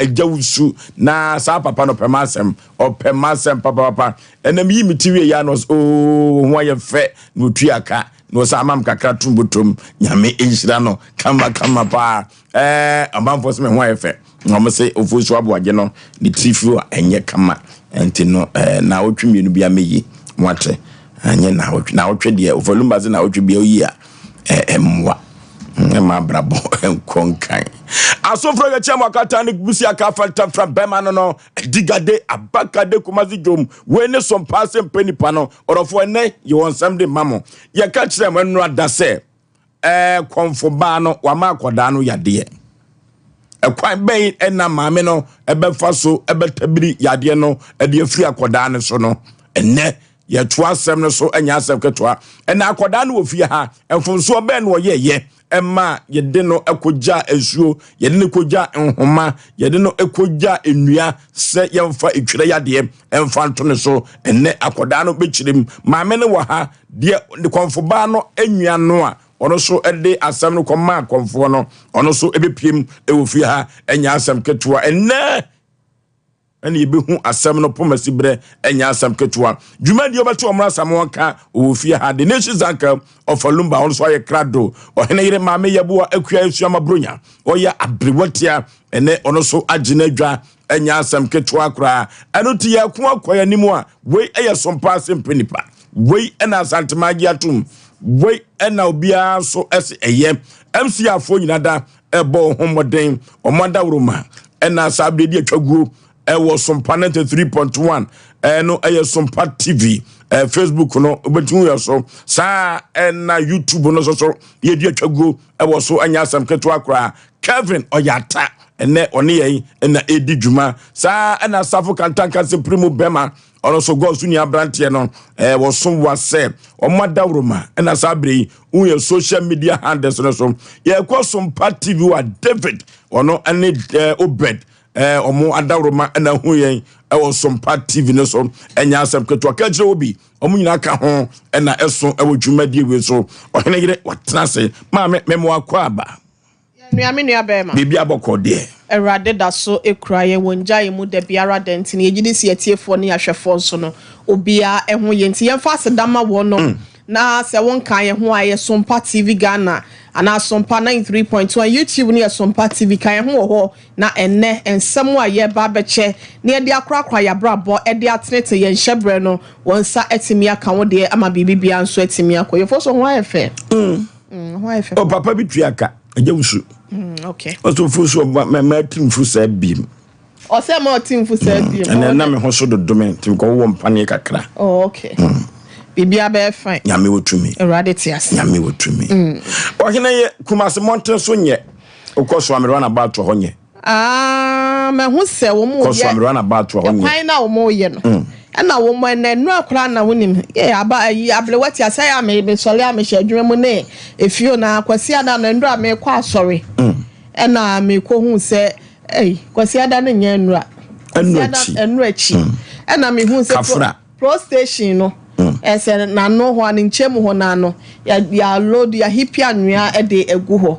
Agya Wusu na saa papa no ɔpɛ m'asɛm, ɔpɛ m'asɛm papapapa. Ɛnam yi me ti wie ya no, oo, ho ayɛ fɛ na otua ka na ɔsan ama me kakra tom botom. Nyame nhyira no kama kama paa. Ɛɛ, ɔmanfoɔ sɛ me ho ayɛ fɛ na wɔn sɛ Ofosu Aboagye no ne tiri fi a ɛnyɛ kama, nti no ɛɛ naawɔtwe mmienu bi amɛyi mo ate. Ɛnyɛ naawɔtwe, naawɔtwe deɛ Ofalumba sɛ naawɔtwe bi oyi a ɛmmoa ɛma abrabɔ nkɔ nkan. Asofra yɛkyɛ mu akata ne busi aka fantafra bɛma no digade abakade Kumasi dwom wei ne so mpaa sɛ mpɛ nipa no ɔdɔfoɔ. Ɛnɛ yɛwɔ nsɛm de ma mo. Yɛka kyerɛ mo ɛno ada sɛ kɔnfo baa no wama akɔdaa no yadeɛ. Ɛkwan bɛn ɛna maame no ɛbɛfa so ɛbɛtabiri yadeɛ no ɛde afiri akɔdaa no so no? Ɛnɛ yɛto asɛm no so, ɛnyɛ asɛm ketewa. Ɛna akɔdaa no wɔ fie ha, mfomsoɔ bɛn na ɔyɛɛyɛ ɛma yɛde no ɛkɔgya nsuo, yɛde no kɔgya nhoma, yɛde no ɛkɔgya nnua sɛ yɛmfa etwerɛ yadeɛ ɛmfa nto ne so? Ɛnɛ akɔdaa no bɛkyerɛ mu. Maame no wɔ ha deɛ, kɔnfobaa no enwia no a ɔno nso de asɛm no kɔmaa kɔnfoɔ no, ɔno nso ɛbɛpiem ɛwɔ fie ha. Ɛnyɛ asɛm ketewa. Ɛnɛ ɛne yɛbɛhu asɛm no pomasi berɛ. Ɛnyɛ asɛm ketewa. Dwumadie wobɛte ɔmmra asɛm wɔnka ɔwɔ fie ha. The Nations Uncle Ɔfa Lumba, ɔno nso ayɛ krado. Ɔhene yere Maame Yɛboa Akua Asuama Bronya, ɔyɛ aberewatia, ɛnɛ ɔno nso agye no adwa. Ɛnyɛ asɛm ketewa koraa. Ɛno nti yɛko akɔ anim a wei ɛyɛ sompa ase mpɛ nipa wei, ɛna Asantema agye atom wei, ɛna obiara nso ɛsɛ ɛyɛ MC afoɔ nyina da ɛbɔ ho mmɔden. Ɔmo adaworoma ɛna saa abere di atwa guo ɛwɔ Sompa 93.1. Ɛno ɛyɛ Sompa TV. Facebook no wobɛtumi yɛ so saa, ɛna YouTube no nso so yɛdi atwa guo ɛwɔ so. Ɛnyɛ asɛm ketewa koraa. Kevin ɔyɛ ata, ɛnɛ ɔne yɛn ɛna ɛdi dwuma saa. Ɛna Asafo Kantanka sɛ mu bɛma ɔno nso gɔɔ so nua aberanteɛ no wɔso wa sɛ ɔmo adaworoma. Ɛna saa abere yi woyɛ social media handles no so, yɛkɔ Sompa TV wa David, ɔno ɛne Obed, ɔmo adaworoma ɛna hu yɛn ɛwɔ Sompa TV no so. Ɛnyɛ asɛm ketewa. Ka kyerɛ wo bi, ɔmo nyinaa ka ho ɛna ɛso ɛwɔ dwumadie wei so. Ɔhene yere watena ase. Maame, mɛmo akɔ aba. Nua, me nua bɛrima. Biribi abɔkɔ deɛ. Awurade da so ekura yɛn wɔn gya yɛn mu da biara da, nti na yɛgye di si atiefoɔ ne ahwɛfoɔ nso no obiara ɛho yɛ, nti yɛmfa aseda ma wɔn no. Na sɛ wɔn ka yɛn ho a, yɛ Sompa TV Ghana anaa Sompa 93.1. YouTube no yɛ Sompa TV. Ka yɛn ho wɔ hɔ. Na ɛnɛ nsɛm a yɛba abɛkyɛ na yɛde akorakora yɛabrabɔ, ɛde atenetene yɛn hyɛbrɛ no, wɔn nsa atumi aka wo deɛ ama biribi biara nso atumi akɔ yɛfo so. Ho ayɛ fɛ. Ho ayɛ fɛ. Ɔ papa bi tua ka ɛgya wusu. Ɔsɔ so mɛ ti nfu sɛ biem. Ɔsɛ ma ɔte nfu sɛ biem. Ɛnɛ na me ho so dodo me nti nkɔ wɔ mpaneɛ kakra. Oh, okay. Biribiara bɛyɛ fine. Nyame wɔ tumi. Awurade te ase. Nyame wɔ tumi. Ɔhene yɛ Kumase mmɔnten so nyɛ wokɔ so amerewa na baato hɔ nyɛ. Ah, mahu sɛ wɔn kɔ so amerewa na baato hɔ nyɛ. Kwan na wɔn yɛ no, ɛna wɔn ɛnɛ nnura koraa na wɔnim yɛ aba ayi aberewa ti asɛ a me sɔre a mehyɛ adwuma mu ne efio na Kwasi ada no nnura mekɔ asɔre, ɛna mekɔ hu sɛ ɛyi Kwasi ada no nyɛ nnura. Nnura akyi. Nnura akyi ɛna mehu sɛ Kafra. Pro station no ɛsɛ n'ano hɔ a ne nkyɛn mu hɔ n'ano yɛ yɛaload yɛaheap anwea ɛde egu hɔ,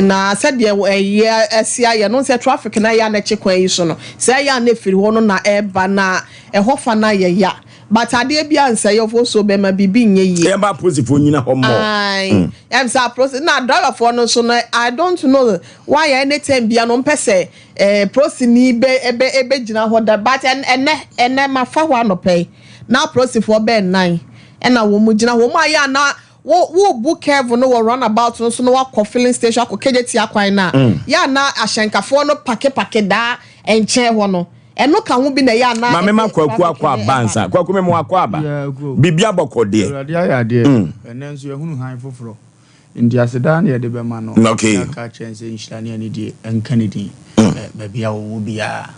na sɛdeɛ ɛyɛ ɛsi ayɛ no sɛ traffic na yɛ anakyi kwan yi so no sɛ ɛyɛ a na efiri hɔ no na ɛɛba na ɛhɔ fa na yɛ ya, but adeɛ bi ansɛ yɛfo so bɛma biribi nyɛ yie. Yɛn ba apolisifoɔ nyina hɔ mmɔ. Ayi, ɛm sɛ apolisi na driverfoɔ no nso no, I don't know why anytime bia no mpɛ sɛ polisini bɛ ɛbɛ ɛbɛ gyina hɔ da, but ɛnɛ ma fa hɔ anɔpɛ yi na apolisifoɔ bɛɛ nan ɛna wɔn mu gyina hɔ. Wɔn ayɛ ana wo bu curve no wɔ roundabout no so na wakɔ filling station akɔ kegye tia kwan na yɛ ana ahyɛnkafoɔ no pakepake daa nkyɛn hɔ no, ɛno ka ho bi na ɛyɛ ana. Maame, ma Kwaku akɔ aba nsa. Kwaku, mi mu akɔ aba. Yeah, go. Biribi abɔkɔ deɛ. Awurade ayɛ adeɛ. Ɛnɛ nso yɛhunu han foforɔ, nti aseda ne yɛde bɛma no. Yɛaka kyerɛ sɛ nhyira ne anidie ɛnka ne din. Baabi a wɔwɔ biara,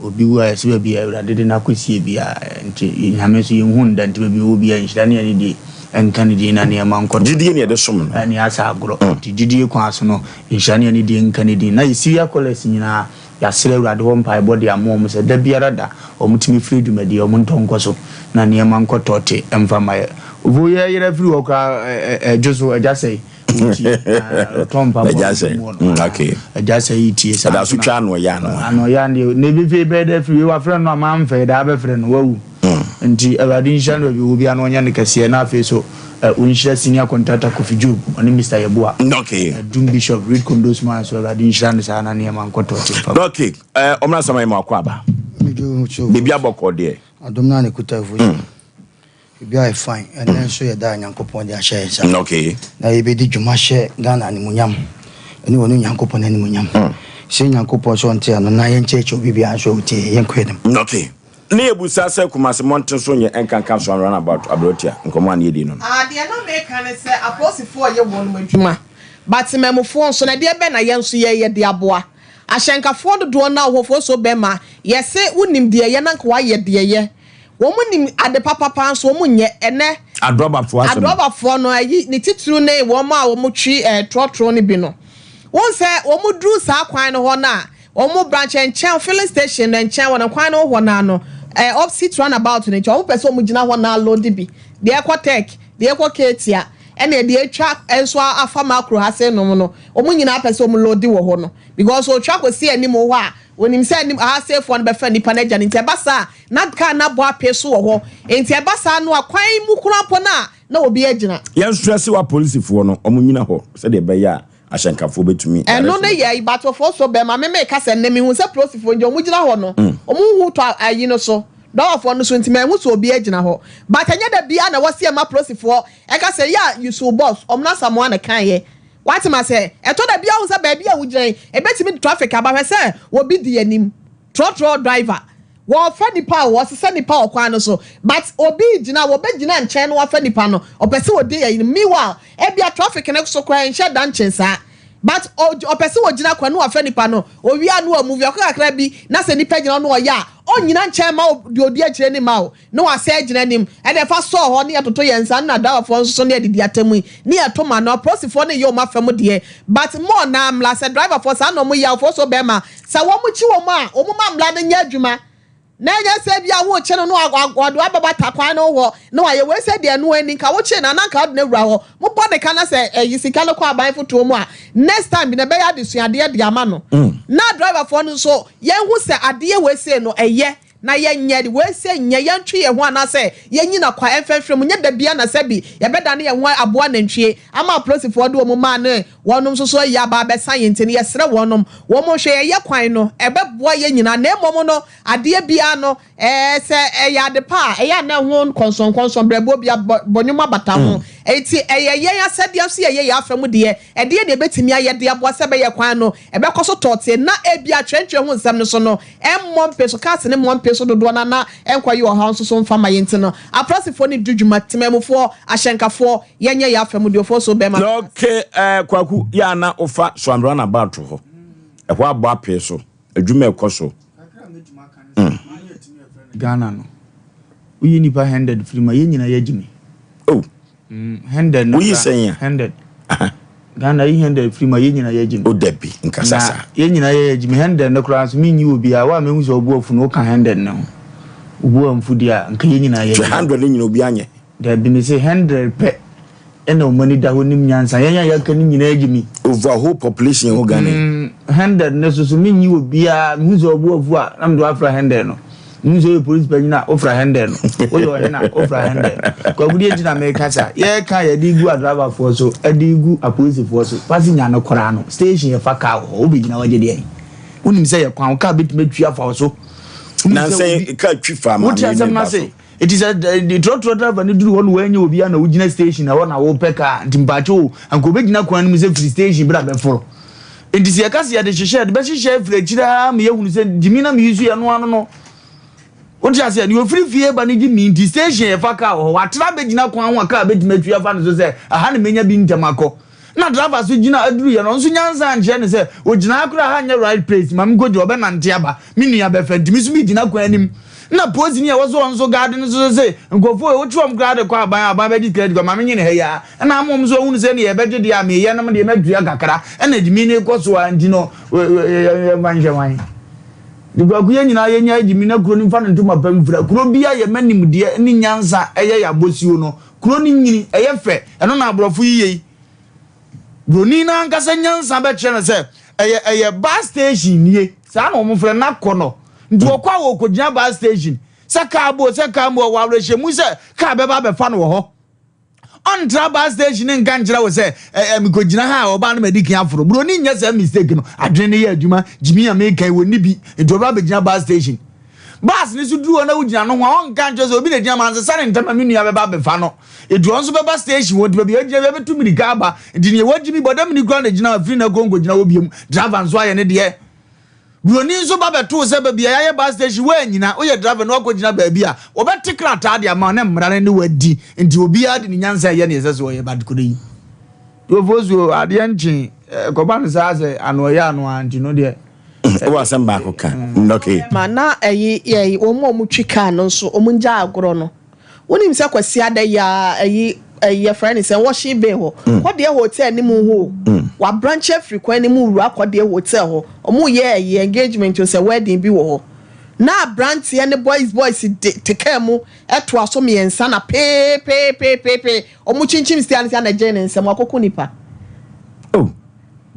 obi wu a yɛsɛ baabi a Awurade de no akɔsie biara, nti Nyame nso yɛnhu no da, nti baabi a ɔwɔ biara nhyira ne anidie ɛnka ne din na nneɛma nkɔ. Gyidie ne yɛde som no. Ɛne asa agorɔ, nti gyidie kwan so no nhyira ne anidie nka ne din. Na yɛ Syria callers nyinaa, yɛasrɛ Awurade hɔ mpaebɔ de ama ɔmo sɛ da biara da ɔmo tumi firi dwumadie, ɔmo ntɔ nkɔ so na nneɛma nkɔ tɔɔte ɛmfa ma yɛ. Obo yɛ yerɛ firi hɔ koraa, ɛdwo so agya sɛe. Ɔtie. Ɔtɔ mpaboa Agya sɛ. mu no. Okay. Agya sɛ yi tie saa. Ɛda so twa ano ɔyɛ ano. Ano ɔyɛ ano. Na ebi fi bɛyɛ dɛ firi wafrɛ no a mamfɛ daa bɛfrɛ no wawu. Nti Awurade nhyira no baabi wɔ biara na ɔnyɛ no kɛseɛ na afei so ɔnhyira senior contractor Kofi Job ɔne Mr. Yeboah. Okay. Doom Bishop Reed Kondosman so Awurade nhyira no saa na nneɛma nkɔtɔ te mfa. Okay. Ɔmena sama yi mu akɔ aba. Biribi abɔkɔ deɛ. Adom no a ne kuta afu so. Biribi ayɛ fine. Ɛnɛ nso yɛ da a Nyankopɔn de ahyɛ yɛn nsa. Okay. Na yɛbɛdi dwuma hyɛ Ghana animuonyam ɛne wɔne Nyankopɔn animuonyam. Sɛ Nyankopɔn sɛ ɔnte ano na yɛnkyerɛkyerɛ obi biara nso a ɔtie yɛnkɔ anim. Okay. Ne ebusa sɛ Kumasi mmɔnten so nyɛ nkanka so roundabout aberotia nkɔmɔ a ne yɛdi no. Adeɛ na meka ne sɛ apolisifoɔ yɛ wɔn adwuma, but mmamufoɔ nso na deɛ bɛn na yɛn nso yɛyɛ de aboa ahyɛnkafoɔ dodoɔ na ɔhɔfoɔ so bɛma yɛsɛ wonim deɛ yɛ na nka wayɛ deɛ yɛ wɔn nim ade papapa nso wɔn nyɛ ɛnɛ. Adrɔbafoɔ asɛm. Adrɔbafoɔ no ayi ne titiri ne wɔn a wɔn twi trɔtrɔ no bi no, wɔn sɛ wɔn duru saa kwan no hɔ na wɔn branch nkyɛn filling station no nkyɛn wɔn kwan no hɔ na no opposite roundabout no nkyɛn wɔn pɛ sɛ wɔn gyina hɔ na load bi deɛ ɛkɔ Tech, deɛ ɛkɔ Ketia, ɛna deɛ atwa nso afa Makro ha sɛ nom no, wɔn nyinaa pɛ sɛ wɔn load wɔ hɔ no because otwa kɔsi anim hɔ a onim sɛ anim aha seefoɔ no bɛfɛ nipa no agya no, nti ɛba saa na kaa na abɔ apɛ so wɔ hɔ, nti ɛba saa no a kwan mu kura mpo na obi agyina. Yɛn stress wa polisifoɔ no ɔmo nyina hɔ sɛdeɛ ɛbɛyɛ a ahyɛnkafoɔ bɛtumi. Ɛno ne yɛ ibatɔfoɔ so bɛrima meme ka sɛ nnɛ mehu sɛ polisifoɔ ngyina, ɔmo gyina hɔ no, ɔmo hu tɔ ayi no so dɔwɔfoɔ no so, nti mɛhu sɛ obi agyina hɔ, but ɛnyɛ da bia na wɔsi ɛma polisifoɔ ɛka sɛ yɛ a yusu boss ɔmo na Samoa na kan yɛ wate ma sɛ ɛtɔ da bia ho sɛ baabi a wogyina yi ebɛtumi traffic aba hwɛ sɛ obi di anim trɔtrɔ driver wɔfa nipa a wɔsesa nipa wɔ kwan no so, but obi gyina wɔbɛgyina nkyɛn no wafa nipa no ɔpɛ sɛ wɔdi yɛ. Meanwhile ebia traffic ne so koraa nhyɛ da nkyɛn saa, but ɔpɛ sɛ wɔgyina kwan no wafa nipa no owia no ɔmuvi ɔkɔ kakra bi na sɛ nipa gyina no ɔyɛ a ɔnyina nkyɛn ma deɛ odi akyire ne ma o na wasɛ gyina anim ɛna ɛfa sɔɔ hɔ ne yɛtoto yɛn nsa na driverfoɔ nso so ne yɛdidi atam yi ne yɛto ma no apolisifoɔ ne yɛ ɔmo afɛm deɛ, but more na mmla sɛ driverfoɔ saa na ɔmo yɛ afoɔ so bɛrima sɛ wɔn kyi wɔn a wɔn ma mmla no nyɛ adwuma na ɛnyɛ sɛ bi a wɔrekye no no ɔde wabɛba takwan no hɔ na wayɛ wei sɛ deɛ no ani nka wokye na ananka ɔde no awura hɔ mobɔ ne ka na sɛ ɛyi sika no kɔ aban fotoɔ mu a, next time bi na ɛbɛyɛ adesuadeɛ de ama no. Na driverfoɔ no nso yɛnhu sɛ adeɛ wei sei no ɛyɛ na yɛnyɛ de wei sɛ nyɛ yɛntwe yɛn ho anaasɛ yɛnyina kwa ɛmfɛmfrɛ mu nyɛ da bia na sɛ bi yɛbɛda ne yɛn ho aboa nantwie ama apolisifoɔ de wɔn maa ne wɔnom nso so ayi aba abɛsa yɛn, nti no yɛsrɛ wɔnom wɔn hwɛ yɛyɛ kwan no ɛbɛboa yɛn nyinaa, na mmom no adeɛ biara no sɛ ɛyɛ ade pa a ɛyɛ ana ho nkɔnsɔnkɔnsɔn brɛboɔ bi bɔnwoma bata ho, eti ɛyɛ yɛn asɛdeɛ nso yɛyɛ yɛn afɛ mu deɛ ɛdeɛ na ebɛtumi ayɛ de aboa sɛ ɛbɛyɛ kwan no ɛbɛkɔ so tɔɔte na ebi atwerɛntwerɛ ho nsɛm no so no ɛmmɔ mpe so kaase ne mmɔ mpe so dodoɔ na na ɛnkɔ yi ɔhaw nso so mfa ma yɛn, ti no apolisifoɔ ne di dwuma, temamufoɔ, ahyɛnkafoɔ, yɛnyɛ yɛn afɛ mu deɛ ɔfoɔ so bɛrima. Okay, Kwaku yɛ ana wofa Suame roundabout hɔ ɛhɔ abɔ apee so adwuma ɛkɔ so? Ghana no woyi nipa 100 firi mu a yɛn nyinaa yɛgye mi. Oh. 100 no Woyi sɛn a? 100 Ghana yi 100 firi mu a yɛn nyinaa yɛgye mi. O dabi, nkasa na saa. Yɛn nyinaa yɛgye mi 100 no koraa nso menyi wɔ biara wa mehu sɛ ɔbu afu no woka 100 no ho obu amfu deɛ a nka yɛn nyinaa hwɛ yɛgye mi. 100 no nyina obi anyɛ. Dabi, me se 100 pɛ ɛna ɔmo ani da hɔ nim nyansa, yɛn a yɛaka no nyinaa gye mi. Over whole population wɔ Ghana yi. 100 no so so menyi wɔ biara mehu sɛ ɔbu afu a na mede wafra 100 no, mehu sɛ ɔyɛ polisi panyin a wofra 100 no, woyɛ ɔhene a wofra 100 no. Kwakudeɛ nti na meka sa yɛka yɛde gu adriverfoɔ so, ɛde gu apolisifoɔ so, passenger no koraa no station yɛfa car wɔ hɔ wobɛgyina wagye deɛ wonim sɛ yɛ kwan wo car bɛtumi atwi afa wo so. Wonim sɛ Nansɛ kaa twi fa wote maame ne asɛm no ba so. ase ɛti sɛ trɔtrɔ driver no duru hɔ no wɔanyɛ obiara na wogyina station ɛhɔ na wopɛ car, nti mpakyɛ o anka obɛgyina kwan no mu sɛ firi station berɛ a bɛforo, nti sɛ yɛka sɛ yɛde hyehyɛ yɛde bɛhyehyɛ afiri akyire a ma yɛhunu sɛ gyimi na meyi so yɛ no ano no, wote aseɛ deɛ ofiri fie ba no gye mi, nti station yɛfa car wɔ hɔ watra bɛgyina kwan ho a car bɛtumi atwi afa no so sɛ aha ne menya bi ntɛm akɔ, na driver so gyina aduru yɛ no nso nyansa nkyerɛ ne sɛ ogyina akora ha nyɛ right place ma menkɔgyina ɔbɛnante aba me nua bɛfɛ, nti me so megyina kwan anim na polisini a ɛwɔ so ɔno nso guard no so sɛ nkurɔfoɔ a wotwe wɔn koraa de kɔ aban aban bɛgye sika adi ma menye ne ha yi a ɛna ama wɔn nso ahunu sɛ ne yɛbɛgye deɛ a meyɛ no deɛ mɛtua kakra ɛna gyimi ne kɔ so a, nti no yɛmfa nhyɛ hwan de kwaku yɛn nyinaa yɛnya agyimi na kuro no mfa ne ntoma pam fira kuro bi a yɛma nimdeɛ ne nyansa ɛyɛ yɛ abɔsuo no kuro no nyini ɛyɛ fɛ, ɛno na aborɔfo yi yei. Broni no ankasa nyansa bɛkyerɛ no sɛ ɛyɛ ɛyɛ bus station nie. Saa na wɔn frɛ no akɔnɔ. Nti wɔkɔ a wɔkɔgyina bus station. Sɛ kaa bo sɛ kaa mu ɔwɔ awerɛhyɛmu sɛ kaa bɛba abɛfa no wɔ hɔ. Ɔntra bus station nka nkyerɛ wo sɛ ɛ ɛ mekɔgyina ha a ɔbaa no madi kan aforo. Broni nyɛ saa mistake no. Adwene no yɛ adwuma. Gyimi a meka yi wɔnni bi. Nti ɔbɛba abɛgyina bus station. Bus no so duru hɔ na wogyina no ho a ɔnka nkyerɛ sɛ obi na gyina ma nsesa ne ntɛm a me nua bɛba abɛfa no. Nti ɔno nso bɛba station hɔ nti baabi a ɔgyina bi abɛtu mirika aba. Nti nea wagyimi bɔdamni koraa na gyina hɔ afiri na kɔ nkɔgyina hɔ biom. Driver nso ayɛ ne deɛ. Buroni nso ba bɛtoo sɛ baabi a yɛayɛ bus station woannyina, woyɛ driver na woakɔgyina baabi a wɔbɛte krataa de ama wo na mmara no ne wo adi. Nti obiara de ne nyansa ɛyɛ nea ɛsɛ sɛ ɔyɛ but kuro yi. Tuofosuo adeɛ nkye ɛkɔba no saa sɛ ano ɔyɛ ano a nti no deɛ. Wowɔ asɛm baako ka? Okay. Ma na ɛyi yɛ wɔn a wɔtwi car no nso wɔn ngya agorɔ no. Wonim sɛ Kwasiada yi ara ayi ayi yɛfrɛ no sɛn washing bay hɔ kɔdeɛ hotel no mu hɔ o wabranche afiri kwan no mu wura kɔdeɛ hotel hɔ ɔmo yɛ ayi engagement o sɛ wedding bi wɔ hɔ na abranteɛ ne boys boys de te kaa mu ɛtoa so mmiɛnsa na peepeepeepeepee ɔmo kyinkyim stia no sia na ɛgyee ne nsam wakɔku nipa. Oh.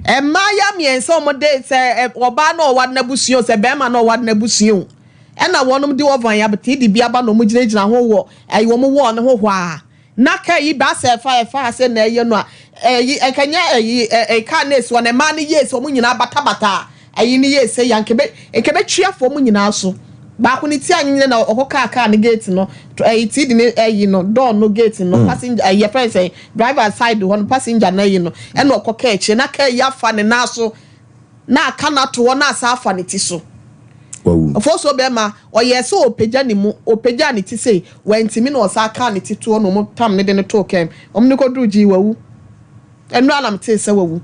Mmayewa mmiɛnsa a wɔde sɛ ɔbaa na ɔware n'abusua o, sɛ barima na ɔware n'abusua o, ɛna wɔnom de oven abetee de bi aba na wɔn gyinagyina ho wɔ ɛyi wɔn wɔɔ no ho hɔ a na kaa yi ba sɛ ɛfa ɛfa ha sɛ na ɛyɛ no a ɛyi nka nyɛ ɛyi ɛyi kaa na esi hɔ na mmaa no yie sɛ wɔn nyinaa batabata a ɛyi no yie sɛ ya nka ebe nka ebetwi afa wɔn nyinaa so baako ne ti anyenyere na ɔkɔ kaa kaa ne gate no ɛyi ti de ne ɛyi no door no gate no passenger ɛyi yɛfrɛ no sɛ Driver side hɔ no passenger no ayi no ɛna ɔkɔ kaa akyire na kaa yi afa ne nan so na aka no ato hɔ na asan afa ne ti so. Wawu. Ofosuo bɛɛma ɔyɛɛ sɛ ɔpagya ne mu ɔpagyaa ne ti sei wantumi na ɔsan kaa ne ti toɔ na ɔmo tam no de no too kaa mu ɔmo de kɔduruu gyii wawu. Ɛnora na metee sɛ wawu.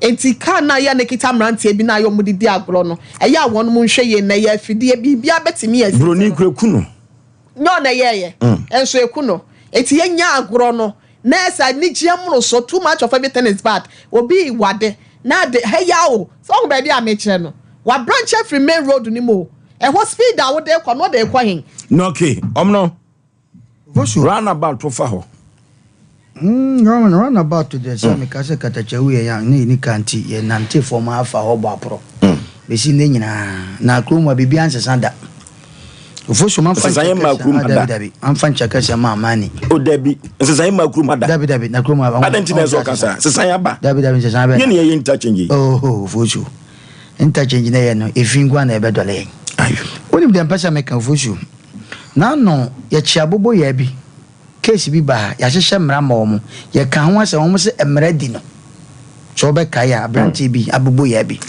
Enti kaa no a ɛyɛ a na ɛkita mmeranteɛ bi no a ɛyɛ ɔmo de di agorɔ no ɛyɛ a wɔnom nhwɛ yie na ɛyɛ afidie biribiara bɛtumi asi nti Broni no. kura ku no. Nyɛ ɔna ɛyɛɛyɛ nso ɛku no. Enti yɛnya agorɔ no na ɛsɛ anigyeɛ mmoroso too much of everything is bad. Obi wade na ade heya o sɛ wohu baabi a mekyerɛ no wabranch afiri main road no mu o ɛhɔ speed a wode rekɔ no wode rekɔ he? Nɔke ɔm no round about fa hɔ. Mm, round about deɛ sɛ meka sɛ katakyawu yɛ yan na yɛni ka nti yɛnante fam afa hɔ bɔ aporɔ bɛsi nnɛ nyinaa na kurom a biribiara nsesa da. Ofosu mamfa Nsesaeɛ nkyɛ mmaa kɛseɛ kurom ah ha dabi da. dabi mamfa nkyɛ kɛseɛ ma amani. O dabi, nsesaeɛ mmaa kurom ha da. Dabi dabi na kurom ha Adɛn nti na ɛsɛ ɔka saa? Sesaeɛ aba. Dabi dabi nsesaeɛ bɛn. Nyɛ ne yɛyɛ interchange yi. Oh Ofosu interchange na yɛ no efi nko na ɛbɛdɔle yɛn. Ayo. Wonim deɛ mpɛ sɛ meka Ofosu. N'ano yɛkye aboboyaa bi. Case bi ba ha, yɛahyehyɛ mmara ma wɔn, yɛka ho asɛm, wɔn se mmara di no. Sɛ wobɛkae a, aberanteɛ bi, aboboyaa bi.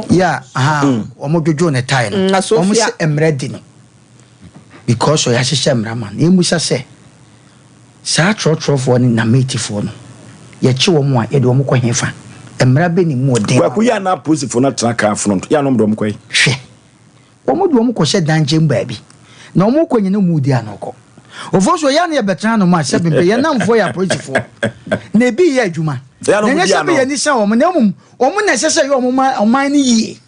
Yeah, aha, wɔn dwodwoo ne tae no. Wɔn se mmara di no. Because yɛahyehyɛ mmara ma no. Yɛmmisa sɛ, saa trɔtrɔfoɔ ne nametifoɔ no, yɛkye wɔn a, yɛde wɔn kɔ hefa? Mmara bɛ ne mu ɔden ma Kwaku, yɛ a na apolisifoɔ no atena kaa front, yɛ a na wɔde wɔn kɔ he? Hwɛ. Wɔde wɔn kɔhyɛ dankyɛm baabi, na wɔkɔ nyina wɔn redi ano kɔ. Ofosu, ɛyɛ a na yɛbɛtena hanom a, sɛbe mpɛ yɛn nnamfoɔ yɛ apolisifoɔ, na ebi reyɛ adwuma. Na ɛnyɛ sɛ bi yɛn ani sa wɔn, na mmom wɔn na ɛsɛ sɛ ɛyɛ wɔn ɔman no yie.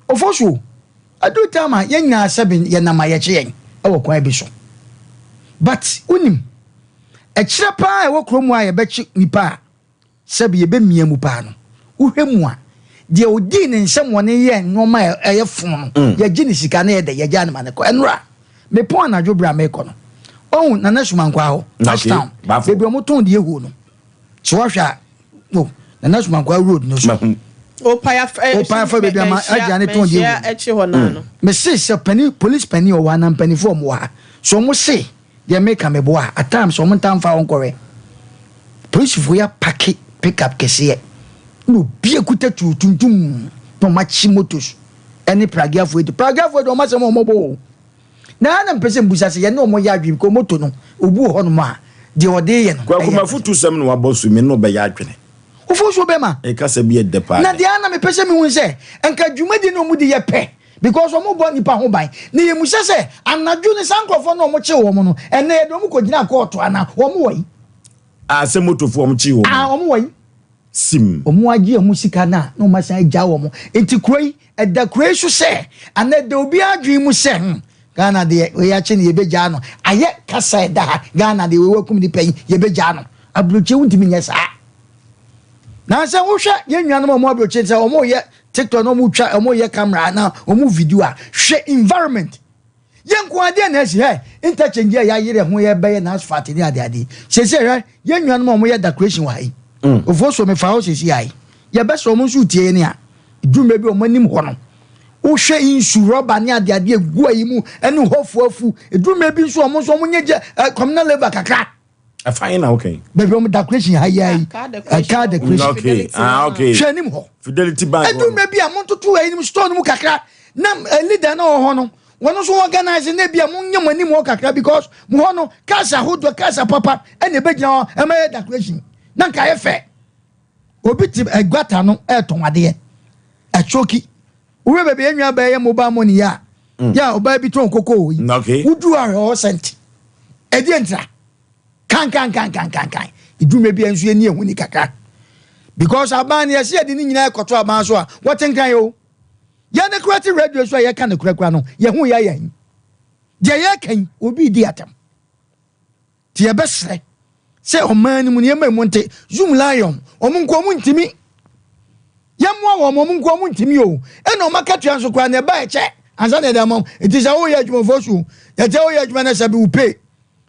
Ofosu, aduru time a yɛn nyinaa sɛbe yɛnam a yɛkye yɛn wɔ kwan bi so. But wonim, ɛkyerɛ paa a ɛwɔ kurom a yɛbɛkye nipa a, Sɛbe yɛbɛmia mu paa no, wohwɛ mu a, deɛ ɔdii ne nsɛmmɔne yɛɛ nnoɔma a ɛyɛ fo no, yɛgye ne sika na yɛdɛ, yɛgyaa no ma no kɔ. Ɛnora, mepɔn anadwo berɛ a merekɔ no, wahu Nana Sumankwaa hɔ, Ashtown, baabi a wɔtɔn deɛ ɛhuo no. Sɛ woahwɛ a, oh, Nana Sumankwaa road no so. Opaya fa baabi a ma agya ne tɔn deɛ ɛhuo no. Mese sɛ panin, police panin ɔwɔ ha na mpanimfoɔ wɔn wɔ ha, so wɔn se Deɛ meka meboa a, at times wɔn ntaa mfa wo nkɔwɛ. Polisifoɔ yi apake pick up kɛseɛ na obi akuta tuo tuntum na wɔn akye motos ɛne pragiafoɔ yi de. Pragiafoɔ yi de wɔn asɛm wɔn bɔ o. Na ɛha na mpɛ sɛ mbusa sɛ yɛne wɔn yɛ adwene because moto no obi wɔ hɔnom a deɛ ɔde yɛ no. Kwaku m'afutusɛm na wabɔ so me ne wo bɛyɛ adwene. Ofosuo bɛma. Kasa bi yɛ dɛ paa Na dɛ. deɛ ara na mepɛ sɛ mehu ne sɛ nka dwumadie no a wɔdi yɛ pɛ Because wɔn bɔ nipa ho ban. Na yɛ musa sɛ, anadwo no saa nkorɔfoɔ no a wɔn kyee wɔn no, ɛnɛ yɛde wɔn kɔ gyinaa kɔɔto anaa? Wɔn wɔ yi? Ah, sɛ motofoɔ wɔn kyee wɔn. Ah, wɔn wɔ yi? Sim. Wɔn agye wɔn sika no a, na wɔn asan agyaa wɔn. Nti kuro yi, ɛda kuro yi so sɛ, anaa ɛda obiara adwene mu sɛ, hmm, Ghana deɛ, wei akye no yɛbɛgyaa no. Ayɛ kasa ɛda ha, Ghana deɛ, wei wakum nipa yi, yɛbɛgyaa no. Aburokyire wontumi nyɛ saa. Na sɛ wohwɛ yɛn nuanom a wɔn aburokyire sɛ wɔn yɛ TikTok na wɔn twa wɔn yɛ camera na wɔn video a hwɛ environment. Yɛn nko adeɛ na asi hɛ interchange a yɛayere ho yɛbɛyɛ na asphalt ne ade ade. Sese hwɛ yɛn nuanom a wɔn yɛ decoration wɔ ha yi. Ofo so mefa hɔ sese ayi. Yɛbɛsɛ wɔn nso tie ne a dwuma bi wɔn anim hɔ no. Wohwɛ nsu rɔba ne ade ade egu ayi mu ɛne hɔfo afu. Dwuma bi nso wɔn nso wɔn nyɛ gye communal labour kakra. Ɛfa yi na okay. Baabi wɔn decoration ha yi ayi. Car decoration. Car decoration. Okay. Ah, okay. Hwɛ anim hɔ. Fidelity Bank. Edumɛ bi a montoto ayinom store no mu kakra na leader na ɔwɔ hɔ no wɔn nso organize na bi a monyɛ mo anim hɔ kakra because mo hɔ no cars ahodoɔ cars papa ɛna ebɛgyina hɔ ɛma yɛ decoration na nka ayɛ fɛ. Obi te gutter no ɛɛtɔn adeɛ ɛtsoki wúwɛ baabi enua bɛyɛ mobile money yɛ a yɛ a ɔbaa bi tɔn koko yi wudu ahwɛ hɔ sɛnti ɛdeɛ ntira kankankankankankan edwuma bi nso yɛ ni ehu ni kakra because aban no yɛsi yɛde ne nyinaa kɔtɔ aban so a wɔte nkan yi o yɛn ne kura te radio so a yɛka ne kurakura no yɛn ho yɛ yɛn deɛ yɛka yi obi di atam te yɛbɛsrɛ sɛ ɔman no mu nneɛma mu nte Zoom Lion wɔn nko wɔn ntumi yɛmmoa wɔn wɔn nko wɔn ntumi o ɛna wɔn akatua nso koraa na ɛba ɛkyɛ ansa na ɛde ama wɔn nti sɛ woyɛ adwumafoɔ so yɛkyɛ woyɛ adwuma no sɛbi wo pay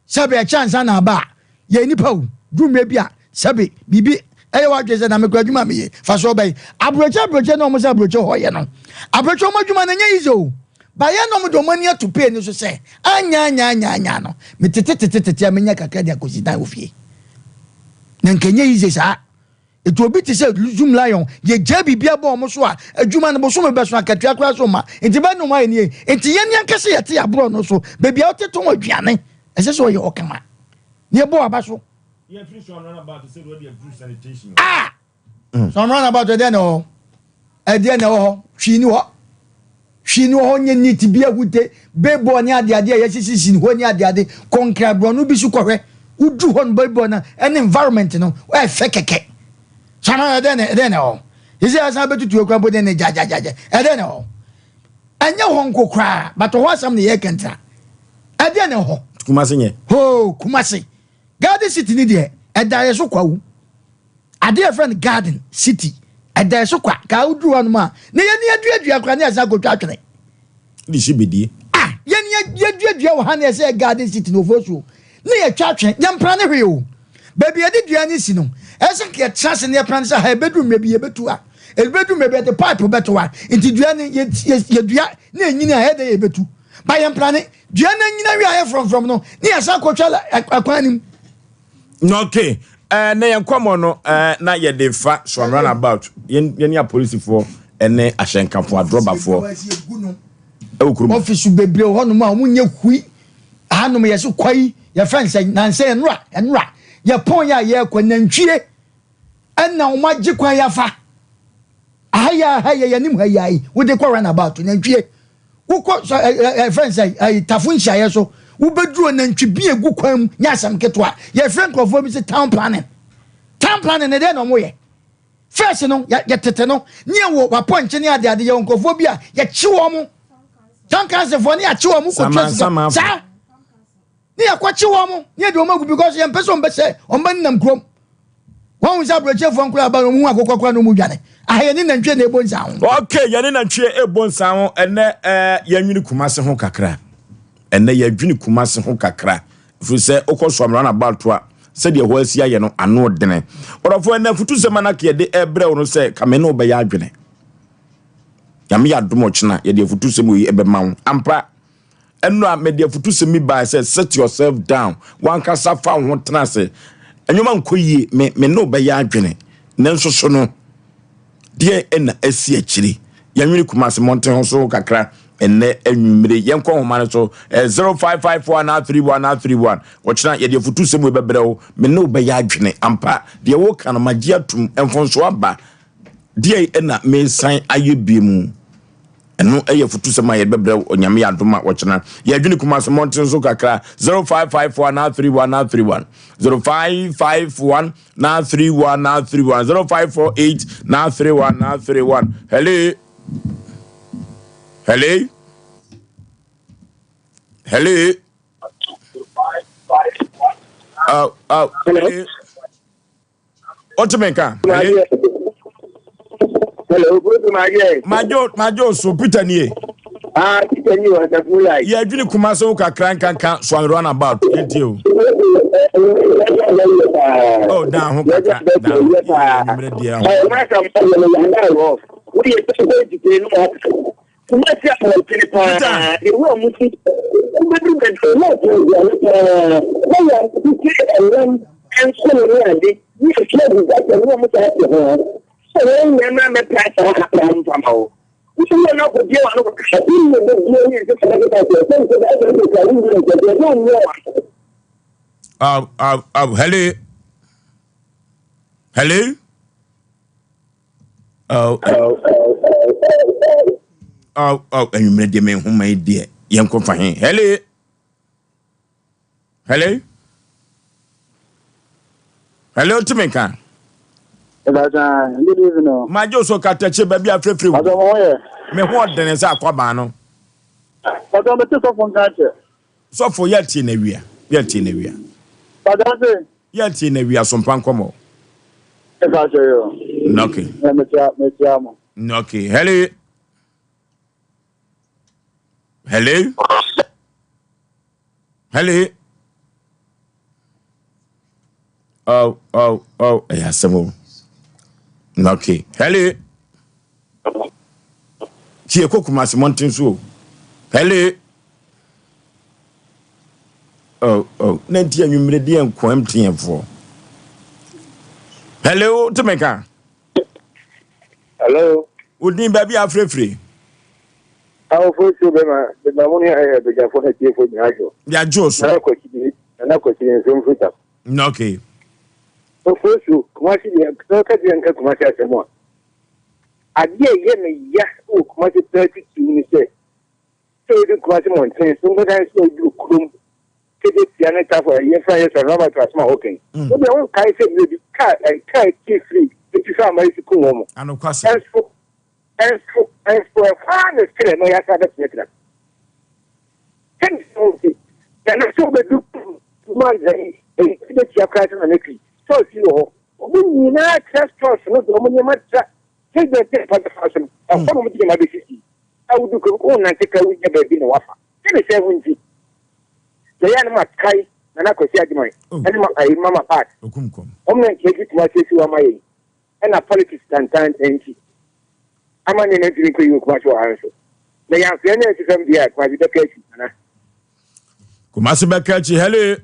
sɛbi ɛkyɛ ansa na aba a yɛ nipa o dwumire bi a sɛbi biribi ɛyɛ wadwe sɛ na mekura adwuma mi yɛ fa so ɔbɛyi aburokye aburokye na wɔn sɛ aburokye hɔ yɛ no aburokye wɔn adwuma no nyɛ easy o bayɛ na wɔn de wɔn ani ato pay no so sɛ anya anya anya anya no metete tete tete a menya kakra de akɔsi dan wɔ fie na nka nyɛ easy saa. Etu obi te sɛ Zoom Lion yɛgya biribi abɔ wɔn so a adwuma no bosome bɛso akatua koraa so ma nti bɛ nom ayɛ nie nti yɛn ni ankasa yɛte aborɔ no so baabi a wote tɔn aduane ɛsɛ sɛ ɔyɛ hɔ kama na yɛbɔ aba so. Ah! Some runabout ɛdeɛ na ɛwɔ hɔ ɛdeɛ na ɛwɔ hɔ hwii ni hɔ hwii ni wɔ hɔ nyɛ neat bi ahute bebɔ ne adeade a yɛsisisi hɔ ne adeade kɔnkra borɔno bi so kɔhwɛ wodu hɔ no bebɔ no ɛne environment no ɛfɛ kɛkɛ sama ɛdeɛ na ɛdeɛ na ɛwɔ yɛsɛ asan bɛtutu ekura mpo de ne gyagyagyagyɛ ɛdeɛ na ɛwɔ ɛnyɛ hɔ nko koraa but hɔ asɛm na yɛ kɛntira ɛdeɛ na ɛwɔ Kumasi nyɛ. Hoo Kumasi Garden City ni deɛ ɛda yɛ so kwawu. Adeɛ yɛfrɛ no Garden City ɛda yɛ so kwa kaa woduru hɔ nom a na yɛni aduadua koraa ne yɛsan akɔtwa atwene. De hyɛ bɛdie. Ah yɛni yɛduadua wɔ ha ne yɛsɛ Garden City na ofosuo ne yɛtwa atwene yɛmpra ne hwee o. Baabi yɛde dua no si no ɛsɛ nka yɛtra ase ne yɛpra no sɛ ha ɛbɛduru mmerɛ bi yɛbɛtu a ɛbɛduru mmerɛ bi yɛde pipe bɛto ha nti dua no yɛdua na ɛnyini a ɛdɛ yɛbɛtu ba yɛmpra ne dua no anyina wie a yɛ frɔmfrɔm no ne yɛsan akɔtwa ɛkwan no mu. Okay. Na yɛn nkɔmmɔ no na yɛde fa so run about yɛn ne apolisifoɔ ne ahyɛnkafoɔ adrɔbafoɔ ɛwɔ kurom. Ɔfisi bebree wɔ hɔnom a wɔn nyɛ hui ahanom yɛ so kwai yɛfrɛ nsɛ nansɛ ɛnora ɛnora yɛpɔn yɛ a yɛkɔ nantwie ɛna wɔn agye kwan yɛafa aha yɛ aha yɛ yɛnim ha yɛ ayi wode kɔ run about nantwie wokɔ sɛ ɛ ɛ ɛfrɛ nsɛ ɛyi tafo nhyiaeɛ so wobɛduru nantwi bi egu kwan mu nyɛ asɛm ketewa yɛfrɛ nkurɔfoɔ bi sɛ town planning town planning ne deɛ na wɔn yɛ first no yɛtete no ne yɛwɔ wapɔnkye ne adeade yɛwɔ nkurɔfoɔ bi a yɛkye wɔn mo town council foɔ ne yɛakye wɔn mo kɔtua sika saa ne yɛkɔkye wɔn mo ne yɛde wɔn agu because yɛmpɛ sɛ wɔn bɛsɛ wɔn bɛ nenam kurom wɔn ho sɛ aburokyefoɔ nkora aba na wɔn hu akokɔ kora na wɔn dwane aha yɛne nantwie na ɛbɔ nsa ho. Okay, yɛne nantwie ɛbɔ nsa ho ɛnɛ ɛɛ yɛnwene Kumase ho kakra ɛnɛ yɛdwene Kumase ho kakra ɛfiri sɛ wokɔ so amena na balto a sɛdeɛ ɛhɔ asi ayɛ no ano dene ɔdɔfoɔ ɛnɛ afutusɛm anake yɛde ɛbrɛ wo no sɛ kame ne wobɛyɛ adwene Nyame yɛ adom ɔkyena yɛde afutusɛm wei ɛbɛma wo ampa ɛno a mede afutusɛm bi bae sɛ sit yourself down wankasa fa wo ho tena ase nneɛma nkɔ yie me me ne wobɛyɛ adwene nanso so no deɛ ɛna asi akyire yɛnwene Kumase mmɔnten ho so kakra ɛnɛ anwummere yɛnkɔ nhoma no so 0554 931 931 ɔkyena yɛde afutusɛm wei bɛbrɛ wo me ne wobɛyɛ adwene ampa deɛ woka no magye atum mfonso aba deɛ ɛna mesan ayɛ bie mu ɛno ɛyɛ afutusɛm a yɛde bɛbrɛ Onyame yɛ adom a wɔkyena yɛadwene Kumase mmɔnten so kakra 0554 931 931 0551 931 931 0548 931 931 hello hello hello oh, oh, hello. Wote me nka? Hello, good morning. Majo, majo so Peter nie. Ah, Peter nie wa safula. Yɛ adwene kuma se wo kakra nkanka so run about. Yɛntie o. Oh, dan ho kakra. Dan ho. Yɛ deɛ ho. Kumasi abɔntene paa, ewu a wɔsi wobɛdu baabi a na ɔtɔn aduane paa, na wɔatete ɛnam nsono ne ade, ne ɛhyɛ agu gutter ne wɔn saa te ho, sɛ wɔn nyinaa mmra mmɛpra saa ha paa mfa ma wo. Wosi wɔn akɔbie wɔn ano kɔkasa, wonni bɛbie ne ɛsɛ sɛ bɛkeka sɛ, sɛ nso bɛyɛ sɛ wokura wo wura nkyɛn, sɛ wonyɛ wɔn. Aw, aw, aw, hello. Hello. Oh, oh, oh, anwummerɛ deɛ me nhoma yi deɛ yɛnkɔ fa he. Hello. Hello. Hello, tumi nka. Good evening. Magye so katakye baabi afrɛfrɛ wo. Me ho ɔdene sɛ akwabaa no. Pàtó mi ti sɔfo nka kyɛ. Sɔfo yɛ tie na wia. Yɛ tie na wia. Pàtó se. Yɛntie na wia sompa nkɔmɔ. Ɛfa akyɛ yɛ o. Okay. Na metia metia mo. Okay. Hello. Hello. Hello. Oh, oh, oh. Ɛyɛ asɛm o. Okay. Hello. Tie kɔ Kumasi mmɔnten so o. Hello. Oh, oh. Na nti anwummere deɛ nko MTN foɔ. Hello, te me ka. Hello. Odin baabi afirefire. Awofo so bɛma bɛma mo ne abadwafo na tiefo nyinaa adwo. Yɛadwo so. Nana Kwasi Nana Kwasi nso mfiri tam. Okay. Ofo so Kumasi deɛ sɛ ɔka deɛ nka Kumasi asɛm a. Adeɛ a ɛyɛ me ya wɔ Kumasi paa titiriw ne sɛ, sɛ wodu Kumasi mmɔnten so nkɔka sɛ woduru kurom Kejetia ne Tafo a yɛfrɛ yɛ sɛ Robert asɛm a wɔka yi. Wo deɛ wonkae sɛ mmerɛ bi kaa kaa ti firi atifi ama esi kum wɔn. Ɛnso ɛnso ɛnso ɛhɔ ara na serɛ na yɛasa abɛtenatena. Sɛnea ɛho nti, na na sɛ wobɛdu kurom yi Kejetia koraa sɛ na ne twi stores yi wɔ hɔ. Wɔn nyinaa tra stores no de wɔn nneɛma tra President ne mpa bɛfa so no, ɛhɔ na wɔde nneɛma bɛsisi. A wodu kurom, wonnante ka wonya baabi na wafa. Sɛne sɛ ho nti, na yɛ a na makae Nana Kwasi Agyeman ne ma ayi Mama Pat. Wɔn na nka adi Kumasi asi hɔ ama yɛn. Ɛna politics tantaantan nti, ama nneɛma ntumi nkɔ yie wɔ Kumasi wɔ ha nso. Na yɛamfrɛ no ansi fam deɛ a, Kumasi bɛka akyi, Nana. Kumasi bɛka akyi, hello.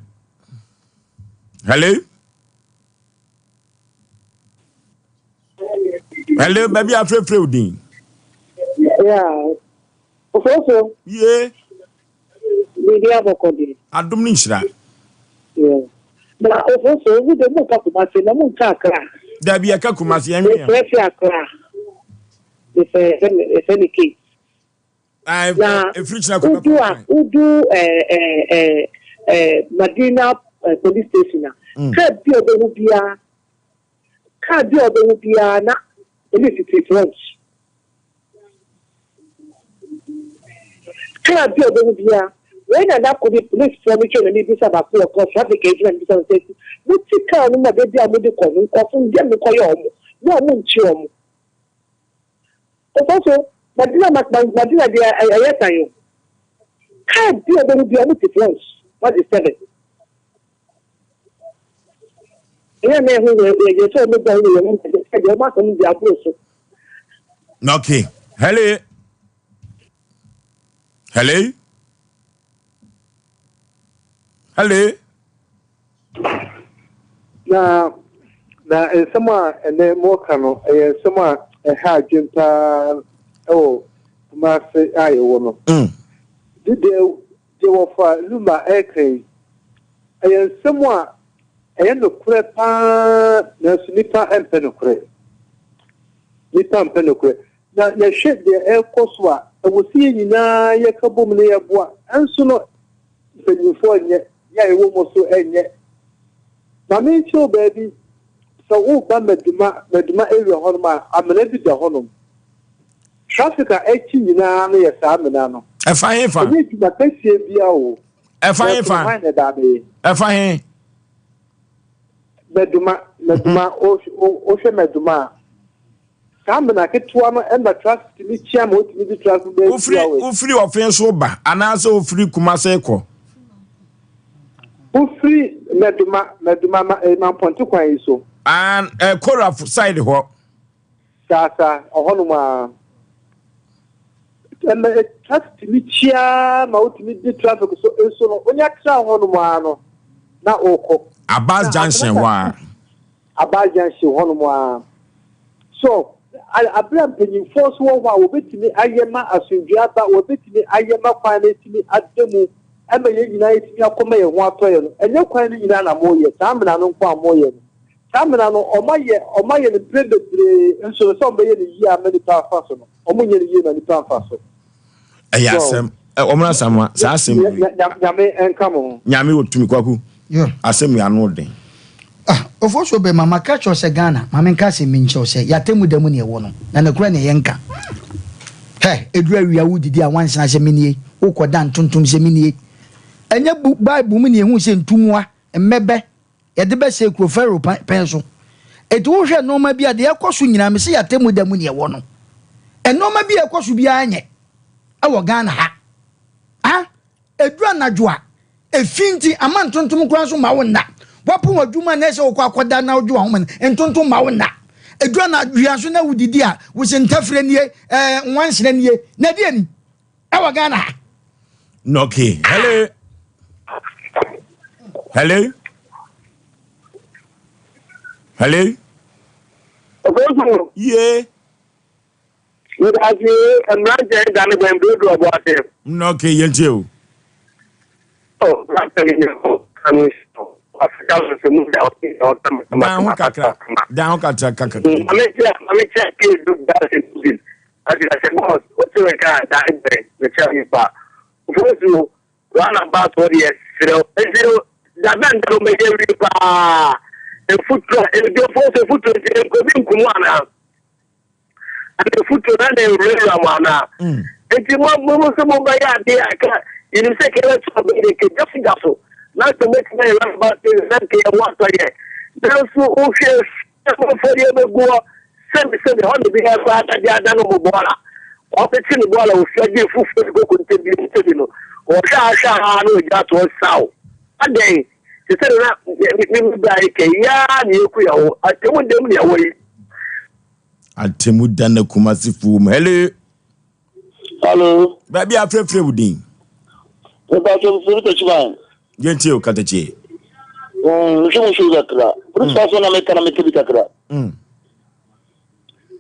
Hello. Hello, baabi afrɛfrɛ wo din. Yeah. Ofoso. Ye. Biribi abɔkɔ de. Adom ne nhyira. Yeah. Na ofoso, wo de mo ka Kumasi na mo nka Accra. Dabi yɛka Kumasi yɛn nwe. Mefrɛ fi Accra. Mefrɛ mefrɛ ne case. Na efiri kyerɛ kɔ udu a udu eh eh eh eh Madina police station a. Kaa bi a ɔbɛhu biara Car bi a ɔbɛhu biara na police te front. Car bi a ɔbɛhu biara, wei na na kɔ bi policefoɔ no twɛn n'ani bisa baako wɔ kɔ traffic gyina no bisa no sɛ mote car no mu a baabi a mode kɔ no nkurɔfo no deɛ mokɔyɛ wɔn na wɔn nkye wɔn. Ɔsɔ so Madina Madina deɛ ɛyɛ tan o. Car bi a ɔbɛhu biara wɔte front, wɔde seven. Ɛyɛ na ɛho yɛ yɛ sɛ ɔmo bɔ yɛ wɔn sɛ deɛ ɔmo asɛm di aboro so. Okay. Hello. Hello. Hello. Na na nsɛm a ɛnɛ mɔka no ɛyɛ nsɛm a ɛha adwen paa ɛwɔ Kumase a yɛwɔ no. De deɛ Deɛ wɔfa Luma reka yi, ɛyɛ nsɛm a ɛyɛ nokorɛ pa ara nanso nnipa mpɛ nokorɛ. Nnipa mpɛ nokorɛ. Na yɛhwɛ deɛ ɛrekɔ so a, ɛwɔ sɛ yɛn nyinaa yɛka bom na yɛboa. Ɛnso no, mpanimfoɔ nyɛ, yɛn a yɛwɔ mu nso nyɛ. Ma menkyerɛ wo baabi, sɛ woreba Maduma, Maduma area hɔnom a, amena bi da hɔnom. Traffic a ɛkye nyinaa no yɛ saa amena no. Ɛfa he fa? Ɛnyɛ adwuma kɛseɛ bia o. Ɛfa he fa? Hwan na ɛda abɛyɛ? Ɛfa he? Bɛdoma. Maduma, wohwɛ Maduma a, saa mena ketewa no ɛna traffic tumi kyia ma wotumi di traffic bɛyɛ 2 hours. Wofiri ɔfen so ba anaasɛ wofiri Kumase kɔ? Wofiri Maduma, Maduma ma, eh, Mampɔnte kwan yi so. Ah, eh, Koraf side hɔ. Saa saa, ɔhɔnom a. Ɛma traffic tumi kyia ma wotumi di traffic so nso no, wonya tra hɔnom a no, na wokɔ. Abbas Junction hɔ a. Abbas Junction hɔnom a. So, abere a mpanyinfoɔ nso wɔ hɔ a wɔbɛtumi ayɛ ma asomdwoe aba, wɔbɛtumi ayɛ ma kwan no atumi ada mu, ɛma yɛn nyinaa yɛtumi akɔma yɛn ho atɔ yɛn no, ɛnyɛ kwan no nyinaa na moyɛ, saa amena no nko a moyɛ no. Saa amena no, wɔayɛ, wɔayɛ no mprɛ bebree nso no, sɛ wɔbɛyɛ no yie ama nnipa afa so no, wɔnyɛ no yie ma nnipa mfa so. Ɛyɛ asɛm. Wɔn asɛm saa asɛm yi. Nyame nka mo ho. Nyame wɔ tumi kwaku. Asɛm yi ano den. Ah, Ofosuo Bema, maka kyerɛ wo sɛ Ghana, ma menka asɛm bi nkyerɛ wo sɛ, yɛatemmu da mu ne ɛwɔ no, na nokorɛ ne yɛnka. Hɛ, ɛduru awia wodidi a wansena sɛ menie, wokɔda ntontom sɛ menie. Ɛnyɛ bu, Bible mu ne yɛhu sɛ ntummoa, mmɛbɛ, yɛde bɛsɛe kuro Farao pɛn so. Enti wohwɛ nnoɔma bi a, deɛ ɛkɔ so nyinaa, mese yɛatemmu da mu ne ɛwɔ no. Nnoɔma bi a ɛkɔ so biara nyɛ ɛwɔ Ghana ha. Ah, Ɛduru anadwo a, efi nti ama ntontom koraa nso mma wo nna. Woapɔn w'adwuma na ɛsɛ wokɔ akɔda na wogye w'ahome no, ntontom mma wo nna. Ɛduru anadwo nso na wodidi a, wose ntafire nie, ɛɛ nwansena nie. Na ɛdeɛ ni ɛwɔ Ghana ha. Okay. Hello. Hello. Hello. Okonkwo. Yeah. Medase mmeranteɛ ne dane bɛn bere du ɔbo ase. Mm, okay, yɛn tie o. Oh, mmeranteɛ ne nyɛ o, kanu nhyɛ o. Afrika nso mu da ɔte sɛ ɔka ma kama Dan ho kakra, dan ho kakra kakra. Mame kyerɛ, mame kyerɛ kee du dase bi. Ati ase boss, o te me ka dane bɛn, me kyerɛ mi pa. Fosu, wana ba so deɛ serɛ, nti no, da bɛn da no mɛyɛ wie paa. Efutura, efutura, efutura, nti nkobi nkumu anaa. Ɛna afutuo na na ɛwurawura mo anaa? Mm. Nti mo mo mo sɛ mobɛyɛ adeɛ a ka yɛnim sɛ kɛyɛ to abɛn de kɛgya so gya so na sɛ mɛtumi ayɛ raba na nka yɛ ho atɔ yɛ nanso wohwɛ amanfoɔ deɛ bɛgu hɔ sɛbi sɛbi hɔ ne bi yɛ koraa adagye ada no mo bɔɔla ɔbɛkye ne bɔɔla ofia gye fufuo de kɔkɔ ntɛbi ntɛbi no ɔhwɛ ahwɛ a na ɔgya toɔ saw adɛn te sɛ na me me bra yi kɛ yaa ne yɛku yɛ ho atemu dɛm ne ɛwɔ yi Atemu da na Kumasi foɔ mu. Hello. Hello. Baabi a afrɛfrɛ wo din. Mepa kyɛ mfiri Takyiman. Yɛntie o Katakye. Mehwɛ mo show kakra. Polisi asɛm na meka na meka bi kakra.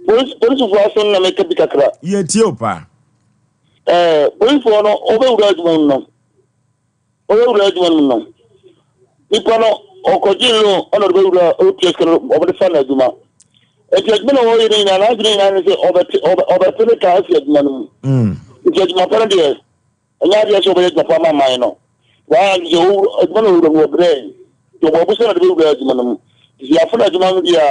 Polisi polisifoɔ asɛm na meka bi kakra. Yɛtie o paa. Ɛɛ polisifoɔ no wɔbɛwura adwuma mu no. Ɔbɛwura adwuma no mu no, nipa no ɔkɔgye loan ɛna ɔde bɛwura ɔtua sika no ɔde fa no adwuma. Nti adwuma na wɔyɛ no nyinaa n'adwene nyinaa ne sɛ ɔbɛte ɔbɛte ne ka afi adwuma no mu. Mm. Nti adwuma pa no deɛ ɛnyɛ adeɛ sɛ ɔbɛyɛ adwuma pa ama man no. Waa nti sɛ adwuma no ɔwura mu ɔbrɛ nti ɔbɔ ɔbo sɛ na ɔde bɛwura adwuma no mu. Nti yɛafo no adwuma no deɛ a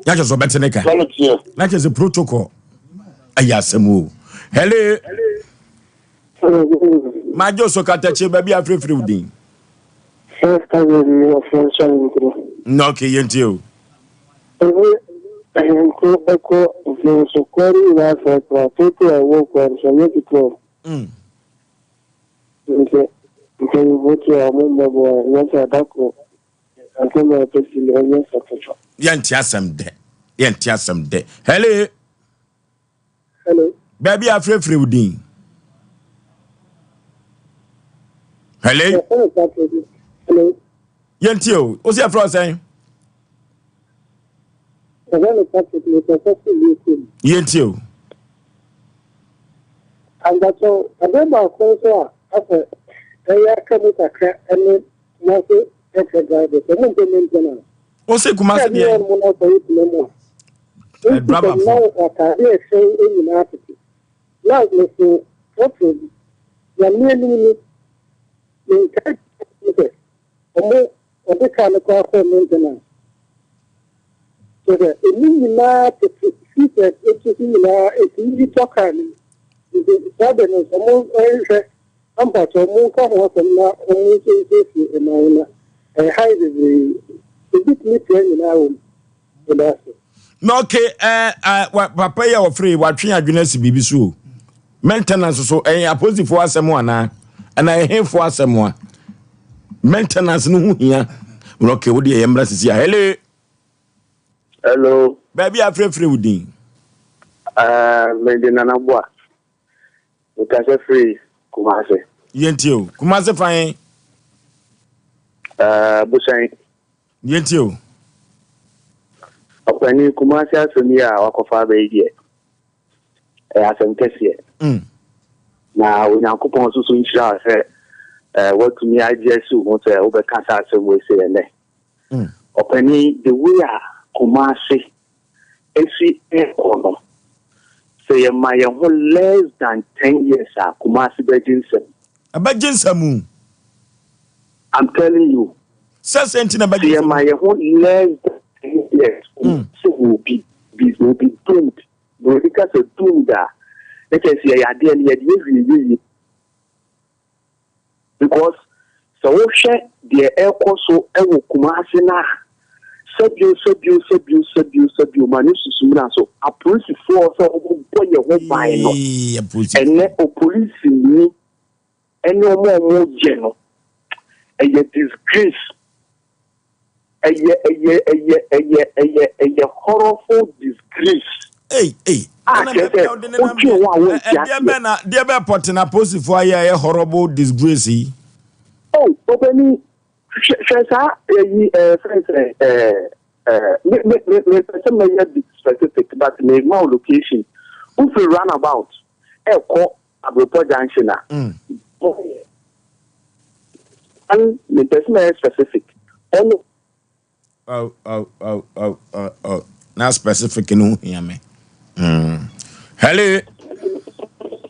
na kyerɛ sɛ ɔbɛte ne ka na kyerɛ sɛ protocol ɛyɛ asɛm o. Hello. Madwo so katakye baabi a frɛfrɛ wo din. Na okay yɛntie o. Ahemfo bɛkɔ mfomso kwan no nyinaa frafra, toto a ɛwɔ kwan so ɛnyɛ ketewa o. Nti mpanyimfo te a wɔn mmɛboa ɛnyɛ sɛ da koro asɛm a ɛpɛ si no ɛnyɛ sɛ papa. Yɛnte asɛm dɛ yɛnte asɛm dɛ. Hello. Hello. Baabi a frɛfrɛ wo din. Hello. Hello. Yɛntie o. Wo sɛ yɛfrɛ wo sɛn? Yɛntie o. Ampakyɛw, adeɛ baako nso a asɛ ɛyɛ aka mu kakra ne Kumasi trɔtrɔ drivers, wɔn mpɛ maintenance. Wo se Kumasi deɛ? Sɛ wɔn asɔre tena mu a. Driver fo. Na ataade a ɛhyɛn nyinaa tete. Na meso trɔtrɔ bi. Nyame anim ni, menkae sɛ wɔn wɔde kaa no koraa kɔɔ maintenance. Kyerɛ sɛ emu nyinaa tete seat a ɛtu so nyinaa ɛtumi yi tɔ kaa no mu. Nti saa de no nso wɔn nhwɛ ampa sɛ wɔn nka ho asɛm na wɔn nso nsiesie ɛman na. Ɛha yɛ bebree. Ebi tumi pira nyinaa wɔ mu. Meda ase. Na okay, eh, eh, papa yi a wɔfrɛ yi watwe adwene asi biribi so o. Maintenance so ɛyɛ apolisifoɔ asɛm anaa? Ɛna ɛhefoɔ asɛm a? Maintenance no ho hia. Na okay, wo deɛ yɛ mmra sisi a. Hello. Hello. Baabi a afrɛfrɛ wo din. Uh, mede Nana Boa. Mekasa firi Kumase. Yɛntie o. Kumase fa he? Uh, Bosan. Yɛntie o. Ɔpanin, Kumase asɛm yi a wakɔfa aba yi deɛ, ɛyɛ asɛm kɛseɛ. Mm. Na Onyankopɔn nso so nhyira wo sɛ eh, woatumi agye asi wo ho sɛ wobɛka saa asɛm wei sɛ ɛnɛ. Mm. Ɔpanin, the way a Kumase esi rekɔ no, sɛ yɛma yɛn ho less than ten years a, Kumasi bɛgye nsam. Ɛbɛgye nsam o. I'm telling you. Sɛ sɛ nti na ɛbɛgye nsam. Sɛ yɛma yɛn ho less than 10 years, Kumasi will be, be, will be doomed. Buroni ka sɛ doomed a, na kyerɛ sɛ yɛyɛ adeɛ no yɛde awie yie. Because sɛ wohwɛ deɛ ɛrekɔ so wɔ Kumasi no a, sɛbio sɛbio sɛbio sɛbio sɛbio ma ne susumina so, apolisifoɔ sɛ wɔbɔ yɛn ho ban no, ɛnɛ opolisini ɛne wɔn a wɔyɛ no, ɛyɛ disgrace. Ɛyɛ ɛyɛ ɛyɛ ɛyɛ ɛyɛ ɛyɛ horrible disgrace. Ei ei. A kyerɛ sɛ wotwe ho a wonte aseɛ. Deɛ bɛn na deɛ bɛn pɔte na apolisifoɔ ayɛ ɛyɛ horrible disgrace yi. Oh ɔbɛni hwɛ hwɛ saa ɛyi ɛɛ fɛn sɛ ɛɛ ɛɛ me me me me pɛ sɛ mɛyɛ be specific but me ma wo location wofiri roundabout ɛkɔ Abrepɔ junction a. Mm. An mepɛ sɛ mɛyɛ specific. Ɔno. Oh, oh, oh, oh, oh, oh. Na specific no ho hia me. Mm. Hello.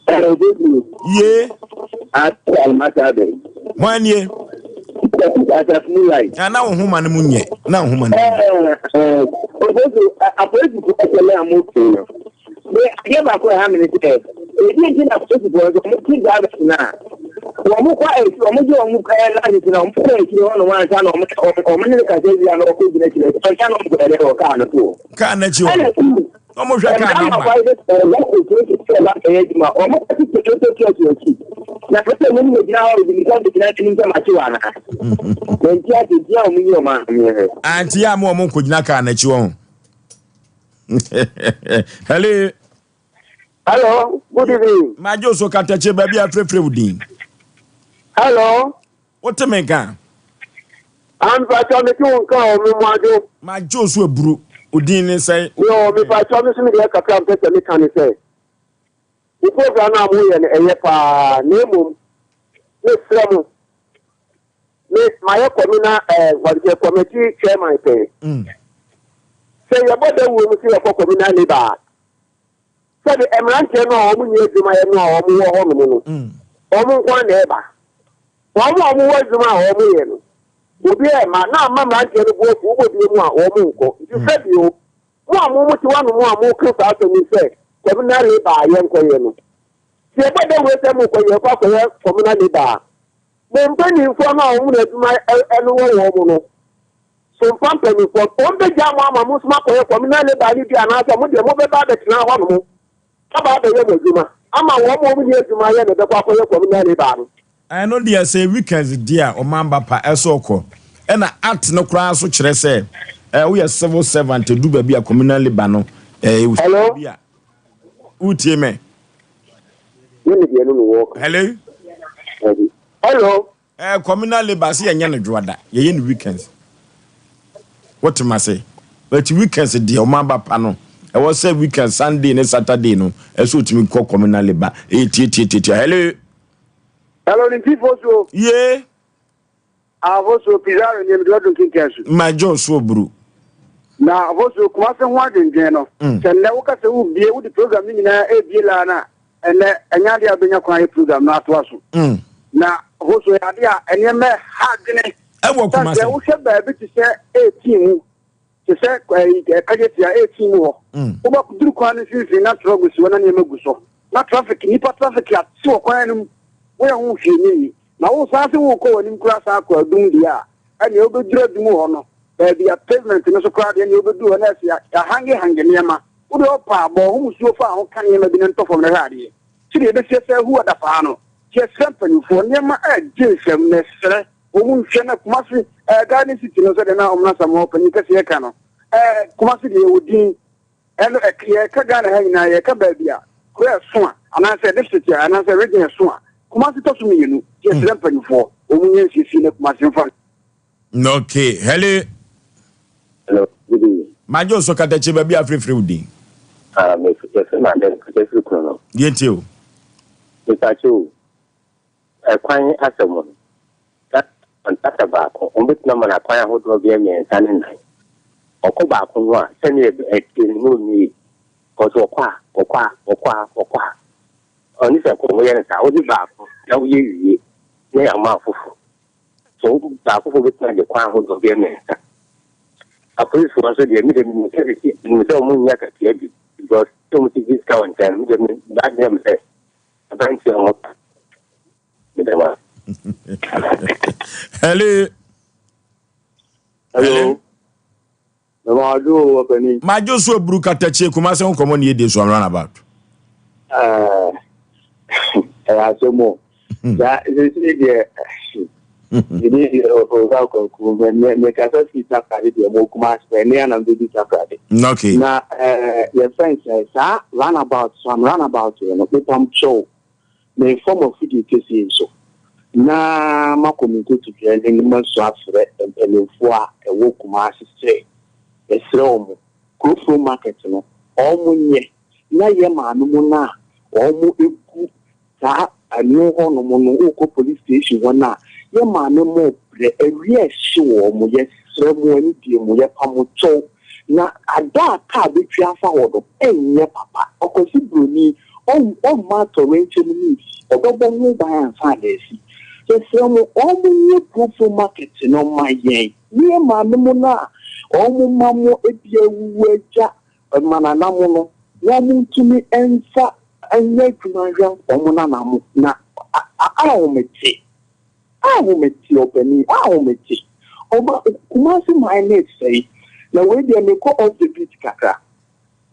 Hello, baby. Ye. Hwan nie? Na na wo homa no mu nyɛ. Na wo homa no mu nyɛ. Apolisifoɔ asɛm a mo no. Me adeɛ baako a ɛha me ne sɛ, ɛdeɛn nti na apolisifoɔ nso wɔn ti drivers no a, wɔn kɔ akyiri, wɔn gye wɔn ɛɛ license na wɔn kɔ akyiri hɔ nom ansa na wɔn wɔn ne no kasa wie a na wɔkɔ gyina akyiri ansa na wɔn kɔ ɛdɛ wɔ kaa no so. Kaa n'akyi hɔ. Ɛna tu. Wɔn hwɛ kaa namba. Ɛna kwan sɛ ɛɛ wɔn kɔ polisi sɛ ɛba ɛyɛ adwuma wɔn kɔ ti toyota truck wɔ akyi. Na pɛsɛ wɔn mu gyina hɔ ebi nsa gyina anim sɛ makye wɔ anaa. Na nti ase nti a wɔn yi wɔn ano. Anti yɛ a mo wɔn nkɔ gyina kaa n'akyi wɔ ho. Hello. Hello, good evening. Magye so katakye baabi a frɛfrɛ wo din. Hello. Wote me nka? Ampakyɛ mete wo nka o, me mmoadwo. Magye so aburu. Wo din ne sɛn? Yo, mepakyɛ me so me deɛ kakra mpɛ sɛ meka ne sɛ, wo program no a moyɛ no ɛyɛ paa, na mmom mesrɛ mo, Me mayɛ communal ɛɛ eh, wɔde sɛ committee chairman pɛn. Mm. Sɛ yɛbɔ dawuro mu sɛ yɛkɔ communal labour a, sɛde mmeranteɛ no a wɔn nyɛ adwuma yɛ no a wɔn wɔ hɔnom no, mm. wɔn nko ara na ɛba. Wɔn a wɔn wɔ adwuma a wɔn yɛ no, obi ɛma na ama mmeranteɛ no bo afu wobɔ bie mu a wɔn nkɔ. Nti mm. sɛ bio, mo a mo mo te hɔnom a mo ka saa asɛm yi sɛ communal labour a yɛnkɔyɛ no, sɛ yɛbɔ dawuro sɛ mo kɔ yɛkɔ akɔyɛ communal labour a, Mo mpanimfoɔ no a wɔn na adwuma no wɔ wɔn no, so mfa mpanimfoɔ, wɔbɛgyaa mo ama mo nso moakɔyɛ communal labour no bi anaasɛ mo deɛ mobɛba abɛtena hɔnom aba abɛyɛ mo adwuma ama wɔn a wɔnni adwuma yɛ na ɛbɛkɔ akɔyɛ communal labour no. Ɛno deɛ sɛ weekends deɛ a ɔman ba pa ɛsɛ ɔkɔ ɛna act no koraa nso kyerɛ sɛ ɛɛ woyɛ civil servant edu baabi a communal labour no ɛɛ Hello? bi a wotie me. Ne me deɛ no no wɔka. Hello. Hello. Eh, communal labour se yɛnyɛ no dwoada, yɛyɛ no weekends. Wote ma se? But weekends deɛ ɔmo aba pa no, ɛwɔ sɛ weekend Sunday ne Saturday no, ɛsɛ otumi kɔ communal labour. Ɛyɛ tie tie tie tie. Hello. Hello, ne ntifo so. Ye. Avosuo, Pizarro nie, mede waduru nkenkan su. Ma Joe so oburu. Na Avosuo, Kumase ho adwendwen no, sɛ nnɛ woka sɛ wobie, wode program no nyinaa ɛrebie laa no a, ɛnnɛ ɛnyɛ adeɛ a wobɛnya kwan ayɛ program no atoa so. Na Avosuo, ɛyɛ adeɛ a nneɛma ɛha adwene. Ɛwɔ Sane Kumase. sɛ wohwɛ baabi te sɛ 18 mu, te sɛ ɛyi Kajetia 18 mu hɔ, wobɛduru kwan no mfimfini na trɔg si hɔ na nneɛma gu so. Na traffic, nnipa traffic ate wɔ kwan no mu, woyɛ ho hwee nyɛ yie. Na wo san se worekɔ w'anim koraa san akɔ adum deɛ a, Ɛnea wobɛduru adum hɔ no, baabi a pavement no so koraa deɛ, ɛnea wobɛduru hɔ na ɛsɛ yɛahangehange nneɛma. Wode ɔpa a, bɔ ho musuo fa ho ka nneɛma bi na ntɔ fam na hwɛ adeɛ. Sɛdeɛ ɛbɛsi asɛ ahu adapaa no. Nti yɛsrɛ mpanimfoɔ, nneɛma ɛregye nsam na yɛsrɛ wɔn nhwɛ na Kumasi, ɛɛ Garden City no sɛdeɛ na Ɔmena Asamoah ɔpanyin kɛseɛ ka no, ɛɛ Kumasi deɛ yɛwɔ din. Ɛno ɛk yɛreka Ghana ha nyinaa yɛreka baabi a kuro ɛso a anaasɛ district a anaasɛ region ɛso a Kumasi tɔ so mmienu. Nti yɛsrɛ mpanimfoɔ wɔn nyɛ nsiesie na Kumasi mfa. Okay, hello. Hello, good evening. Madwo nso katakye baabi a frɛfrɛ wo din. Ah, me yɛfrɛ me Adem kasa firi kuro no. Deɛ nti o. Mepatwo o, ɛkwan asɛm no, na kɔntrakta baako, wɔn bɛtumi ama no akwan ahodoɔ bɛyɛ mmiɛnsa ne nnan. Ɔkɔ baako ho a, sɛdeɛ ɛteɛ no na ɔnwie. Kɔs ɔkɔ a, ɔkɔ a, ɔkɔ a, ɔkɔ a. Ɔne sɛ kɔ wɔyɛ no saa, wode baako na woyɛ wie na yɛama afoforo. So baakofo betumi agye kwan ahodoɔ bɛyɛ mmiɛnsa? Apolisifoɔ nso deɛ, me deɛ menim sɛ sisi menim sɛ wɔn nnya akatua bi because sɛ wɔn ti gye sika wɔ nkyɛn no, me deɛ me m'adwene yɛ me sɛ aberanteɛ ho ka. Meda mo ase. Hello. Hello. Mema wadwo o ɔpanin. Madwo so aburu katakyie Kumasi ho nkɔmmɔ ne yɛdi so am runabout. Ɛyɛ asɛm o. Saa sisi deɛ mede deɛ ɔwura kwaku mekasa firi Takoradi deɛ mo Kumasi pɛ ne anam bɛdi Takoradi. Okay. Na yɛfrɛ sɛ saa runabout so am runabout no mepam kyɛw Merefa mo afidie kɛseɛ yi so na makɔ me nkotodwe anim na masu afrɛ mpanimfoɔ a ɛwɔ Kumasi sɛ, mesrɛ wɔn, Kurofrom market no, wɔn nyɛ na yɛ maame mo no a wɔn gu saa ano hɔ nom no, wokɔ police station hɔ no a, yɛ maame mo brɛ, awia ɛhye wɔn, yɛsrɛ mo anidie mu, yɛpa mo kyɛw. Na ada a kaa bɛtwi afa hɔ no, ɛnyɛ papa. Ɔkwasi Broni, ɔmma atɔwrɛnkyɛm no nsi, ɔbɛbɔ ho ban ansa na asi. Yɛsrɛ mo, wɔnyɛ Kurofo market no mma yɛn, ne yɛn maame mo no a wɔn mma mo ebi awuwu agya mmanana mo no, wɔn ntumi mfa nyɛ adwuma nhwɛ wɔn nana mo, na ahomete. Ahomete ɔpanin, ahomete. Ɔba Kumasi man no resɛe. Na wei deɛ mekɔ off the beat kakra.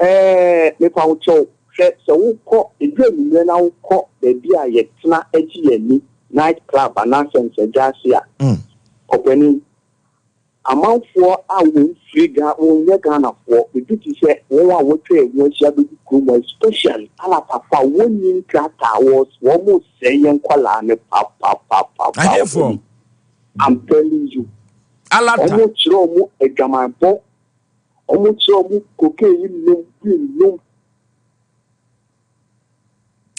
Ɛɛ mepa wo kyɛw, hwɛ sɛ wokɔ, ɛduru anwummerɛ na wokɔ baabi a yɛtena gye yɛn ani, night club anaasɛ nsɛdwa ase a, ɔpanin, Amanfoɔ a wɔn firi Ga wɔn nyɛ Ghanafoɔ, ebi te sɛ wɔn a wɔatwa yɛn ho ahyia abɛgu kurom hɔ especially Alatafoɔ a wɔnni nkrataa wɔ wɔn resɛe yɛn nkwadaa no papapapapa Ahefoɔ? I'm telling you. Alata. Wɔn kyerɛ wɔn adwamanbɔ, wɔn kyerɛ wɔn cocaine nom, weed nom.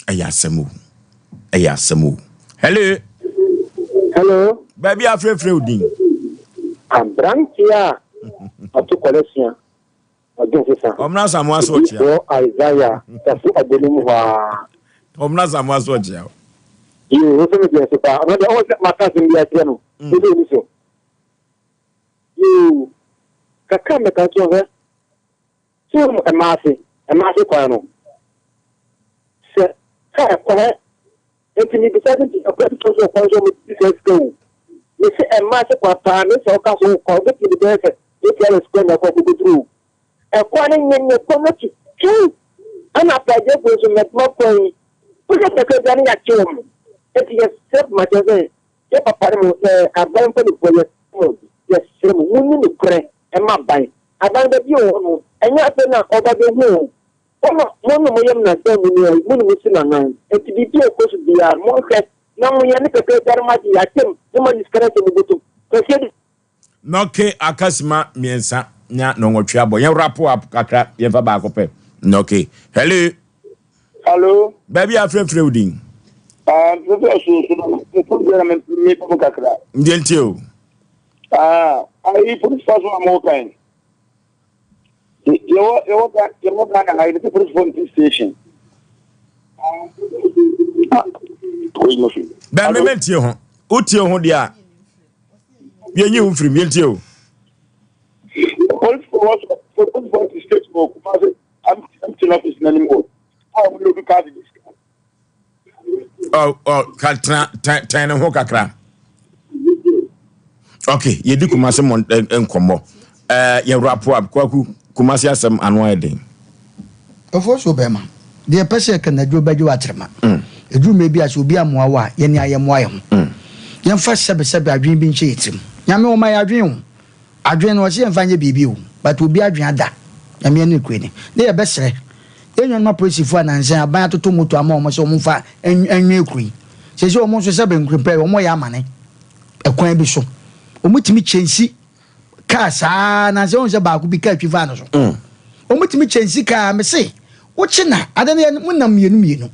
Ɛyɛ asɛm o. Ɛyɛ asɛm o. Hello. Hello. Baabi a afrɛfrɛ wo din. Aberanteɛ a ɔto kɔlɛsia ɔdwen sesa. Ɔmena Samoa so ɔkyea. Odiyifoɔ Isaiah tafo ɔbɛnum hɔ ara. Ɔmena Samoa so ɔkyea. Yoo, wo nso me deɛ so paa. Ɔno deɛ ɔwɔ sɛ maka asɛm bi akyerɛ no. Wo sɛ ɔni so. Yoo, kakra mɛka nso hwɛ. So wonim Ɛmaase, Ɛmaase kwan no? Sɛ kaa kwan, enti mebisa sɛ nti akwantufoɔ nso wɔ kwan so a wɔdi saa sika o? Mese Ɛmaase kwan paa, me sɛ woka sɛ wokɔ a, wobɛtumi de bɛyɛ sɛ 8 hours koraa na akɔ akɔkɔduru o. Ɛkwan no nyɛ nyɛ kwan no tutu, ɛna apagyafoɔ nso mmɛtoma kwan yi, wohwɛ kakra bi a na yɛakye wɔn. Enti yɛsrɛ ma kyerɛ sɛ yɛ papa no mo, aban mpanimfoɔ yɛsrɛ mo, yɛsrɛ mo, monni nokorɛ mma aban. Aban da bi wɔ hɔ no, ɛnyɛ afei na ɔba bɛhu o. Mo na mo ne mo yam nnansa mu no, mo ne mo si no anan. Enti biribi a ɛkɔ so biara no, monhwɛ na monyɛ ne pɛpɛɛpɛ na moagye atom na moayi sika no ahyɛ mo bɔtɔ mu. Kɛseɛ bi. Nɔke aka sima mmiɛnsa nya nɔnwɔtwe abɔ. Yɛn wrap up kakra, yɛmfa baako pɛ. Nɔke. Hello. Hello. Baabi a afrɛfrɛ wo din. Ah, mfrɛfrɛ so so no, mfrɛfrɛ na mepɛ mu kakra. Ndeɛ ntie o. Ah, ayi polisifoɔ so a mo kan. Yɛwɔ yɛwɔ yɛwɔ Ghana ha yɛde polisifoɔ nti station. Ah, Bɛn me mɛntie ho. Wotie ho deɛ a, yɛnyi wo mfirim, yɛntie o. Polisifoɔ so polisifoɔ nti station wɔ Kumasi MTN office n'anim hɔ. A wɔn lodu kaadi de sika. Ɔ ɔ ka tena tɛn tɛn ne ho kakra. Ok, yɛdi Kumasi mmɔ nkɔmmɔ. Ɛɛ yɛ wrap up, Kwaku, Kumasi asɛm ano ayɛ den. Ofosuo bɛɛma, deɛ yɛpɛ sɛ yɛka no aduro bɛgye wo atrema. Ɛduru mmerɛ bi a sɛ obi ammoa wo a, yɛne a yɛmmoa yɛn ho. Yɛmfa sɛbesɛbe adwene bi nhyɛ yɛn tirim. Nyame ɔma yɛn adwene o, adwene no ɔse yɛmfa nyɛ biribi o, but obi adwene ada. Nyame ani nokorɛ ni. Ne yɛbɛsrɛ yɛn nuanom apolisifoɔ a nansa yi aban atoto moto ama wɔn sɛ wɔmfa nwɛn kuro yi. Seesei wɔn nso sɛbe nkorempɛ wɔyɛ amane. Ɛkwan bi so, wɔtumi kyɛnsi kaa saa na sɛ wɔn sɛ baako bi kaa twi faa no so. Mm. Wɔtumi kyɛnsi kaa mese wokye na ade no yɛ mo nam mmienu mmienu.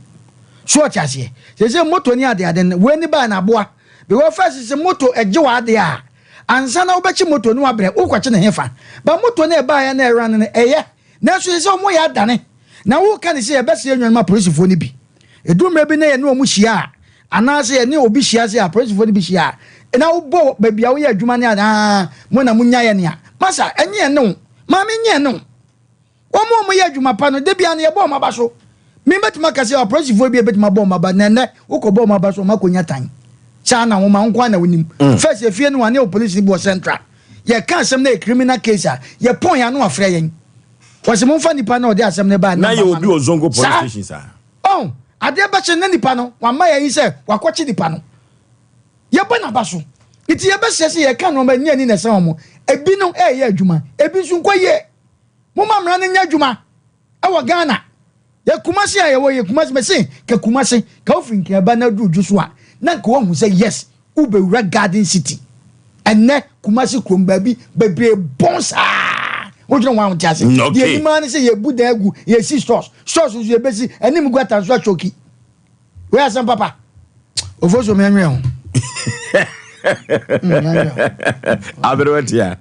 So ɔte aseɛ. Sɛ sɛ moto ne ade ade no wei ne baa na aboa. Because first sɛ moto ɛgye wɔ ade a ansa na wobɛkye moto no wabrɛ wokɔkye ne hefa. Ba moto no ɛbaeɛ na ɛra no no ɛyɛ. Nanso sɛ sɛ wɔn yɛ adane na woka ne sɛ yɛbɛsrɛ nnuanom apolisifoɔ no bi. Ɛduru mmerɛ bi na yɛne wɔn hyia a, anaasɛ yɛne obi hyia sɛ apolisifoɔ no bi hyia a, na wobɔ baabi a woyɛ adwuma ne ade, aa, mo na monya yɛ nea. Masa, ɛnyɛ ɛne wo. Maame, nyɛ ɛne wo. Wɔn a wɔyɛ adwuma pa no, da biara no yɛbɔ wɔn aba so. Me mɛtumi aka sɛ apolisifoɔ bi a ɛbɛtumi abɔ wɔn aba, na ɛnnɛ wokɔbɔ wɔn aba so, wɔn akɔnya tan. Saa na nwoma nko ara na wonim. Mm. First, efie no, ane opolisi bi wɔ Central. Yɛka asɛm na yɛ criminal case a, yɛpɔn yɛn ano afrɛ yɛn. Wɔsi momfa nipa na ɔde asɛm no baa na yɛ obi wɔ Zongo police station saa. Oh, adeɛ bɛkye na nipa no wama yɛn yi sɛ wakɔkye nipa no. Yɛbɔ n'aba so. Nti yɛbɛsrɛ sɛ yɛka nneɛma nyɛ ani na ɛsɛ wɔn. Ebi no ɛyɛ adwuma, ebi nso nkɔ yie. Momma mmara no nyɛ adwuma ɛwɔ Ghana. Yɛ Kumasi a yɛwɔ yɛ Kumasi mese ka Kumasi ka wofiri Nkran ba na aduru Dwoso a na nka wahu sɛ yes wobɛwura Garden City. Ɛnnɛ Kumasi kurom baabi bebree bɔn saa wodwene ho a wonte ase. Mm, Deɛ anim ara ne sɛ yɛbu dan agu yɛsi stores stores nso yɛbɛsi anim guata nso atwoki. Wei asɛm papa. Ofosu mi anwene ho. Aberewa tia.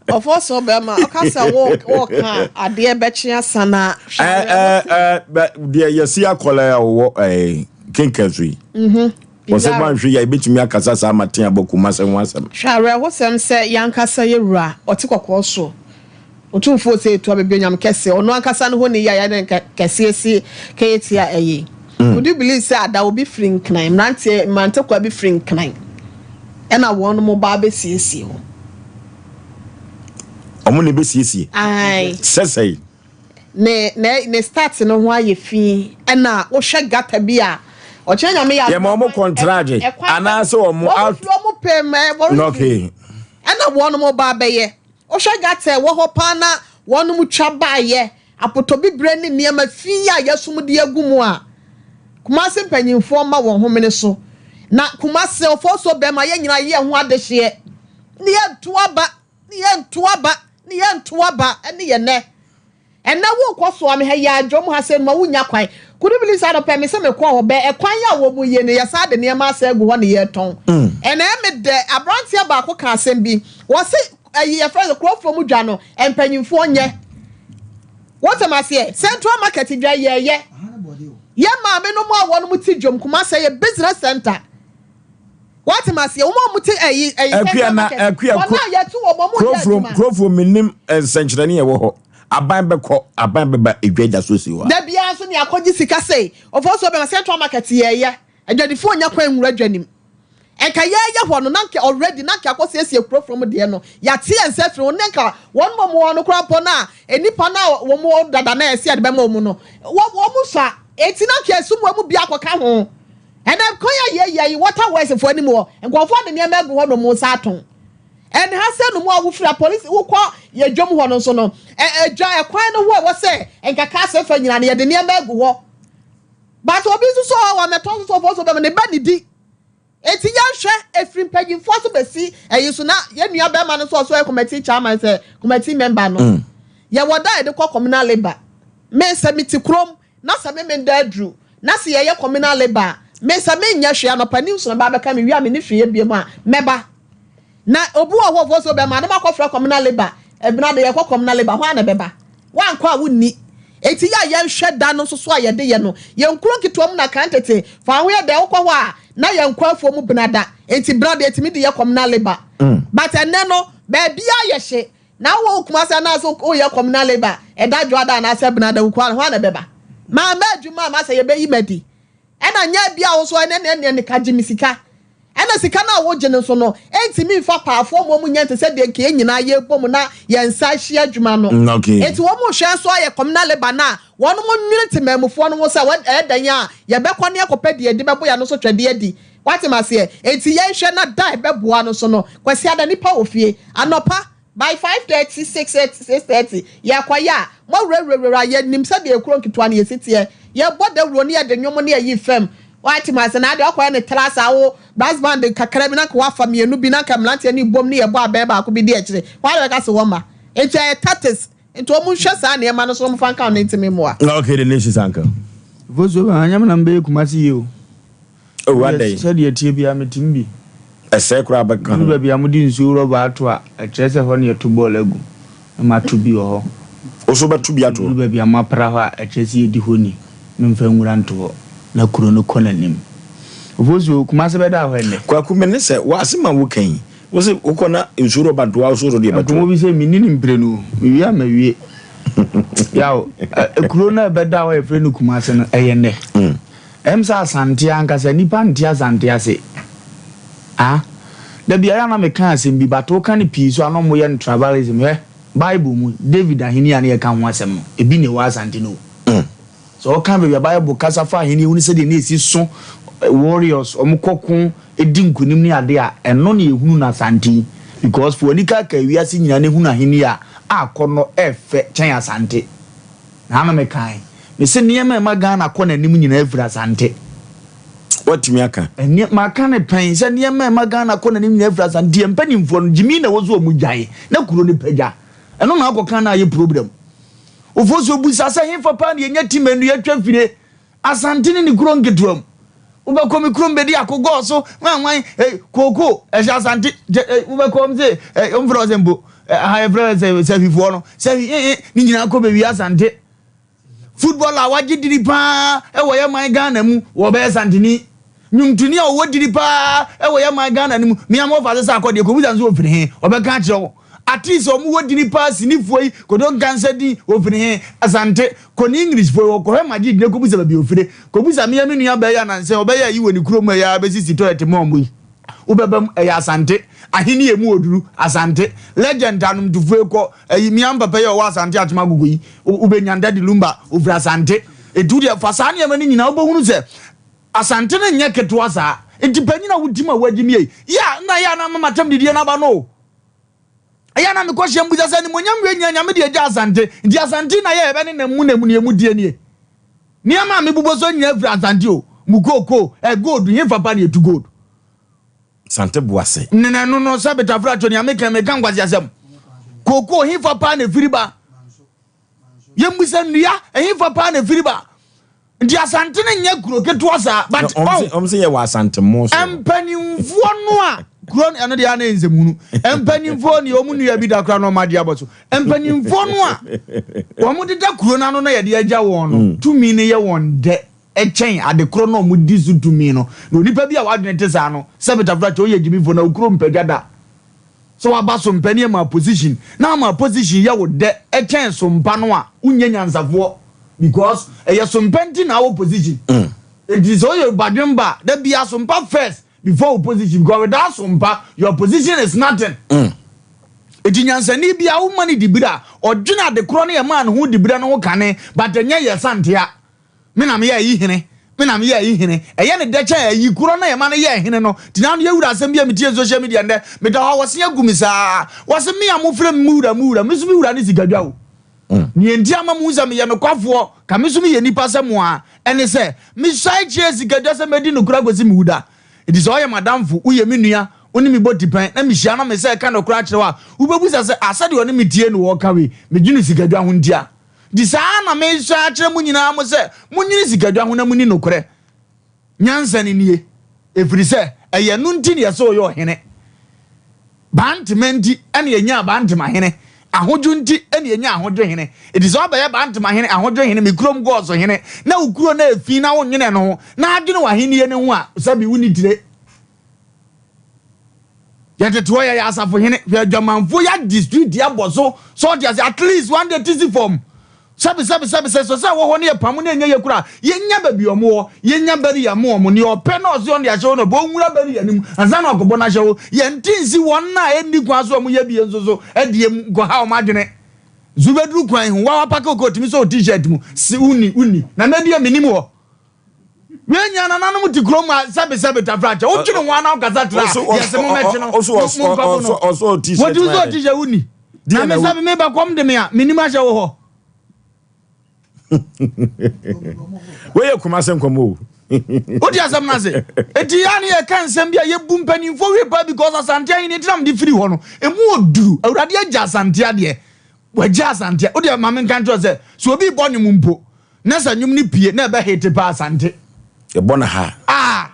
Ofosu bɛma ɔka sɛ wɔka adeɛ bɛkye asa na. Deɛ yɛsi akɔla a ɔwɔ kenkan so yi. Mhm. Wɔsɛ wanhwɛ yɛ ebetumi akasa saa ma tea bɔ kuma sɛ ho asɛm. Hwɛ awerɛhosɛm sɛ yɛankasa yɛ wura ɔte kɔkɔɔ so Otumfoɔ Osei Tuah Bebio Nyame kɛse, ɔno ankasa no honi yi a yɛayɛ no kɛseɛ si keyetia ɛyi yi. Could you believe sɛ ada obi firi Nkran, mmeranteɛ, mmerantekwaa bi firi Nkran ɛna wɔn mo ba abɛsiesie hɔ. Wɔn na ɛbɛsiesie? Ae. Sɛ sɛi? Ne, ne, ne start no ho ayɛ fi, ɛna wohwɛ gutter bi a, ɔkyerɛ Nyame yɛ Yɛma wɔn kɔntragye, anaasɛ wɔn out. Wɔn firi wɔn pɛ mu, ɛ, wɔn Okay. Ɛna wɔn mo ba abɛyɛ. Wohwɛ gutter a ɛwɔ hɔ paa na wɔnom twa baeɛ, apotɔbibire ne nneɛma fi a yɛasom de agu mu a, Kumasi mpanyinfoɔ mma wɔn homene so. Na Kumasi ɔfɔɔsuo bɛrima yɛn nyinaa yɛ ho adehyeɛ. Ne yɛnto aba, ne yɛnto aba, ne yɛnto aba ɛne yɛ nɛ. Ɛnɛ wo kɔ soa me ha yi a dwom ha sɛ numa wo nya kwan. Could you believe sɛ anɔpɛ me se me kɔɔ hɔ bɛ ɛkwan yi a wɔ mu yie no yɛ saa de nneɛma asɛ agu hɔ ne yɛ tɔn. Ɛna ɛme dɛ abranteɛ baako ka asɛm bi wɔ se ɛyi yɛ frɛ no kurɔfoɔ mu dwa no mpanyinfoɔ nyɛ. Wo te maseɛ central market dwa yɛ yɛ yɛ maame no mu a wɔn mo te dwom Kumasi yɛ business center. Wate maseɛ wɔn a wɔn te ɛyi ɛyi central market wɔn a yɛtu wɔn wɔn yɛ adwuma. Kurɔfoɔ menim nsɛnkyerɛnne ɛwɔ hɔ. Aban bɛkɔ, aban bɛba, edwa da so si hɔ a. Da biara nso nea akɔgye sika sei, ɔfɔɔ so ɔbɛma central market yɛɛyɛ, adwadifoɔ nnya kwan nwura dwa nim. Nka yɛɛyɛ hɔ no na nka already na nka akɔsiesie kuro from deɛ no, yɛate yɛn nsa afiri ho, ne nka wɔn a wɔwɔ hɔ no koraa mpo no a nnipa no a wɔn wɔ dada no a yɛse yɛde bɛma wɔn no, wɔn wɔn sua, enti na nka ɛso mu bi akɔka ho. Ɛnɛ kwan a yɛyɛ yi, water works foɔ anim hɔ, nkurɔfoɔ de nneɛma agu hɔ nom sa atɔn. Ɛne ha sɛ no mu a wofiri apolisi wokɔ yɛ dwam hɔ no nso no, ɛdwa ɛkwan no ho a ɛwɔ sɛ nka cars fa nyina no yɛde nneɛma agu hɔ. But obi nso so hɔ wɔmɛtɔ nso so ɔfɔ so bɛma ne ba ne di. Eti yɛnhwɛ efiri mpanyinfoɔ so bɛsi ɛyi so na yɛn nua bɛrima no nso ɔso yɛ committee chairman sɛ committee member no. Yɛwɔ da a yɛde kɔ communal labour. Me sɛ mete kurom Na sɛ me menda aduru, na se yɛyɛ communal labour a, me sɛ menyɛ hwee, anɔpa news no ba abɛka me wie a menni hwee yɛ biom a, mɛba. Na obi wɔ hɔ ɔfoɔ sɛ ɔbɛma na makɔfrɛ communal labour, ɛbena de yɛkɔ communal labour, hwan na ɛbɛba? Woankɔ a wonni. Enti yɛ a yɛnhwɛ da no nso so a yɛde yɛ no, yɛn nkuro nketewa mu na kan tete, fa ho yɛ dɛ, wokɔ hɔ a na yɛnkɔ afuo mu bena da, enti bena de yɛtumi de yɛ communal labour. But ɛnnɛ no, baabiara yɛ hye, Na wowɔ Kumasi anaasɛ woyɛ communal labour ɛda dwoada anaasɛ benada wo kɔ a hwan na ɛbɛba? Mamma adwuma a masɛ yɛbɛyi madi ɛna nyɛ bia wo nso ɛnɛ ne ɛnɛ ne ka gye me sika. Ɛna sika no a wogye no nso no, ɛntumi mfa paafoɔ ma wɔn nyɛ nte sɛ deɛ nka yɛn nyinaa yɛrebɔ mu na yɛn nsa ahyia adwuma no. Enti wɔn rehwɛ nso ayɛ communal labour no a wɔn nwene temanmufoɔ no ho sɛ ɛyɛ dɛn a yɛbɛkɔ ne akɔpɛ deɛ yɛde bɛbɔ yɛn ano so twɛdeɛ adi. Woate me aseɛ? Enti yɛnhwɛ na da a ɛbɛboa no nso no, Kwasiada nnipa wɔ fie. Anɔpa, by 5:30, 6, 6:30, yɛrekɔyɛ a, moawurawurawura, yɛnim sɛdeɛ kuro nketewa no yɛsi teɛ. Yɛbɔ dawuro ne yɛde nnwom ne ayi fam. Woate me ase? Na adeɛ woakɔyɛ no tra saa, wo brass band kakra bi na anka woafa mmienu bi na anka mmeranteɛ no rebom ne yɛbɔ abɛn baako bi di akyire. Hwan na bɛka sɛ wɔmma? Enti ɛyɛ tactics. Nti wɔn nhwɛ saa nneɛma no so na wɔn fa nka ho na ntumi mmoa. Okay, the nations uncle. Fosuo bɛn anyɛ me na mebɛyɛ Kumasi yie o. Oh, adɛn? Sɛdeɛ ɛteɛ biara metim bi. Ɛsɛe koraa bɛka ho. Ɛduru baabi a mode nsuo rɔba ato a, ɛkyerɛ sɛ hɔ na yɛto bɔɔl agu, na mato bi wɔ hɔ. Wo nso wobɛto bi ato hɔ? Ɛduru baabi a moapra hɔ a, ɛkyerɛ sɛ yɛdi hɔ ni, memfa nwura nto hɔ, na kuro no kɔ n'anim. Ofosuo, Kumasi bɛda hɔ ɛnnɛ. Kwaku, me ne sɛ, w'asem a woka yi, wo se wokɔ na nsuo rɔba to a, wo nso wode bɛto hɔ. Nkɔmmɔ bi sɛ, menni no mprenu o, mewie a mawie. Yaw, kuro no a ɛbɛda hɔ a yɛfrɛ no Kumasi no, ɛyɛ nnɛ. Ɛm sɛ Asante ankasa nnipa nte Asante ase ah Da biara na meka asɛm bi but woka no pii so a na ɔmo yɛ no tribalism hwɛ Bible mu David ahenni a na yɛka ho asɛm no ebi na ɛwɔ Asante no o Sɛ ɔka baabi a Bible kasa fa ahenni ho ne sɛdeɛ na ɛsi so warriors ɔmo kɔ ko di nkunim ne ade a ɛno na yɛhunu no Asante yi because fo ani kaakaa wiase nyinaa na ehunu ahenni a akɔnnɔ ɛfɛ kyɛn Asante. Naano me kae. Me se nneɛma a ɛma Ghana kɔ n'anim nyinaa firi Asante. Woatumi aka? Ɛnneɛ maka no pɛn sɛ nneɛma a ɛma Ghana kɔ n'anim nyinaa firi Asante. Yɛn mpanimfoɔ no, gyimii na ɛwɔ sɛ wɔn gyae na kuro no pagya. Ɛno na akɔka na ayɛ problem. Ofosuo bisa sɛ hefa paa na yɛnya tim nnua twa fire? Asante ne ne kuro nketewa mu. Wobɛkɔ me kurom bɛdi akogɔɔ so nwanwan eh, kooko ɛhyɛ Asante kyɛ eh, wobɛkɔ wɔn sɛ eh, wɔn frɛ sɛ mpo eh, aha yɛfrɛ sɛ sɛhwifoɔ no sɛhwi eh, eh, ne nyinaa kɔ bɛwie Asante. Football a wagye diri paa ɛwɔ yɛ man Ghana mu wɔbɛyɛ Santeni. Nnwomtoni a ɔwɔ diri paa ɛwɔ yɛ man Ghana no mu mea mo ɔfa sɛ sɛ akɔdeɛ kɔbusa nso ɔfiri he ɔbɛka akyerɛ wo. Artiste a ɔmo wɔ dini paa sinifoɔ yi Kodo Nkansah din ofiri he? Asante. Kɔ ne English foɔ yi hɔ kɔhwɛ Majid na kɔbisa baabi a ofire. Kɔbisa mea me nua baa yi anansɛ ɔbɛyɛ ayi wɔ ne kurom ɛyɛ a bɛsisi toilet ma ɔmo yi. Wobɛba mu ɛyɛ Asante. Ahene emu oduru, Asante. Legend anomtofoɔ yi kɔ ayi mea mpapa yi a ɔwɔ Asante Akyem Agogo yi wobɛnya Daddy Lumba ofiri Asante. Enti wodeɛ fa saa nneɛma no nyinaa wobɛhunu sɛ Asante no nyɛ ketewa saa. Enti panyin a wotim a woagye me ei. Yɛ a na yɛ a na ama matam didie no aba no o. Ɛyɛ a na mekɔ hyɛm bisa sɛ animuonyam wei nyinaa Nyame de agya Asante. Nti Asante na yɛ yɛbɛ ne nam mu na mu ne emu die nie. Nneɛma a mebobɔ so nyinaa firi Asante o. Mu kookoo, ɛ gold, hefa pa na yɛtu gold? Asante Boase. Nena no no sɛ betafra to nea meka meka nkwaseasɛm. Kookoo hefa paa na ɛfiri ba? Yɛmmisa nnua, ɛhefa paa na ɛfiri ba? Nti Asante no nyɛ kuro ketewa saa but oh. Wɔn sɛ yɛ wɔ Asante mo so. Mpanimfoɔ no a kuro no ɛno deɛ ana nsɛmhunu mpanimfoɔ ne wɔn nua bi da koraa na wɔn agye abɔ so mpanimfoɔ no a wɔn deda kuro no ano na yɛde agya wɔn no mm. tumi no yɛ wɔn dɛ ɛkyɛn ade korɔ na wɔn di so tumi no na onipa bi a wadwene te saa no sɛ betafra kyɛ ɔyɛ gyimifoɔ na okuro mpagya da. Sɛ waba sompa ni ama position na ama position yɛ wo dɛ kyɛn sompa no a wonyɛ nyansafoɔ because ɛyɛ sompa nti na awɔ position nti sɛ woyɛ badwemba a da bia sompa first before wo position because without sompa your position is nothing nti nyansani bia woma no dibere a ɔdwene adekorɔ no yɛ maa ne ho dibere no ho kane but ɛnyɛ yɛ santea Me na meyɛ ayi hene, me na meyɛ ayi hene. Ɛyɛ ne dɛ kyɛn ayi korɔ na yɛma no yɛɛ hene no. Nti na ano yɛ wura asɛm bi a metie social media ndɛ. Meda hɔ a wɔse agu me saa. Wɔse me a mofrɛ me mo wura mo wura, me nso me wura ne sikadwa o. Nea nti ama mohu sɛ meyɛ nokwafoɔ, ka me nso meyɛ nipa sɛ mo a, ɛne sɛ, mesuae kyerɛɛ sikadwa sɛ mɛdi nokorɛ akɔsi me wuda. Nti sɛ ɔyɛ m'adamfo, woyɛ me nua, wo ne me bɔ tipɛn, na mehyia na mesɛ reka nokorɛ akyerɛ wo a, wobɛbisa sɛ, ah sɛdeɛ ɔne me tie na ɔreka wei, medwene sikadwa ho ntia? Nti saa ara na meresua akyerɛ mo nyinaa mo sɛ, monnwene sikadwa ho na monni nokorɛ. Nyansa no nie, ɛfiri sɛ ɛyɛ ɛno nti na yɛsɛ ɔyɛ ɔhene. Bantema nti na yɛnyaa Bantema hene, ahodwo nti na yɛnyaa ahodwo hene. Enti sɛ wobɛyɛ Bantema hene, ahodwo hene, me kurom gɔɔso hene, na wo kuro no yɛ fi na wonnwene ɛno ho, na adwene w'ahennie no ho a, sɛbe wonni tire. Yɛtete hɔ yɛyɛ asafohene hwɛ adwamanfoɔ yi agye street abɔ so sɛ ɔte ase at least one day tisi fam. Sɛbe sɛbe sɛbe sɛ sɛ sɛ wɔ hɔ ne yɛ pamo ne ɛnyɛ yɛ kura yɛnya baabi ɔmo wɔ yɛnya bɛri ama ɔmo nea ɔpɛ na ɔse ɔno de ahyɛ hɔ na ɔbɛ ɔnwura bɛri anim ansa na ɔkɔbɔ no ahyɛ hɔ yɛnte nsi wɔn a ɛnni kwan so ɔmo yɛ bie nso so ɛdeɛ mu nkɔha ɔmo adwene nso wobɛduru kwan ho wa wapake wo kɔ otumi sɛ wo t-shirt mu se wonni wonni na mɛdeɛ menim hɔ. Wei nyɛ nananom te kurom a sɛbesɛbe tafrakyɛ wotwene ho ana wokasa tra yɛse momɛkye no monkɔbo no wɔtumi sɛ ɔte hyɛ wonni na me sɛbe meba kɔm de me a menim ahyɛ wo hɔ. Wei yɛ Kumase nkɔmmɔ o. Wote asɛm no ase? Enti yɛ a ne yɛka nsɛm bi a yɛbu mpanimfoɔ wie paa because Asante ahenni nti na mede firi hɔ no ɛmu ɔduru. Awurade agya Asante adeɛ. Wagya Asante. Wodeɛ ma menka nkyerɛ sɛ sɛ obi bɔ nnwom mpo Na sɛ nnwom no pue na ɛbɛ hit paa Asante. Yɛbɔ no ha. Ah!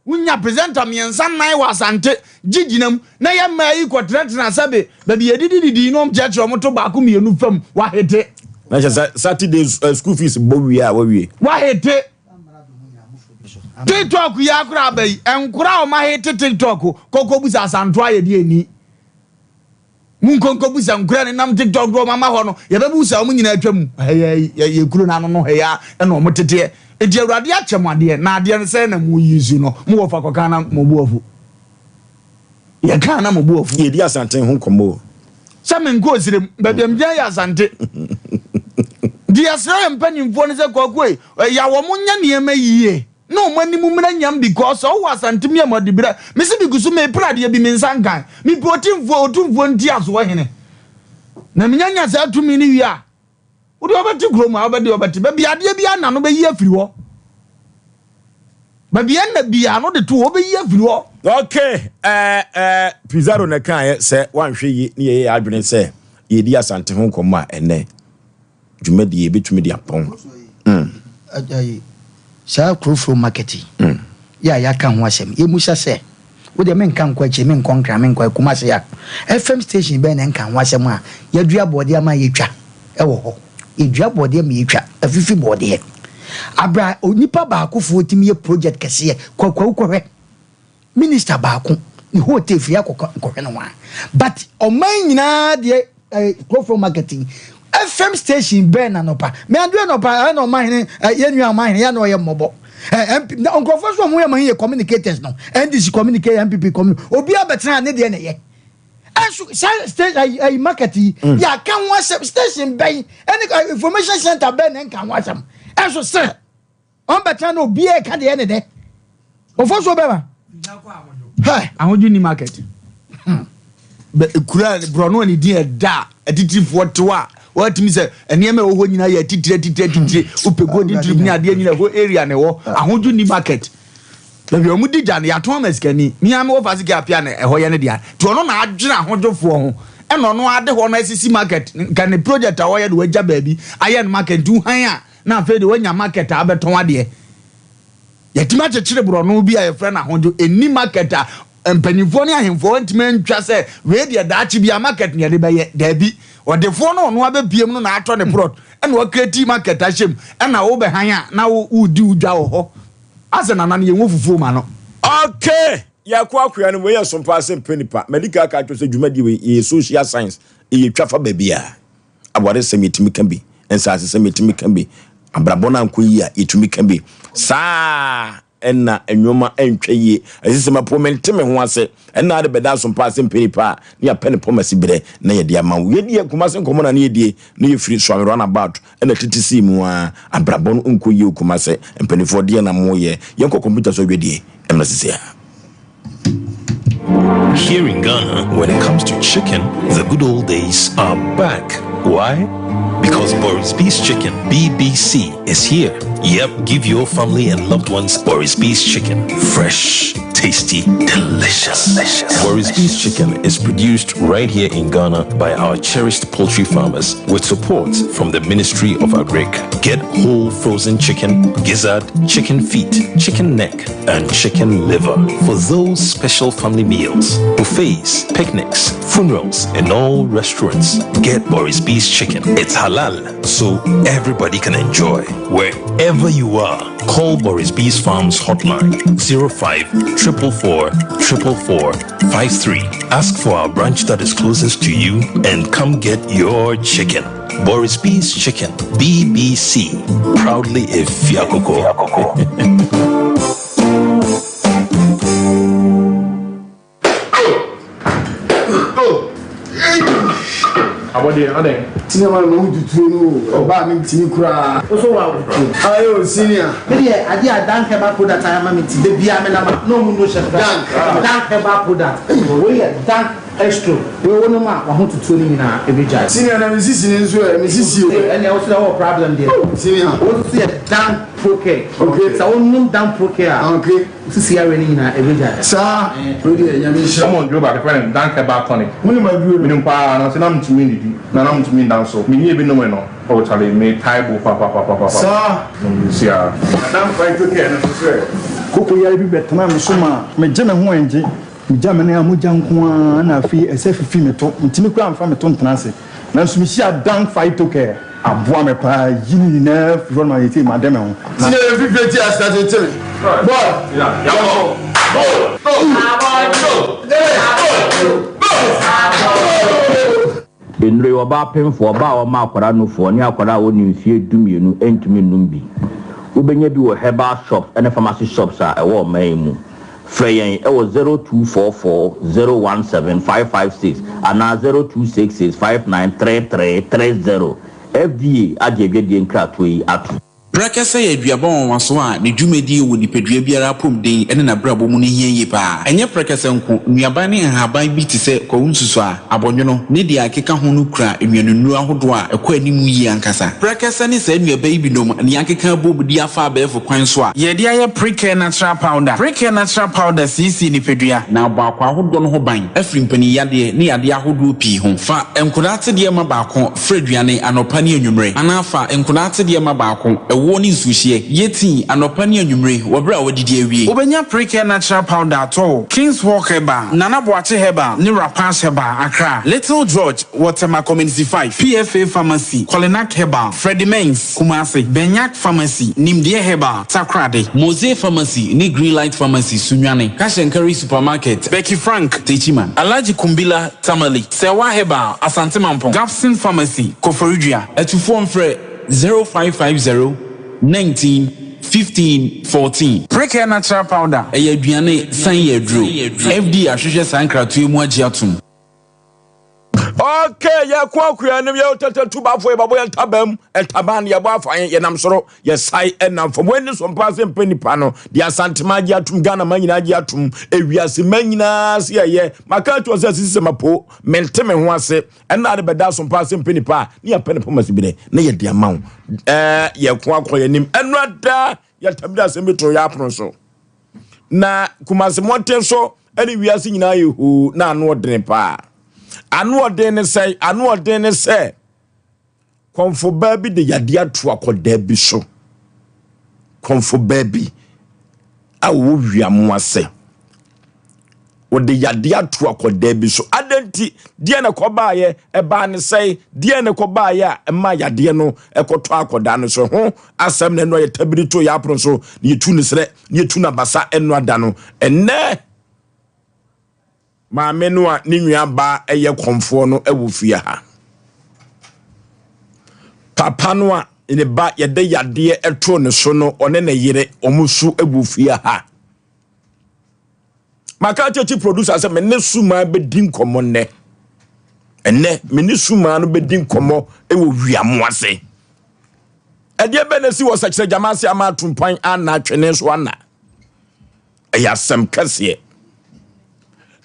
Wonya presenter mmiɛnsa nnan wɔ Asante gye gyina mu na yɛ mmaa yi kɔ tenatena sɛbe baabi yɛdidi didi yi na wɔn kyerɛkyerɛ wɔn to baako mmienu fam wahete. Na kyerɛ sɛ Saturday eh, school fees bɔ wie a wawie. Wahete. TikTok yi akora aba yi nkora a wɔn ahete TikTok kɔkɔ busa Asanto ayɛ deɛ ni. Monkɔ nkɔbisa nkura ne nam TikTok do ɔmama hɔ no, yɛbɛbusa wɔn nyinaa atwa mu. Ɛyɛ yɛ kuro no ano no ɛyɛ a ɛna wɔn teteɛ. Enti Awurade akyɛ mo adeɛ, na adeɛ no sɛn na mo use no? Mo wɔ fa kɔka na mo bo afu. Yɛka na mo bo afu. Yɛdi Asante ho nkɔmmɔ o. Sɛ menkɔ Osirem, baabi a megyina yɛ Asante. Nti yɛsrɛ yɛn mpanimfoɔ no sɛ Kwaku ei, ɛyɛ a wɔn nyɛ nneɛma yie. Na ɔmo anim mmra nyam because sɛ ɔwɔ Asante mi a mo adibira me se me guso me pere adeɛ bi me nsa nkan me pɛ otimfoɔ otumfoɔ ntiasoɔ hene na me nya nya saa tumi no wie a wode ɔbɛte kurom a wobɛde ɔbɛte baabi adeɛ bi ana no bɛyi afiri hɔ baabi ɛna bi ano de to hɔ bɛyi afiri hɔ. Okay, eh, eh, Pizarro na kaeɛ sɛ wanhwɛ yie ne yɛyɛ yɛn adwene sɛ yɛredi Asante ho nkɔmmɔ a ɛnnɛ dwumadie yɛbɛtumi de apɔn. Mm. Saa Kurofuro market yi mm. yɛ a yɛaka ho asɛm yɛmusa sɛ wo deɛ menka nkɔ akyiri menkɔ nkra menkɔ Kumase a FM station bɛn na ɛnka ho asɛm a yɛadua bɔɔdeɛ ama yɛtwa ɛwɔ hɔ yɛdua bɔɔdeɛ ma yɛtwa afifi bɔɔdeɛ abra onipa baakofoɔ tumi yɛ project kɛseɛ kwakwawu kɔhwɛ Minister baako ne hotel firi akɔ nkɔhwɛ no ho a but ɔman nyinaa deɛ eh, kurofo marketing FM station bɛn na nɔpa me adwe nɔpa ɛna ɔman hene yɛ nua ɔman hene yɛ na ɔyɛ mmɔbɔ MP na nkurɔfoɔ so ɔmo yɛ ɔman yɛ communicators no NDC communicate NPP communicate obi abɛtena ne deɛ na ɛyɛ ɛnso saa station ayi ayi market yi mm. yɛ aka ho asɛm station bɛn ɛne information center bɛn na nka ho asɛm ɛnso sɛ Ɔmbɛtena na obiara reka deɛ ɛne dɛ. Ofosuo bɛba. Hɛ! Ahodwo ni market. Hmm. Bɛ kura borɔno a ne din ɛda a atitirifoɔ te hɔ a wɔatumi sɛ nneɛma ɛwɔ hɔ nyinaa yɛ atitire atitire atitire hmm. wopɛ golden tulip ne adeɛ nyinaa ɛhɔ area na ɛwɔ ahodwo ni market baabi a wɔn di gya no yɛatɔn ama sikani mia mi wɔ fa sika apia na ɛhɔ yɛ ne dea nti ɔno na adwene ahodwofoɔ ho ɛna ɔno ade hɔ no asisi market nka ne project a wɔyɛ de wɔagya baabi ayɛ no market nti wohan a Na afei deɛ woanya market a wobɛtɔn adeɛ. Yɛatumi akyekyere borɔno bi a yɛfrɛ no ahodwo. Ɛnni market a mpanimfoɔ ne ahemfoɔ antumi antwa sɛ wei deɛ daakye biara market na yɛde bɛyɛ. Daabi. Ɔdefoɔ no ɔno abɛpiem no na atɔ ne plot ɛna wakreati market ahyɛ mu ɛna wobɛhan a na woredi wo dwa wɔ hɔ. Asɛ nana no yɛnwɔ fufuo ma no. Okay! Yɛkɔ akoa no mu, wei yɛ som paa sɛ mpɛ nipa. Madi kan aka akyerɛ wo sɛ dwumadie wei, yɛyɛ social science, ɛyɛ twa fa baabiara. Awaresɛm yɛtumi ka bi, nsasesɛm yɛtumi ka bi, abrabɔ no ankɔ yie a yɛtumi ka bi. Saa ɛna nneɛma ɛntwa yie. Ɛsɛ sɛ mapo mente me ho ase. Ɛna ade bɛda aso mpa ase mpɛ nipa a ne yɛapɛ ne pɔmasi berɛ na yɛde ama wo. Yɛdi yɛ Kumase nkɔmmɔ na ne yɛdie na yɛfiri Suame runabout ɛna tete sii mu a abrabɔ no nkɔ yie Kumase. Mpanimfoɔ deɛ na moyɛ. Yɛnkɔ kɔmputa so adwadie ɛmmerɛ sisi a. Here in Ghana, when it comes to chicken, the good old days are back. Why? Because Boris B's Chicken, BBC, is here. Yep, give your family and loved ones Boris B's Chicken. Fresh, tasty, delicious. delicious. Boris B's Chicken is produced right here in Ghana by our cherished poultry farmers with support from the Ministry of Agric. Get whole frozen chicken, gizzard, chicken feet, chicken neck, and chicken liver for those special family meals, buffets, picnics, funerals, and all restaurants. Get Boris B's chicken. It's halal, so everybody can enjoy. Wherever you are, call Boris B's Farms hotline 05 444 444 53. Ask for our branch that is closest to you and come get your chicken. Boris B's Chicken, BBC. Proudly a Fiakoko. Abɔdeɛ adɛn? Senior man ma wo tutuo no o, ɔbaa me ntimi koraa. Wo so wa tutuo. Aye o senior. Me deɛ adeɛ a Dank herbal product ayɛ ama me nti da biara me nam a na ɔmo no hyɛ me Dank. Dank herbal product wei yɛ Dank Estro wei wo nom a wahotutuo no nyinaa ɛbɛgyae. Senior na me sisi no nso ɛ, me sisi o. Ɛnneɛ wo so deɛ wowɔ problem deɛ. Senior. Wo nso yɛ Dank Procare. Okay. Sɛ wo nom Dank Procare a. Okay. Wo sisi yareɛ no nyinaa ɛbɛgyae. Saa, wei deɛ Nyame nhyira. Wɔn duro baako yɛfrɛ no Dank Herbal Tonic. Wonim aduro no? Menim paa nanso na mentumi nnidi na na mentumi nda nso. Menyɛɛ bi nomee no oh charlie metae bo papapapapa. Saa. Mesia. Na Dank Phyto Care no nso sɛ. Koko yare bi bɛtenaa me so maa megye me ho ɛngye. Megya me nan a mogya nko ara na afei ɛsɛ fifi me to. Mentumi koraa mfa me to ntena ase. Nanso mehyiaa Dank Phyto Care. Aboa me paa yi ne nyinaa firi hɔ no ma seesei made me ho. Na. Senior yɛ fifire ti ase tete me boy yɛnkɔ Nnuro yi, ɔbaa pemfoɔ, ɔbaa a ɔma akwadaa nufoɔ, ne akwadaa a ɔnni mfeɛ dumienu ntumi nnom bi. Wobɛnya bi wɔ herbal shops ne pharmacy shops a ɛwɔ ɔman yi mu. Frɛ yɛn wɔ 0244 017 556 anaa 0266 5933 30. FDA agye adwadie nkratoɔ yi atom. Prɛkɛsɛ yɛ aduaba nwanwaso a ne dwumadie wɔ nipadua biara apɔmuden ne n'abrabɔ mu no hia yie pa ara. Ɛnyɛ prɛkɛsɛ nko, nnuaban ne nhaban bi te sɛ kwawu nsusuaa, abɔnwono, ne deɛ ɛkeka ho no kura nnuanennuro ahodoɔ a ɛkɔ anim yie ankasa. Prɛkɛsɛ ne saa nnuaba yi binom na yɛakeka abom de afa abɛɛfo kwan so a. Yɛde ayɛ Precare Natural Powder. Precare Natural Powder siesie nipadua. Na abɔ akwaa ahodoɔ no ho ban afiri mpaninyadeɛ ne yadeɛ ahodoɔ pii ho. Fa nkwadaa atedeɛ ma baako fra aduane anɔpa ne anwummere, anaa fa nkwadaa atedeɛ ma baako, ɛwoɔ ne nsuohyeɛ, yɛ tii anɔpa ne anwummere wɔ berɛ a woadidi awie. Wobɛnya Precare Natural Powder atɔ wɔ King's Walk Herbal, Nana Boakye Herbal ne Rapash Herbal, Accra, Little George wɔ Tema Community 5, PFA Pharmacy, Kolinak Herbal, Freddie Mens, Kumasi, Benyak Pharmacy, Nimdeɛ Herbal, Takoradi. Mose Pharmacy ne Greenlight Pharmacy, Sunyani, Cash and Carry Supermarket, Becky Frank, Techiman. Alhaji Kumbila, Tamale, Serwaa Herbal, Asante Mampong, Gapson Pharmacy, Koforidua. Atufoɔ mfrɛ 0550 19 15 14. Precare Natural Powder. Ɛyɛ aduane san yɛ aduro. FDA ahwehwɛ saa nkratoɔ yi mu agye atom. Okay, yɛkɔ akua anim yɛ tɛtɛ tu bafo yɛ bɛbɔ yɛn ntabam ntaban yɛbɔ afa yɛn yɛnam soro yɛsae ɛnam fam wɔn ani so mpa ase mpɛ nipa no deɛ asantema agye atum Ghana ma nyinaa agye atum ewiase ma nyinaa se ɛyɛ maka ato sɛ sisi sɛ mapo mente me ho ase ɛna ade bɛda so mpa ase mpɛ nipa a ne yɛpɛ ne poma si bi dɛ ne yɛde ama wo ɛɛ yɛko akɔ yɛn anim ɛno ada yɛtam de asɛm bi to yɛ apono so na Kumasi mmɔnten so ɛne wiase nyinaa yɛ hoo na ano ɔdene paa ano ɔden ne sɛ ano ɔden ne sɛ kɔnfobaa bi de yadeɛ ato akɔdaa bi so kɔnfobaa bi a wɔwɔ wiamo ase wɔde yadeɛ ato akɔdaa bi so adɛn nti deɛ na ɛkɔbaeɛ ɛbaa ne sɛe deɛ na ɛkɔbaeɛ a ɛma yadeɛ no ɛkɔtɔ akɔdaa no so ho asɛm na ɛno a yɛtabiri to yɛ apono so na yɛtu ne serɛ na yɛtu no abasa ɛno ada no ɛnnɛ maame no a ne nua baa ɛyɛ kɔmfoɔ no ɛwɔ fie ha papa no a ne ba yɛde yadeɛ ɛto ne so no ɔne ne yere wɔn so ɛwɔ fie ha Maka akyerɛ chief producer sɛ me ne Sumaa bɛdi nkɔmmɔ nnɛ. Ɛnnɛ, me ne Sumaa no bɛdi nkɔmmɔ wɔ wiamo ase. Ɛdeɛ bɛn na si wɔ sɛkyerɛ gyama ase ama atumpan ana atwene so ana? Ɛyɛ asɛm kɛseɛ.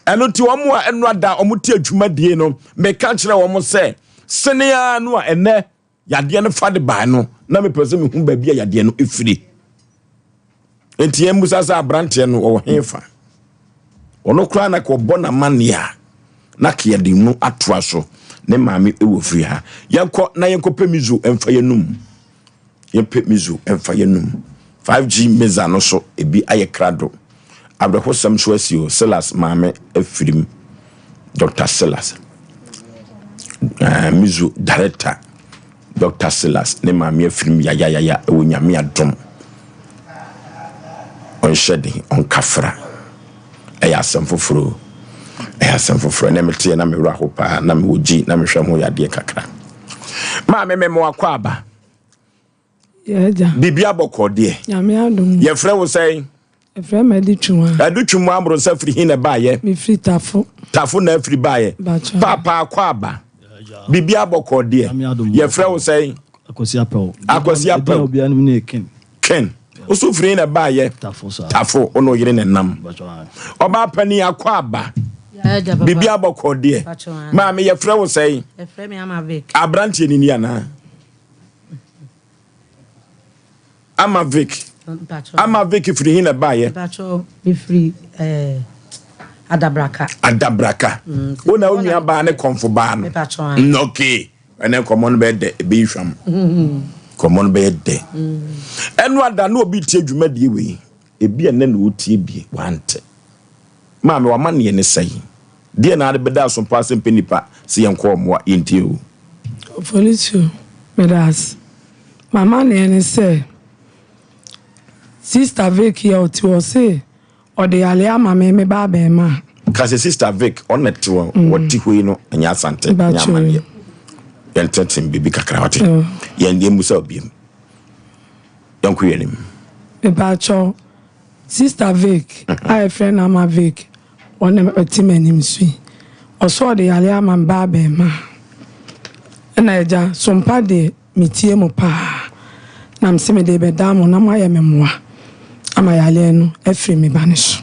Ɛno nti wɔn a ɛno ada wɔn te adwumadie no, meka kyerɛ wɔn sɛ sene ara no a ɛnnɛ Yadeɛ no fa de bae no, na mepɛ sɛ mehu baabi a yadeɛ no firi. Nti yɛn musa sɛ aberanteɛ no ɔwɔ he fa. Ɔno koraa na kɔbɔ n'amanneɛ a na ka yɛde mu atoa so. Ne maame wɔ firi ha. Yɛnkɔ na yɛnkɔpɛ mizo mfa yɛnum. Yɛmpɛ mizo mfa yɛnum. 5G meza no so ebi ayɛ krado. Awerɛhosɛm so asi o, Silas maame afirim. Dr. Silas. Uh, Mizu director Dr. Silas ne maame afirim yayayaya ɛwɔ nyame adom. Ɔnhyɛ den, ɔnkafra. Ɛyɛ asɛm foforɔ. Ɛyɛ asɛm foforɔ. Ɛnɛ meteɛ na mewerɛ ho paa na mewɔ gyi na mehwɛ ho yadeɛ kakra. Maame me mo akɔ aba. Yɛ agya. Biribi abɔkɔ deɛ. Nyame adom. Yɛfrɛ wo sɛn? Yɛfrɛ me Adu Twumwa. Adu Twumwa Amorosa firi he na ɛbaayɛ? Mefiri Tafo. Tafo na afiri baayɛ. Paapa akɔ aba. Biribi abɔkɔ deɛ. Yɛfrɛ wo sɛn? Akwasi Apɛw. Akwasi Apɛw. Obiara nim ne Ken. Ken. Woso firi he na ɛbaayɛ? Tafo saa. Tafo, wo ne wo yere na ɛnam. Ɔbaa panin akɔ aba. Biribi abɔkɔ deɛ. Maame yɛfrɛ wo sɛn? Yɛfrɛ me Ama Vic. Aberanteɛ ni ni anaa? Ama Vic. Ama Vic firi hin na ɛbaeɛ? Mpacho mefiri eh, Adabraka. Adabraka. Mm, Wo na wo nua baa ne kɔnfo baa no. Mepacho an. Mm, okay. Ɛnɛ nkɔmmɔ no bɛyɛ dɛ, ɛbɛyi hwam. Nkɔmmɔ no bɛyɛ dɛ. Ɛno ada na obi tie dwumadie wei. Ebi a nnɛ na ɔretie bi, wante. Maame, w'amanneɛ ne sɛn? Deɛn na ade bɛda aso paa sɛ mpɛ nnipa sɛ yɛnkɔ mmoa? Yɛntie o. Ofolisuo, meda ase. M'amanneɛ ne sɛ, Sista Vic yi a ɔte hɔ, ɔse ɔde yareɛ ama me, me ba abarimaa. Ka sɛ Sista Vic, ɔno na ɛte hɔ, ɔte hɔ yi no, ɛnyɛ Asante, ɛnyɛ amanneɛ. Yɛntenetene biribi kakra, wate? Yɛn, yɛmmusa wo biom. Yɛnkɔ yɛn anim. Mepakyɛw, Sister Vic a yɛfrɛ no Ama Vic, ɔna ɔte m'anim so yi. Ɔsɛ ɔde yare ama me ba abarimaa. Ɛna agya, sompa deɛ metie mo paa. Na mese mede rebɛdan mo na moayɛ me mmoa ama yareɛ no afiri me ba no so.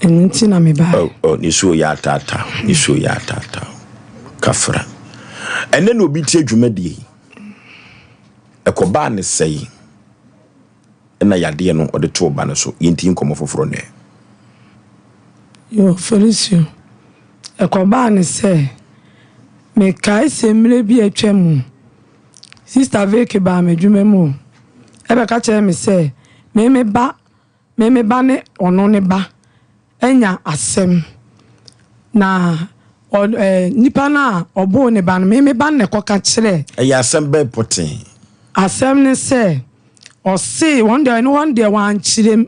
Ɛno nti na mebaeɛ. Oh, oh, ne suo yɛ ataataa, ne suo yɛ ataataa. Kafra. Ɛnɛ na obi tie dwumadie yi. Ɛkɔbaa no sɛe na yadeɛ no ɔde too ba no so. Yɛntie nkɔmmɔ foforɔ nnɛ. Yo, Felicio, ɛkɔbaa no sɛ, mekae sɛ mmerɛ bi a atwa mu, Sista Vicky baa m'adwuma mu o, ɛbɛka kyerɛɛ me sɛ me me ba Me me ba ne ɔno ne ba anya asɛm, na ɔ ɛ nipa no a ɔboo ne ba no, me me ba no na ɛkɔka kyerɛɛ. Ɛyɛ asɛm bɛn pɔtee? Asɛm ne sɛ, ɔse wɔn deɛ ɛno wɔn deɛ wɔankyerɛ mu,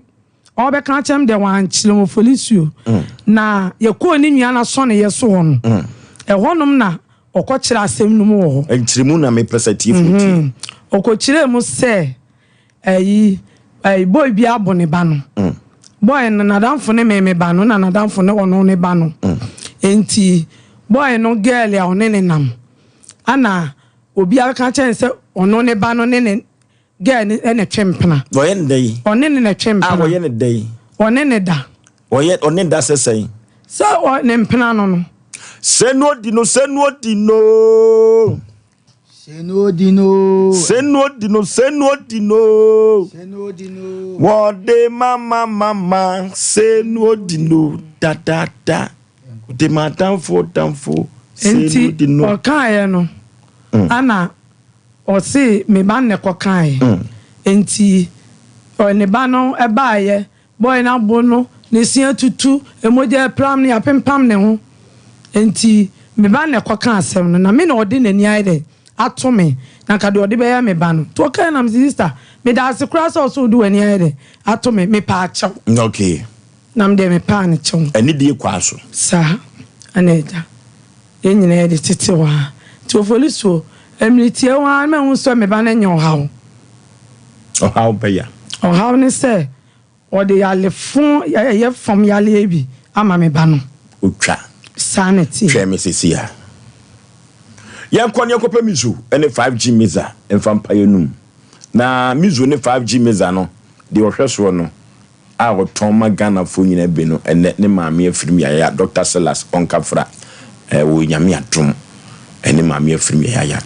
ɔrebɛka akyerɛ me deɛ wɔankyerɛ mu, Ofolisuo. Na yɛkɔɔ ne nua no asɔneyɛ so hɔ no, ɛhɔnom na ɔkɔkyerɛ asɛm no mu wɔ hɔ. Nkyerɛmu na mepɛ sɛ atiefoɔ tie. Ɔkɔkyerɛɛ mu sɛ. Ayi, ayi, boy bi abo ne ba no. Mm. Boy no, n'adamfo ne me me ba no, na n'adamfo ne ɔno ne ba no. Mm. Enti, boy no girl a ɔne ne nam. Ana obi aka kyerɛ no sɛ ɔno ne ba no ne ne girl ne na twe mpena. Ɔyɛ ne dɛn? Ɔne ne na twe mpena. A ɔyɛ ne dɛn? Ɔne ne da. Ɔyɛ ɔne da sɛ sɛn? Sɛ ɔ ne mpena no no. Sɛ no di no, sɛ no di no. Senodino. Senodino, senodino. Senodino. Wɔde mama mama senodino da da da. Wɔde ma danfo danfo senodino. Nti ɔkaeɛ no mm. ana ɔse me ba no na ɛkɔkaeɛ. Mm. Nti ne ba no ɛbaeɛ Boy no abo no, ne se atutu, mogya repram no, yɛapempam ne ho. Enti me ba na ɛkɔkaa asɛm no, na me na ɔde n'ani ayɛ dɛn ato me, na anka deɛ ɔde bɛyɛ me ba no. Nti ɔkaeɛ na mese, Sister, meda ase koraa sɛ ɔsɛ wode w'ani ayɛ dɛn ato me, mepaa kyɛw. Okay. Na me deɛ mepaa no kyɛw. Anidie kwaa so. Saa, ɛna agya, yɛn nyinaa yɛde tete hɔ ara. Nti Ofolisuo, mmere tiawa ara na mahu sɛ me ba no anya ɔhaw. Ɔhaw bɛn a? Ɔhaw ne sɛ ɔde yale fo ɛyɛ fam yaleɛ bi ama me ba no. Otwa. Saa na ɛteɛ. Twɛn me seesei a. Yɛnkɔ na yɛnkɔpɛ Mizo ne 5G Miza mfa mpa yɛn anum. Na Mizo ne 5G Miza no, deɛ ɔhwɛ soɔ no, a ɔtɔn ma Ghanafoɔ nyinaa bi no ɛnɛ ne maame afirim yayaya Doctor Silas Ɔnkafra eh, wɔ Nyame adom ɛne maame afirim yayaya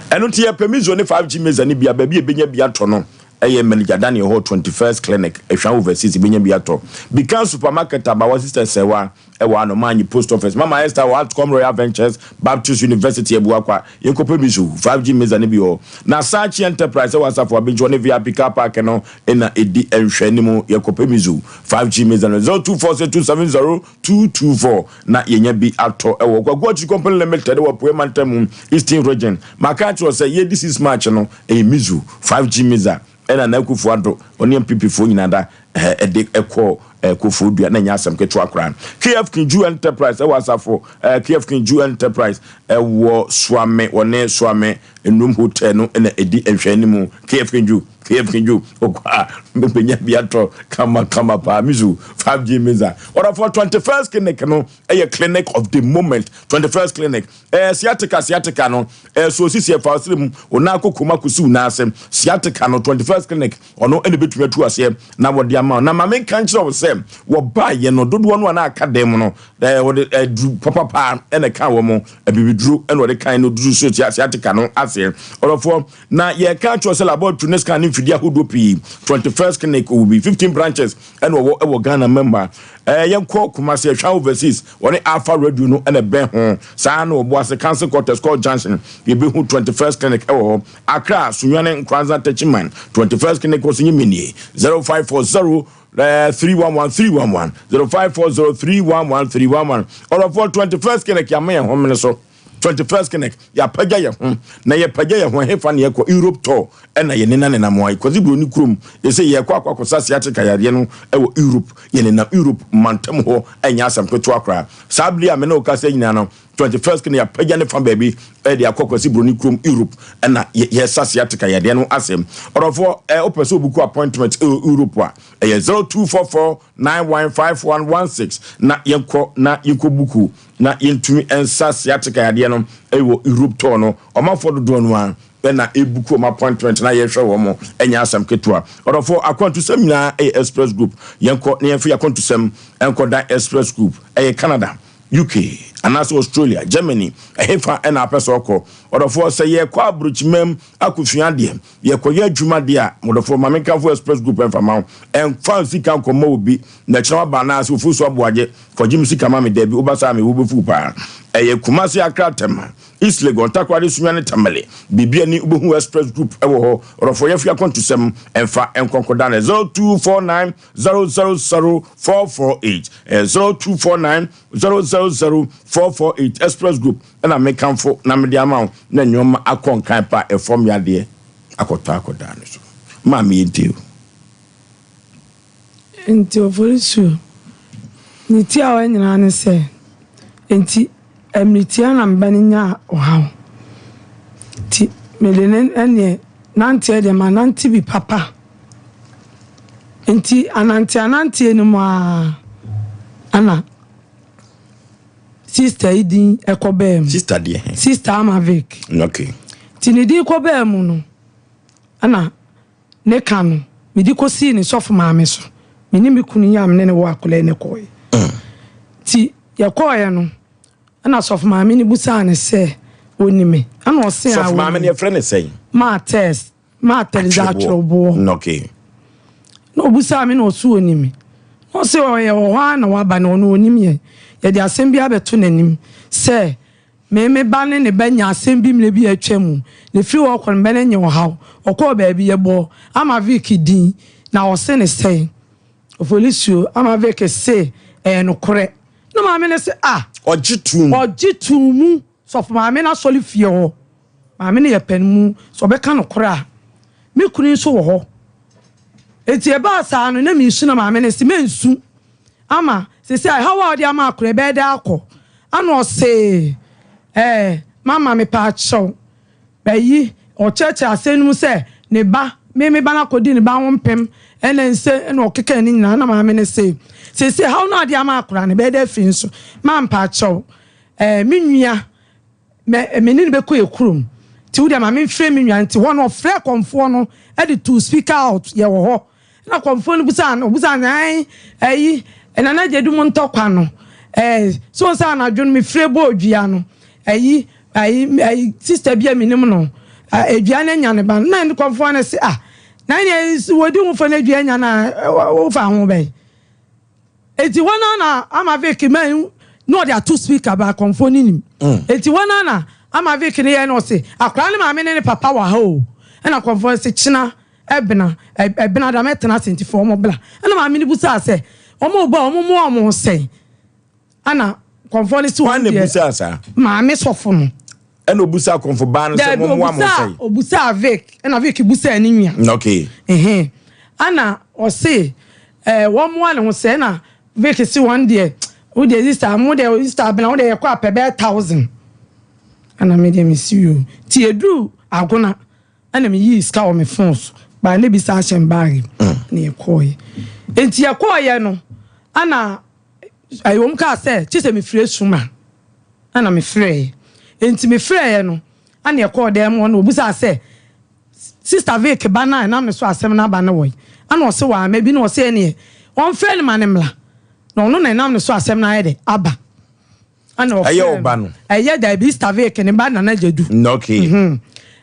ɛno nti yɛpɛ Mizo ne 5G Meza no bi a baabi a ɛbɛnya bi atɔ no ɛyɛ Manager Daniel hɔ 21st Clinic Ehwan Overseas ɛbɛnya bi atɔ Bikan Supermarket Abawa Sister Sɛwa Ɛwɔ ano Manyi Post Office, Mama Esther wɔ Atcom Royal Ventures, Baptist University Abuakwa, Yɛnkɔpɛ bi so, 5G Mesa no bi wɔ hɔ. Na Sachi Enterprise ɛwɔ Asafo Abinkyi ɔne VIP Car Park no na ɛdi nhwɛanim, Yɛkɔpɛ bi so, 5G Mesa no 0246270224 na yɛnya bi atɔ ɛwɔ Kwaku Akyiri Company Limited wɔ Apueɛ Mantam mu, Eastern Region. Maka akyerɛ wo sɛ yɛdi 6 March no, ɛyɛ Mizu, 5G Mesa. Ɛna Nana Akufo Addo ɔne NPP foɔ nyinaa da ɛde ɛkɔɔ Kofoɔ Dua na ɛnyɛ asɛm ketewa koraa. KF Kinju Enterprise ɛwɔ Asafo KF Kinju Enterprise ɛwɔ Suame wɔne Suame Nnum Hotel no na ɛdi nhwɛanimu. KF Kinju KF Kinju okɔ a bɛnya bi atɔ kama kama paa Mizu 5G Miza. Ɔdɔfoɔ 21st Clinic no ɛyɛ clinic of the moment 21st Clinic Ɛɛ sciatica sciatica no ɛɛ so osisi ɛfa ɔsere mu onan koko mu akosi wo nan ase sciatica no 21st clinic ɔno ɛna ebetumi atu aseɛ na wɔde ama wo na maame nka nkyerɛ wo sɛ wɔbaa yɛ no dodoɔ no a na aka dan mu no ɛɛ wɔde ɛduru papapa ɛna ɛka wɔn abibiduro ɛna wɔde kan no duru so sciatica no aseɛ ɔdɔfoɔ na yɛka akyerɛ sɛ laboratory ne scan ne mfidie ahodoɔ pii 21st clinic wɔ bi 15 branches ɛna ɔwɔ ɛwɔ Ghana mɛma ɛɛ yɛnkɔ Kumasi ɛhwa overseas wɔne Alpha radio no ɛna ɛbɛn ho saa na ɔbo ase Council quarters kɔ junction yɛbɛhu 21st clinic ɛwɔ hɔ Accra Sunyani Nkoranza Techiman 21st clinic wɔ so nye minie 0540 311 311 0540 311 311 ɔdɔfoɔ 21st clinic yɛama yɛn homene so 21st Clinic, yɛapagya yɛn ho, na yɛpagya yɛn ho ɛhefa na yɛkɔ? Europe tour ɛna yɛnena nenam a, Kwasi Buroni kurom, yɛsɛ yɛkɔ akɔ akɔsa sciatica yareɛ no ɛwɔ Europe, yɛnenam Europe mantam hɔ, ɛnyɛ asɛm ketewa koraa. Saa bere a me ne wo kasa nyinaa no, 21st Clinic yɛapagya ne fa baabi ɛde akɔ Kwasi Buroni kurom Europe, ɛna yɛsa sciatica yareɛ no asɛm. Ɔdɔfoɔ, ɛ wopɛ sɛ obuku appointment ɛwɔ Europe a, ɛyɛ 0244 915116 na yɛnkɔ na yɛnkɔ buku na yɛntumi nsa sciatica yadeɛ no wɔ Europe tɔɔ no, ɔmanfoɔ dodoɔ no ara na ɛbuku wɔn appointment na yɛhwɛ wɔn, ɛnyɛ asɛm ketewa. Ɔdɔfoɔ, akwantusɛm nyinaa yɛ Express Group. Yɛnkɔ na yɛmfa yɛn akwantusɛm nkɔdan Express Group. Ɛyɛ Canada, UK, anaasɛ Australia, Germany, ɛhefa na apɛ sɛ ɔkɔ? Ɔdɔfoɔ, sɛ yɛrekɔ aburokyimam akɔsua adeɛ, Yɛkɔyɛ adwuma deɛ a, mɔdɔfoɔ ma menkamfo Express Group mfa ma wo. Ɛmfa wo sika nkɔma obi na ɛkyena waba anaasɛ ofiri so aboagye, kɔgye me sika ma me. Dabi, woba saa a me bo bɛfu wo paa. Ɛyɛ Kumasi, Accra, Tema, East Legon, Takoradi, Sunyani, Tamale. Biribi ani wobɛhu Express Group wɔ hɔ. Ɔdɔfoɔ yɛfi akwantusɛm mfa nkɔ nkɔda no 0249 000 448. Ɛyɛ 0249 000 448. Express Group. na mekamfo na mede ama wo na nnoɔma akɔ nkan pa ɛfam yadeɛ akɔtɔ akɔdaa no so. Maame yɛntie o. Nti Oforisuo, ne tiawa nyinaa ne sɛ, nti mmiritia na me ba no nyaa ɔhaw. Nti mede no ɛneɛ nanteɛ deɛ manante bi papa. Nti anante ananteɛ no mu ara ɛna. Sister yi din kɔ baa mu. Sister deɛ he? Sister Ama Vic. Okay. Nti ne din kɔ baa mu no, ɛna ne ka no, mede kɔsii ne sɔfo maame so. Me ne me kunu yi a me ne no wɔ akwadaa yi ne kɔɔeɛ. Nti yɛkɔɔeɛ no, ɛna sɔfo maame no busaa no sɛ ɔni me. Ɛna ɔse a Sɔfo maame no yɛfrɛ no sɛn? Maa Tess. Maa Teresa atwerɛboɔ. Okay. Na ɔbusaa me na ɔso ɔnim me. Na ɔse ɔyɛ wɔ hɔ ara na waba na ɔno ɔnim yɛn. Yɛde asɛm bi abɛto n'anim sɛ me me ba ne ne ba nya asɛm bi mmerɛ bi a atwa mu. Na ɛfiri hɔ rekɔ no me ba no anya ɔhaw. Ɔkɔɔ baabi yɛbɔɔ Ama Vic din na ɔse ne sɛn. Ofolisuo, Ama Vic se ɛyɛ nokorɛ. Na maame no se ah. Ɔgye too mu. Ɔgye too mu. Sɔfo maame no asɔre fie hɔ. Maame no yɛ pɛ no mu, sɛ ɔbɛka nokorɛ a. Me kunu nso wɔ hɔ. Enti ɛbaa saa no, na meresu na maame no se, Mensu. Ama, seesei ɛhaw a wode ama akora yi, ɛbɛyɛ dɛn akɔ? Ana ɔse, Ɛɛ, mama mepaakyɛw. Ayi, ɔkyerɛkyerɛ asɛm no mu sɛ ne ba, me me ba no akɔdi ne ba ho mpem ɛna nse ɛna ɔkeka ne nyinaa. Na maame no se, Seesei ɛhaw no a wode ama akora no, ɛbɛyɛ dɛn afiri nso? Ma mpaakyɛw, ɛɛ, me nua. Me me ne no bɛkɔ yɛ kurom nti wo deɛ ma memfrɛ me nua nti hɔ no ɔfrɛɛ kɔmfoɔ no de too speaker out yɛwɔ hɔ ɛna kɔmfoɔ no busaa no ɔbusaa no ɛn ɛyi Nana Gyadu mu ntɔkwa no ɛɛ so sɛ anadwo no mefrɛ bɔɔ dua no ɛyi ɛyi ɛyi sister bi a menim no ɛdua no anya ne ba no na kɔmfoɔ no se ah na ɛneɛ wɔdi ho fɔ no dua anya no a wofa ho bɛn Enti hɔ no ara na ama Vic ma na ɔde ato speaker ba akɔmfoɔ no nim. Enti hɔ no ara na ama Vic no yɛ na ɔse akwadaa no maame ne ne papa wɔ ha o. Ɛna akɔmfoɔ no se kyena ɛbena ɛbena da mɛtena ase nti fa wɔn bra. Ɛna maame no busaa sɛ wɔn reba a wɔn mmoa wɔn ho sɛn? Ɛna kɔmfoɔ no se Hwan wɔn na deɛ ebusaa saa? maame sɔfo no. Ɛna obusa akɔmfo baa no sɛ mo mmoa mo sɛn. Obusa Vic ɛna Vic busa ne nua. Okay. Ɛhɛn ɛna ɔse ɛɛ wɔn mmoa ne ho sɛ ɛna Vic se wɔn deɛ wo deɛ sister mo deɛ sister abena wo deɛ yɛkɔ apɛ bɛyɛ thousand ɛna me deɛ me si yoo ti eduru agona ɛna me yii sika wɔ me phone so baa ne bi saa hyɛ me baage mu ɛna yɛkɔɔyɛ nti yɛkɔɔyɛ no ɛna ɛyɛ wɔn kaa sɛ kye sɛ me firi esuma. Ɛna mefrɛeɛ. Enti mefrɛeɛ no, ɛna yɛkɔɔ dan mu hɔ na ɔbisaa sɛ, Sista Vic ba no a ɛnam ne so asɛm no aba no wɔ he? Ɛna ɔse wamma bi na ɔse ɛneɛ ɔmfrɛ no ma no mmra, na ɔno na ɛnam ne so asɛm no ayɛ dɛ aba. Ɛna Ɛyɛ ɔfrɛɛ wo ba no. no? Ɛyɛ daabi, Sista Vic ne ba Nana Gyadu. Okay. Mhm.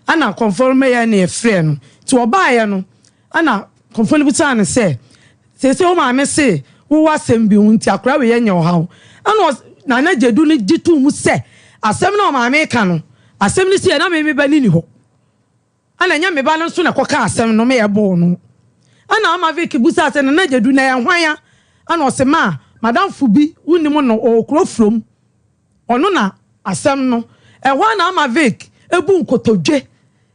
Ɛna kɔmfoɔ no mɛyɛ ɛna yɛfrɛɛ no. Nti ɔbaeɛ no, Ɛnna kɔmfoɔ no bisaa no sɛ, Seesei wo maame se wowɔ asɛm bi ho nti akwadaa wei anya ɔhaw. Ɛnna ɔs Nana Gyadu no gye too mu sɛ, Asɛm no a ɔmaame reka no, asɛm no siiɛ na me me ba no nni hɔ. Ɛnna ɛnyɛ me ba no nso na ɛkɔkaa asɛm no ma yɛbɔɔ no. Ɛnna Ama Vicky bisaa sɛ, Nana Gyadu, na ɛyɛ hwan a? Ɛnna ɔse, Ma, m'adamfo bi, wonnim no, ɔwɔ kuro furom. Ɔno na asɛm no. Ɛhɔ ara na ama Vic bu nkotodwe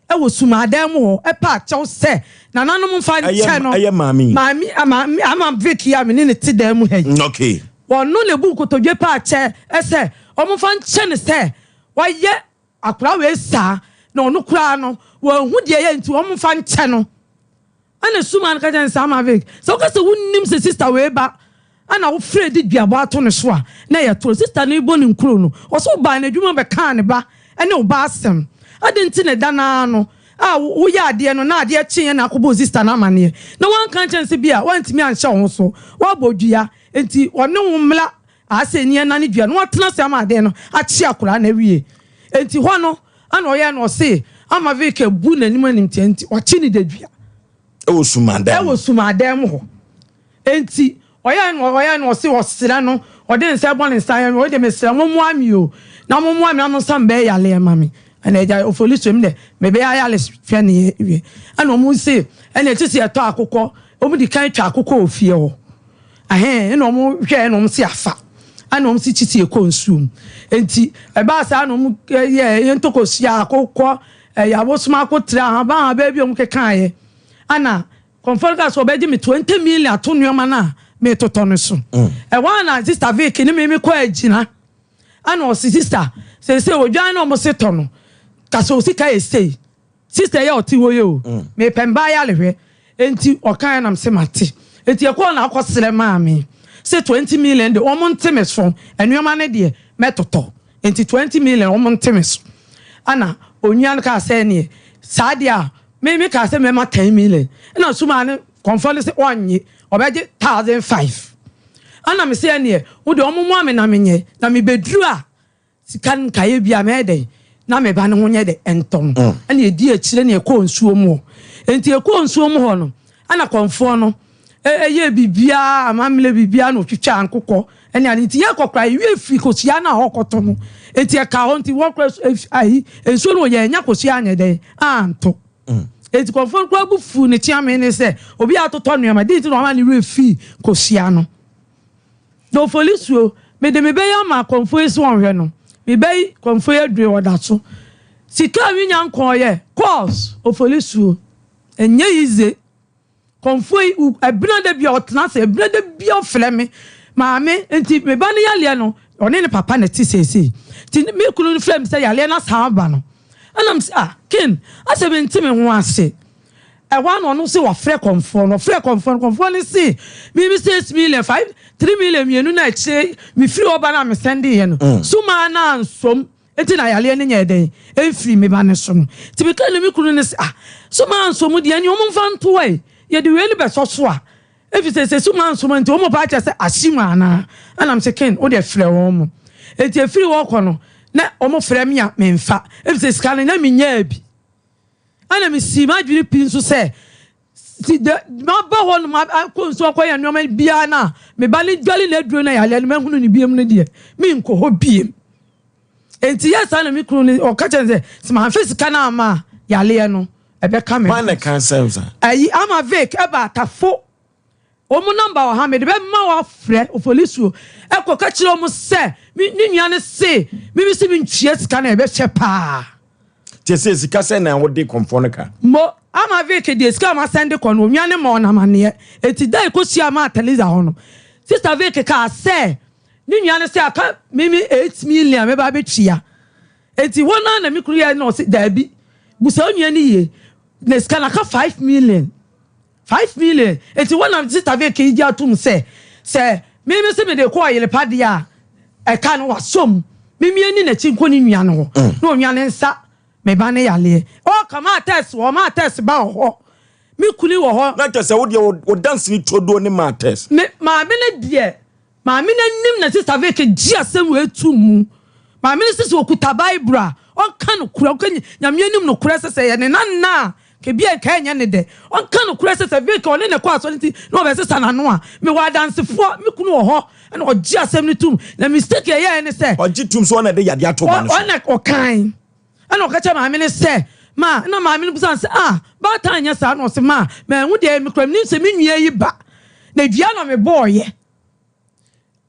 wɔ sumadan mu hɔ pɛ akyɛw sɛ nananom mfa nkyɛ no. Ɛyɛ maame yi. Maame, maame, ama Vic yi a me ne no te dan mu ha yi. Okay. Ɔno na ebu nkotodwe pɛ akyɛ sɛ wɔmfa nkyɛ no sɛ wayɛ akwadaa wei saa na ɔno koraa no wanhu deɛ ɛyɛ nti wɔmfa nkyɛ no. Ɛna Sumaa no ka kyerɛɛ no sɛ, Amavik, sɛ woka sɛ wonnim sɛ sista wei ba na wofrɛ de duabɔ ato ne so a, na ɛyɛ toro. Sista no rebɔ ne nkuro no, ɔse wobaa n'adwuma mu bɛkaa ne ba ne wo ba asɛm. Adɛn nti na ɛda no ara no a woyɛ adeɛ no na adeɛ kyeeɛ na akɔbɔɔ sista no amaneɛ na woanka ankyerɛ no sɛ bi a woantumi anhyɛ wo ho so, woabɔ dua nti ɔne wo mmra asɛnniiɛ nane dua na woatena ase ama adeɛ no akye akwadaa no awie. Enti hɔ no, Ɛna ɔyɛɛ no ɔse ama Vic abu n'anim animtia nti wakye ne dadua. Ɛwɔ sumadan mu. Ɛwɔ sumadan mu hɔ. Enti ɔyɛɛ no ɔyɛɛ no ɔse ɔsrɛ no ɔde ne nsa ɛbɔ ne nsa ayɛ no ɔyɛ deɛ mesrɛ mo mmoa me o na mo mmoa me na mo nsa mbɛyɛ yaleɛ ma me. Ɛna agya ofoli so mi dɛ mebɛyɛ ayale hwɛ ne yɛ wie. Ɛna ɔmo se ɛna ɛte sɛ yɛtɔ akokɔ ɔmo di kan twa akokɔ wɔ fie hɔ. Ɛhɛn, nna wɔn hwɛɛ na wɔn se afa, ɛna wɔn se kyisi ekɔ nsuo mu. Enti ɛbaa saa na wɔn yɛɛ yɛn ntokosua, akokɔ, ɛyɛ abosom akotere, ahaban ahaban bi a wɔn kekaeɛ. Ɛna kɔmfoɔ no kaa sɛ ɔbɛgye me 20 million ato nneɛma no a meretotɔ no so. Ɛhɔ ara na Sista Vicky ne me mekɔ agyina. Ɛna ɔse, Sista, seesei odwan no a wɔn se tɔ no, ka sɛ osika yɛ sei. Sister yi a ɔte hɔ yi o, mepɛ mbaa yarehwɛ enti ɔkaeɛ na mese mate. Enti yɛkɔɔ na akɔ srɛ maame se 20 million de wɔn nte me so, nnoɔma no deɛ mɛtotɔ enti 20 million wɔn nte me so. Ɛna onua no kaa sɛ ɛneɛ saa deɛ a me me kaa sɛ mɛma 10 million ɛna sumaa no kɔmfɔ no se ɔnnye ɔbɛgye 1005. Ɛna mese ɛneɛ wo deɛ wɔn mmoa me na menyɛ na mebɛduru a Sika no nkaeɛ bi a mɛyɛ dɛn na me ba no ho nyɛ dɛ ntɔ no. Ɛna ɛdii akyire na yɛkɔɔ nsuo mu hɔ. Enti yɛkɔɔ nsuo mu hɔ no, ɛna kɔmfoɔ no yɛɛ biribiara, amammerɛ biribiara na ɔtwitwaa nkokɔ ne ade. Nti yɛkɔ koraa yɛwie firi kosua no a ɔkɔtɔ no. Enti ɛkaa hɔ nti wɔn koraa ayi nsuo no yɛannya kosua anyɛ dɛn anto. Enti kɔmfoɔ no koraa bo fuu ne kyeame no sɛ obi a atotɔ nneɛma, deɛ nti na wama ne werɛ fii kosua no. Na Ofolisuo, mede me bɛ yi ama akɔmfoɔ yi sɛ wɔnhwɛ no. Me bɛ yi, kɔmfoɔ yi adue, ɔda so. Sika a menya nkɔɔyɛ, course, Ofolisuo, ɛnyɛ yize. Kɔmfoɔ yi, ɛbena da biara ɔtena ase, ɛbena da biara ɔfrɛ me, maame, nti me ba no yareɛ no, ɔne ne papa na ɛte seesei. Nti me kunu no frɛ me sɛ yareɛ no asan aba no. Ɛna mese, ah, Ken, asɛ mente me ho ase. Ɛhɔ ara na ɔno se wafrɛ kɔmfoɔ no, ɔfrɛɛ kɔmfoɔ no, kɔmfoɔ no se me 6 million, 5, 3 million mmienu no a akyire mefiri hɔ ba no a mesɛndeeɛ no, sumaa no ansom nti na yareɛ no nyɛɛ dɛn ɛmfiri me ba no so no. Nti meka ne me kunu no se ah, sumaa ansom deɛ ɛneɛ wɔn mfa nto ɛ, yɛde wei no bɛsɔ so a, ɛfiri sɛ sɛ sumaa ansom a nti wɔn paa kyerɛ sɛ ahye mu anaa? Ɛna mese Ken wo deɛ frɛ wɔn mo. Nti ɛfiri hɔ kɔ no na wɔn frɛ me a memfa, ɛfiri sɛ sika no na menyaa bi. Ɛna misii m'adwene pi nso sɛ, si de maba hɔ nom akɔ nsu akɔyɛ nneɛma biara no a, me ba no dwale n'aduro na yareɛ no mahunu no biom no deɛ, menkɔ hɔ biem. Enti yɛ saa na me kunu no ɔka kyerɛ no sɛ, sɛ mamfa sika no amma a, yareɛ no ɛbɛka me. Hwan na ɛka asɛm saa? Ayi ama Vic ɛba atafo. Wɔn number wɔ ha, mede bɛma wo afrɛ Ofolisuo kɔ ka kyerɛ wɔn sɛ me ne nua no se me me se mentua sika no a ɛbɛhyɛ paa. Te sɛ sika sɛn na wode kɔmfoɔ no ka? Mo, ama Vic deɛ sika a masɛnde kɔ no onua no maa ɔno amaneɛ. Enti da a ɛkɔhyiaa maa Theresa hɔ no, Sister Vic kaa sɛ ne nua no se aka me me 8 million mɛba abɛtua. Enti hɔ no ara na me kunu yɛɛ na ɔse daabi, busa wo nua no yie na sika no aka 5 million. 5 million enti hɔ na Sister Vic yi gye atom sɛ sɛ me me se mede kɔ ɔyerepa deɛ a ɛka no wasɔ mu me me ani n'akyi nkɔ ne nua no hɔ na onua ne nsa me ba ne yareɛ ɔka maa test wɔ maa test ba wɔ hɔ me kunu wɔ hɔ. Na kyerɛ sɛ wo deɛ wo danseni turoduo ne maa test. Me maame no deɛ Maame no anim na Sista Vicky gye asɛm wei too mu. Maame no se sɛ ɔkuta Bible a, ɔnka nokorɛ, ɔnka Nyame anim nokorɛ sɛ sɛ ɛyɛ ne nana a, nka ebia nka ɛnyɛ ne dɛ. Ɔnka nokorɛ sɛ sɛ Vicky ɔne no kɔ asɔre nti na ɔbɛsesa n'ano a, mewɔ adansefoɔ, me kunu wɔ hɔ, ɛna ɔgye asɛm no tom. Na mistake a ɛyɛɛ ne sɛ. Ɔgye tom sɛ ɔna ɛde yadeɛ ato ɔba no so. Ɔna ɔkae. Ɛna ɔka kyerɛɛ maame no sɛ, Ma, ɛna maame no bisa no sɛ, Ah, baatan nyɛ saa? Ɛna ɔse, Ma, manhu deɛ ɛyɛ me koraa, menim sɛ me nua yi ba, na dua na mebɔɔeɛ.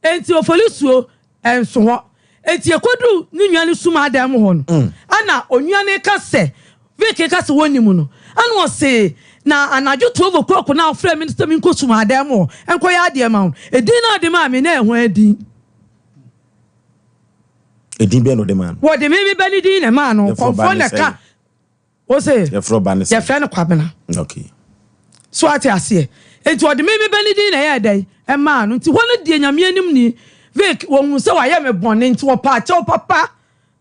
Enti Ofolisuo nso hɔ. Enti yɛkɔduru ne nua no sum adan mu hɔ no, ɛna onua no ka sɛ, Vic ka sɛ wɔnnim no. Ɛna ɔse, Na anadwo 12 o'clock no a wofrɛɛ me no sɛ menkɔ sum adan mu hɔ nkɔyɛ adeɛ ma wo no, edin no a wode maa me no, na ɛho adin. Edin bɛn na ɔde maa no? Wɔde me me ba ne din na ɛmaa no. Yɛfrɛ ɔba Kɔmfoɔ ne na sɛn? ɛka. Wo se? Yɛfrɛ ɔba ne sɛn? Yɛfrɛ no Kwabena. Okay. So ate aseɛ? Enti ɔde me me ba ne din na ɛyɛɛ dɛn? Ɛmaa no. Nti hɔ no deɛ Nyame anim ni, Vic, wɔhuu sɛ wayɛ me bɔne nti wɔpaa kyɛw papa.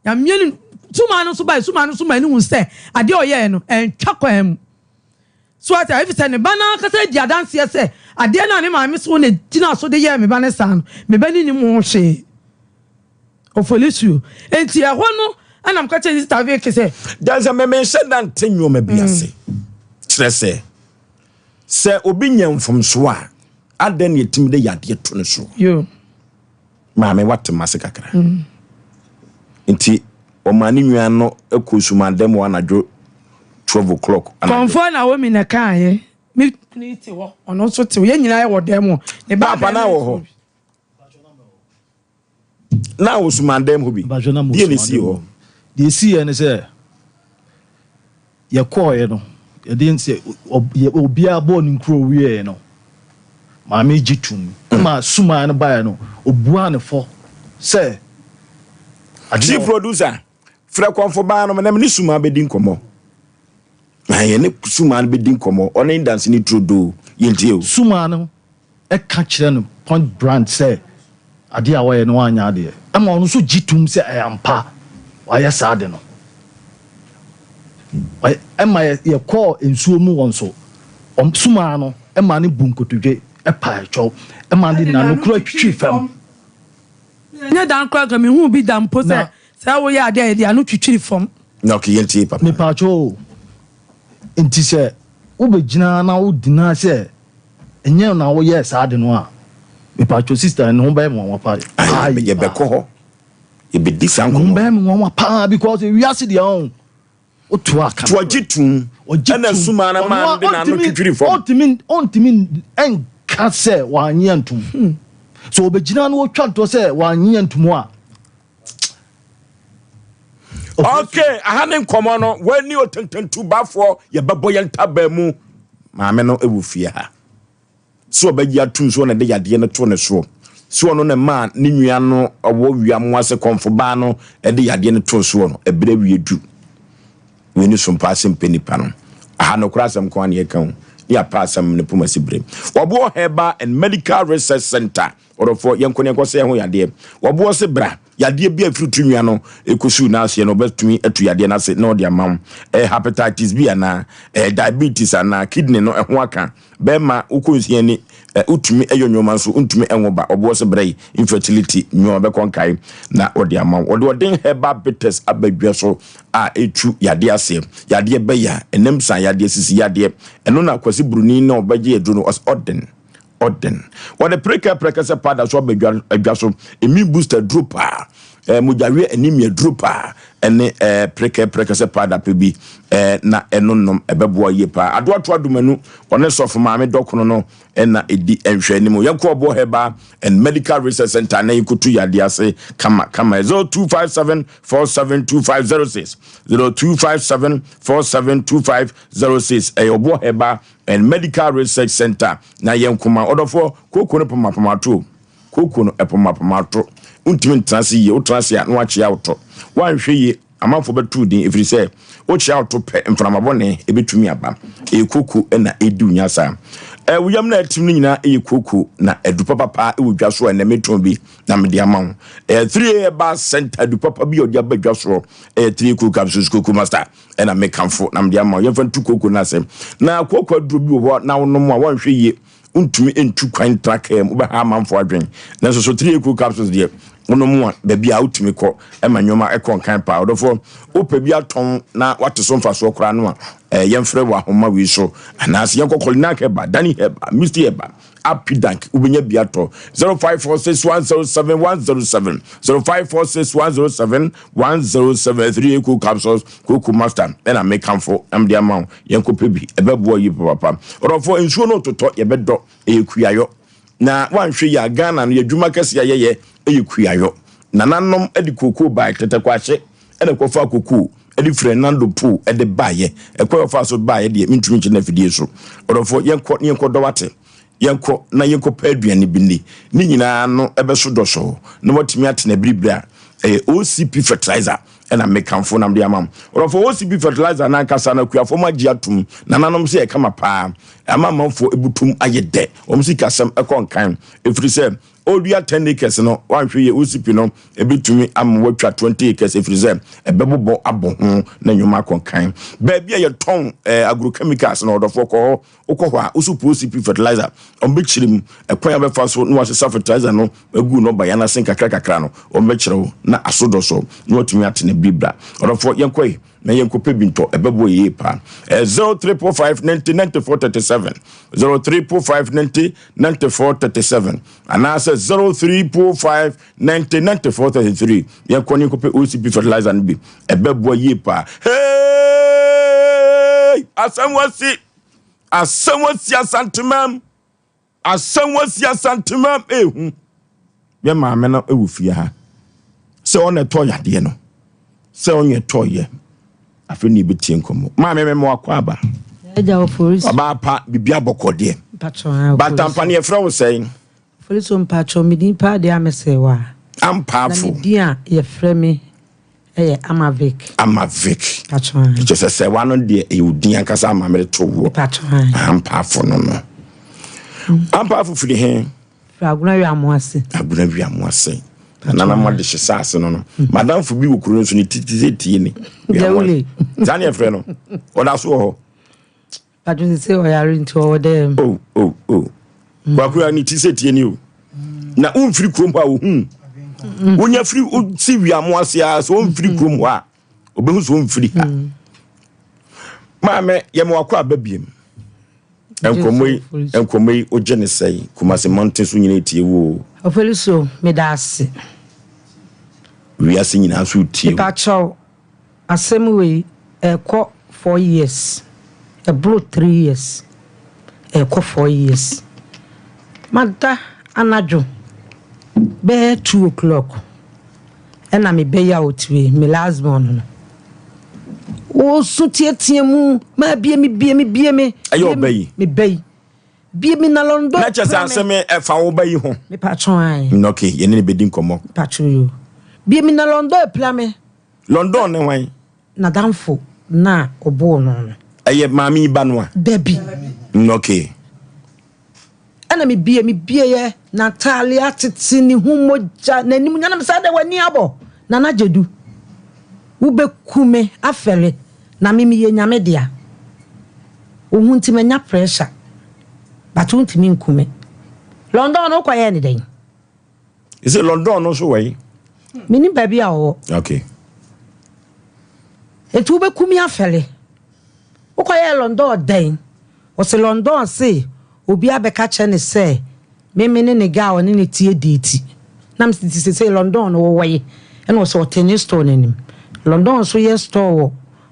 Nyame anim, Sumaa no nso bae, Sumaa no nso maa no huu sɛ adeɛ a ɔyɛɛ no, ɛntwa kwan mu. So ate aseɛ? Efisɛ ne ba no ankasa adi adanseɛ sɛ adeɛ no a ne maame so na ɛgyinaa so de yɛɛ me ba no saa no, me ba no nnim ho hwee. Ofolisuo. Enti ɛhɔ no ɛna meka kyerɛ Sister Vicky sɛ. Gya sɛ me menhyɛ da nte nneɛma bi ase. Kyerɛ sɛ, sɛ obi nya mfomsoɔ a, adɛn na yɛtumi de yadeɛ to no so? Yo. Maame, wate m'ase kakra. Nti ɔmaa ne nua no kɔɔ sumadam wɔ anadwo 12 o'clock anadwo. Kɔmfoɔ Naomi na ɛkaeɛ. Me kunu yi te hɔ, ɔno nso te hɔ. Yɛn nyinaa yɛwɔ dan mu hɔ. Ne ba Paapa na barima wɔ hɔ. Na wɔ sumadam hɔ bi. Mpacho na mo Deɛ na esii sumadam hɔ? hɔ. Deɛ esiiɛ ne sɛ yɛkɔɔeɛ no yɛde sɛ obiara bɔɔ ne nkuro wieeɛ no maame gye tom ma sumaa no baeɛ no obuaa ne fɔ sɛ adeɛ Chief producer, frɛ kɔmfo baa no na me ne sumaa bɛdi nkɔmmɔ. Na yɛne sumaa no bɛdi nkɔmmɔ. Ɔne danseni turodoo. Yɛntie o. Sumaa no ka kyerɛ no point brand sɛ adeɛ a wayɛ no wanyɛ adeɛ ɛma ɔno nso gye tom sɛ ɛyɛ ampa wayɛ saa ade no ɛma yɛkɔɔ nsuo mu wɔn so sumaa no ɛma no bu nkotodwe ɛpa ɛkyɛw ɛma de n'ano kura twitwi fam. Ɛnyɛ dan koraa nka mehuu bi da mpo sɛ sɛ woyɛ adeɛ a yɛde ano twitwiri fam. Na okay yɛntie papa. Mepaakyɛw o, nti sɛ wobɛgyina na wo deny sɛ ɛnyɛ wo na woyɛɛ saa ade no a, mepaakyɛw sister ne ho bɛyɛ me nwanwa paa Aye, yie paa. yɛbɛkɔ hɔ, yɛbɛdi saa Ne ho nkɔmmɔ bɛyɛ no. me nwanwa paa because ewiase deɛ ɔn, woto a ka To nokorɛ. ɔgye tom, Ɔgye ɛna tom. sumaa no Ɔno maa no a de n'ano ɔntumi twitwiri fam. ɔntumi ɔntumi nka sɛ wannye antom. Sɛ ɔbɛgyina na ɔtwa ntorɔ sɛ wannye antom a, Okay, aha ne nkɔmɔ no. Wani otententu bafoɔ yɛbɛbɔ yɛn ntabaa mu. Maame no wɔ fie ha. So ɔbɛgye atum so ɔna de yadeɛ no to ne soɔ. So ɔno na ɛmaa ne nua no ɔwɔ wia mo ase kɔmfo baa no de yadeɛ no too soɔ no. Ɛberɛ awie du. Wei ne sompa ase mpɛ nipa no. Aha nokorɛ asɛm nko ara na yɛka o. Ne yɛapa asɛm ne poma si berem. Wɔboɔ Herbal and Medical Research Center. Ɔdɔfoɔ, yɛnkɔ na yɛnkɔsɛ yɛn ho yadeɛ. Wɔboɔ se bra, yadeɛ bi a ɛfiri to nwa no kɔsiw n'aseɛ no, ɔbɛtumi atu yadeɛ no ase na ɔde ama wo. Ɛyɛ hepatitis B anaa? Ɛyɛ diabetes anaa? Kidney no ɛho aka. Bɛrima, wokɔ nsia ni, wotumi yɔ nneɛma nso wontumi nwo ba. Ɔboɔ se bra yi, infertility nneɛma bɛkɔ nkae na ɔde ama wo. Ɔde ɔden herbal bitters aba dwa so a ɛtu yadeɛ aseɛ. Yadeɛ bɛyɛ a, ɛnam san yadeɛ, sisi yadeɛ. Ɛno na Kwasi Buroni na ɔbɛgye aduro no, ɔse ɔden. Ɔden. Wɔde prekaa prɛkɛsɛ powder so aba dwa, adwa so. Immune booster duro paa. Eh, mogyaweɛ anemia aduro paa ɛne eh, prekɛ prɛkɛ sɛ paa dapɛ bi eh, na ɛno nom ɛbɛboa yie paa. Adoato Adomanu ɔne sɔfo maame dɔkono no ɛna ɛdi nhwɛ anim. Yɛnkɔ Ɔboɔ Herbal and Medical Research Center na yɛnkɔtu yadeɛ ase kama kama. 0257 472506 0257 472506 ɛyɛ Ɔboɔ Herbal and Medical Research Center na yɛnkoma ɔdɔfoɔ kooko no pomapoma to. Kooko no, ɛpomapoma to. Wontumi ntena ase yie. Wotena ase a, na woakyea wo to. Woanhwɛ yie, amanfoɔ bɛto wo din ɛfiri sɛ wokyea wo to pɛ, mframa bɔne bɛtumi aba. Ɛyɛ kooko na ɛredi wo nya saa. Ɛ, wo yam no a atim no nyinaa yɛ kooko, na adu papa paa wɔ dwa so a ɛnnɛ metɔn bi na mede ama wo. Ɛyɛ 3A Herbal Center adu papa bi a ɔde aba dwa soɔ. Ɛyɛ 3A Cool Capsules Kooko Master ɛna mekamfo na mede ama wo. Yɛmfa ntu kooko no ase. Na kooko aduro bi wɔ hɔ na wonom a woanhwɛ yie Wontumi ntu kwan ntra kaa mu, wobɛha amanfoɔ adwene. Nanso so 3 Eco capsules deɛ, wonom a, baabi a wotumi kɔ ma nneɛma kɔ nkan paa. Ɔdɔfoɔ, wopɛ bi atɔn na woate so mfasoɔ koraa no a, eh, yɛmfrɛ wɔ ahoma wei so. Anaasɛ yɛnkɔ Kolinak Herbal, Dani Herbal, Misty Herbal, Apidank, wobɛnya bi atɔ. 0546107107, 0546107107, 3 Eco capsules, Koko Master, ɛna mekamfo na mede ama wo. Yɛnkɔpɛ bi, ɛbɛboa yie papaapa. Ɔdɔfoɔ, nsuo no retotɔ, yɛbɛdɔ, ɛyɛ kuayɔ. Na woanhwɛ yie a, Ghana no, yɛadwuma kɛseɛ a yɛyɛ yɛ kuayɔ. Nananom de kookoo baeɛ, Tɛtɛkwahye na ɛkɔfaa kokoo de firi Nando Pool de baeɛ. Ɛkwan a ɔfaa so baeɛ deɛ, mentumi nkyerɛ no afidie so. Ɔdɔfoɔ, yɛnkɔ na yɛnkɔdɔ wate. Yɛnkɔ na yɛnkɔpɛ aduane bi nni. Ne nyinaa no bɛso dɔsɔɔ na woatumi atena biribiri a ɛyɛ OCP fertilizer na mekamfo na mede ama mo. Ɔdɔfo OCP fertilizer no ankasa no akuafoɔ mo agye atom. Nananom sɛ ɛyɛ kama paa. Ama amanfoɔ ebutum ayɛ dɛ. Wɔn sikasɛm ɛkɔ nkan. Ɛfiri sɛ ɔredua 10 acres no wanhwɛ yie OCP no ɛbɛtumi ama watwa 20 acres ɛfiri sɛ ɛbɛbobɔ abɔ ho na nnwuma akɔ nkan. Baabi a yɛtɔn eh, agrochemicals no ɔdɔfoɔ kɔ hɔ. Wokɔ hɔ a, wo so pɛ OCP fertilizer, wɔbɛkyerɛ mu ɛkwan a wobɛfa so na wasesa fertilizer no agu nnɔbaeɛ no ase nkakra kakra no, wɔbɛkyerɛ wo na aso dɔ so na watumi atena bi bra. Ɔdɔfoɔ, yɛnkɔ yi na yɛnkɔpɛ bi ntɔ, ɛbɛboa yie paa. Ɛyɛ 0345 90 94 37, 0345 90 94 37 anaasɛ 0345 90 94 33. Yɛnkɔ ne yɛnkɔpɛ OCP fertilizer no bi, ɛbɛboa yie paa. Hey! Asɛm wasi! Asɛm asi Asantemam. Asɛm asi Asantemam. Ehu. Yɛ maame no wɔ fie ha. Sɛ ɔna ɛtɔ yadeɛ no. Sɛ ɔnyɛ tɔ yɛ. Afei na yɛbɛtie nkɔmmɔ. Maame me mmoa kɔ aba. Ɔbaa pa biribi abɔkɔ deɛ. Batampa ne yɛfrɛ wo sɛn? Foriso mpatrɔ me din paa deɛ amesɛ wa. Ampaafo. Na me din a yɛfrɛ me Ɛyɛ Amavik. Amavik. Kyɛ sɛ sɛ wano deɛ ɛyɛ odin ankasa ama mede to woɔ. Ampaafo no no. Ampaafo firi he? Firi Agona Wiamo ase. Agona Wiamo ase. Nana mo de hyɛ saase no no. Madamfo bi wɔ kuro no so ne ti ti sɛ tie ni. Dawule. Saa ne yɛfrɛ no. Ɔda so wɔ hɔ. Badwo sɛ ɔyare nti ɔwɔ dɛm. Oh oh oh. Mm. Kwakura ne ti sɛ tie ni o. Na womfiri kurom hɔ a wohu. Mm. Wonya firi si wiamo ase a sɛ womfiri mm. kurom hɔ a obehu sɛ womfiri ha. Mm. Maame yɛ ma wakɔ aba biem. Nkɔmmɔ yi nkɔmmɔ yi ogye ne sɛe Kumasi mmɔnten so nyina etie wo o. Ɔfɛli so meda ase. Wiase nyinaa so tie wo. Mepa kyɛw Asɛm wei ɛkɔ four years ɛboro three years ɛkɔ four years mada anadwo bɛyɛ two o'clock ɛna me bɛ yaw tire me last born no ɔsu teatea mu maa bie me bie me bie me ɛyɛ ɔbɛ yi me bɛ yi bie me na lɔndɔ na kyɛ sɛ asɛm ɛfa wo ba yi ho me patro ae ok yɛne ne bɛdi nkɔmmɔ patro yo bie me na lɔndɔ apira me London ne hwan? N'adamfo no a ɔbɔɔ no no. Ɛyɛ maame yi ba no a? Dabi. Mm, okay. Ɛna mebie, mebieɛ, n'ataale atete, ne ho mogya, n'anim nya na mesɛ adɛ w'ani abɔ. Nana Gyedu, wobɛku me afɛre, na me meyɛ Nyame dea. Wo ho nti manya pressure, but wontumi nku me. London no wokɔyɛɛ ne dɛn? Is it London no nso wɔ yi? Menim baabi a ɔwɔ. Okay. Eti wobɛku me afɛle. Wokɔyɛɛ London dɛn? Ɔse London se obi abɛka kyerɛ ne sɛ me me ne ne guy a ɔne ne tie date. Na mese nti sesei London no wowɔ yi? Ɛna ɔsɛ ɔte ne store no anim. London nso yɛ store wɔ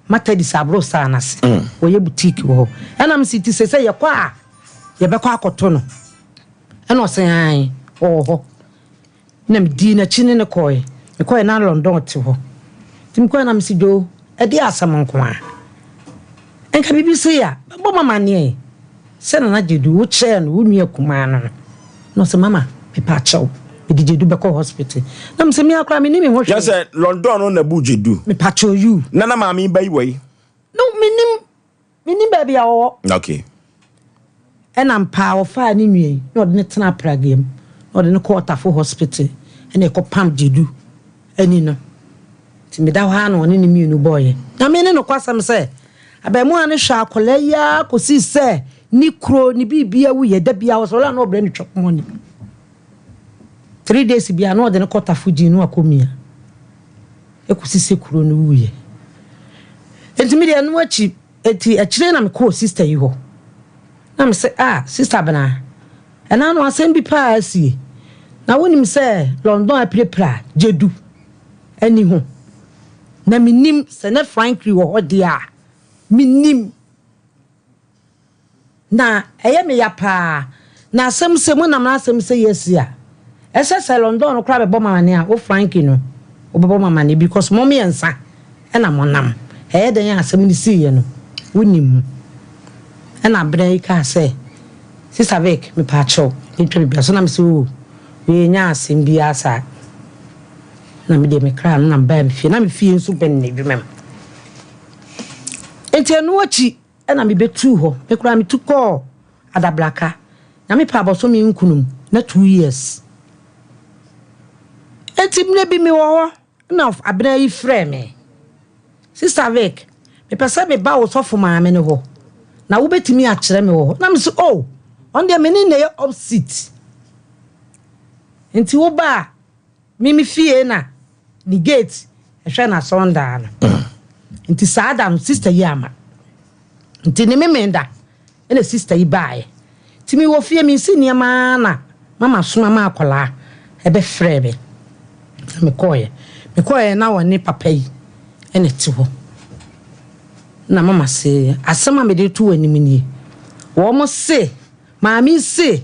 Matadis aborosan no ase. Wɔyɛ boutique wɔ hɔ. Ɛna mese nti sese yɛkɔ a yɛbɛkɔ akɔto no. Ɛna ɔse ae ɔwɔ hɔ. Ɛna medii n'akyi ne no kɔe. Mekɔe na London te hɔ. Nti mekɔe na mese Joe, ɛdeɛ asɛm nko ara. Nka biribi sei a, bɛbɔ me amaneɛ sɛ Nana Gyedu, wo kyerɛɛ no wo nua kumaa no no. Na ɔse mama, mepa kyɛw, mede Gyedu bɛkɔ hospital. Na mese me ara koraa menni me ho hwee. Kyerɛ sɛ London no na bu Gyedu. Mepa kyɛw you. Na na maame yi ba yi wɔ yi? No, mennim. Mennim baabi a ɔwɔ. Okay. Ɛna mpaa ɔfaa ne nua yi na ɔde no tenaa pragea mu na ɔde no kɔɔ Tafo hospital ɛna ɛkɔpam Gyedu ani no. Nti meda hɔ ara na ɔne ne mmienu bɔeɛ. Nyame ne nokwasɛm sɛ abarimaa no hwɛɛ akwadaa yi ara kɔsii sɛ ne kuro, ne biribiara wuiɛ. Da biara ɔsɔre a na ɔbrɛ no twɛ money. Three days biara na ɔde no kɔ Tafo gyin na wakɔmia kɔsi sɛ kuro no wuiɛ. Nti me deɛ ɛno akyi, nti akyire na mekɔɔ sister yi hɔ. Na mese ah sister Abena, ɛna ano asɛm bi paa asie. Na wonim sɛ London apirapira Gyedu ani ho. Na mennim sɛ na Frankry wɔ hɔ deɛ a, mennim. Na ɛyɛ me ya paa. Na asɛm sɛ mo nam n'asɛm sɛ yi asi a, ɛsɛ sɛ London no koraa bɛbɔ mo amaneɛ a, wo Frankie no, wobɛbɔ mo amaneɛ because mo mmiɛnsa na mo nam. Ɛyɛ dɛn a asɛm no siiɛ no, wonim mu. Ɛna abena yi kaa sɛ, Sister Vic, mepaakyɛw, mentwa biribiara so. Na mese, oh, wei ɛnyɛ asɛm biara saa. Na me deɛ me kraa no na mebaa me fie. Na me fie nso bɛn n'adwuma mu. Nti ɛno akyi na mebetuu hɔ. Me koraa metu kɔɔ Adabraka. Nyame pɛ a bɔsome nkunu mu na 2 years. Nti mmerɛ bi mewɔ hɔ na abena yi frɛɛ me. Sister Vic, mepɛ sɛ meba wo sɔfo maame no hɔ na wobɛtumi akyerɛ me wɔ hɔ. Na mese oh, ɔno deɛ me ne no yɛ opposite. Nti woba a, me me fie na ne gate ɛhwɛ n'asɔndaa no. Nti saa da no sister yi ama. Nti ne memenda ɛna sister yi baeɛ. Nti mewɔ fie mensi nneɛma na mama soma ma akwadaa ɛbɛfrɛɛ me. Na mekɔeɛ. Mekɔeɛ na ɔne papa yi ɛna ɛte hɔ. Na mama se asɛm a mede to w'anim nie. Wɔn se, maame yi se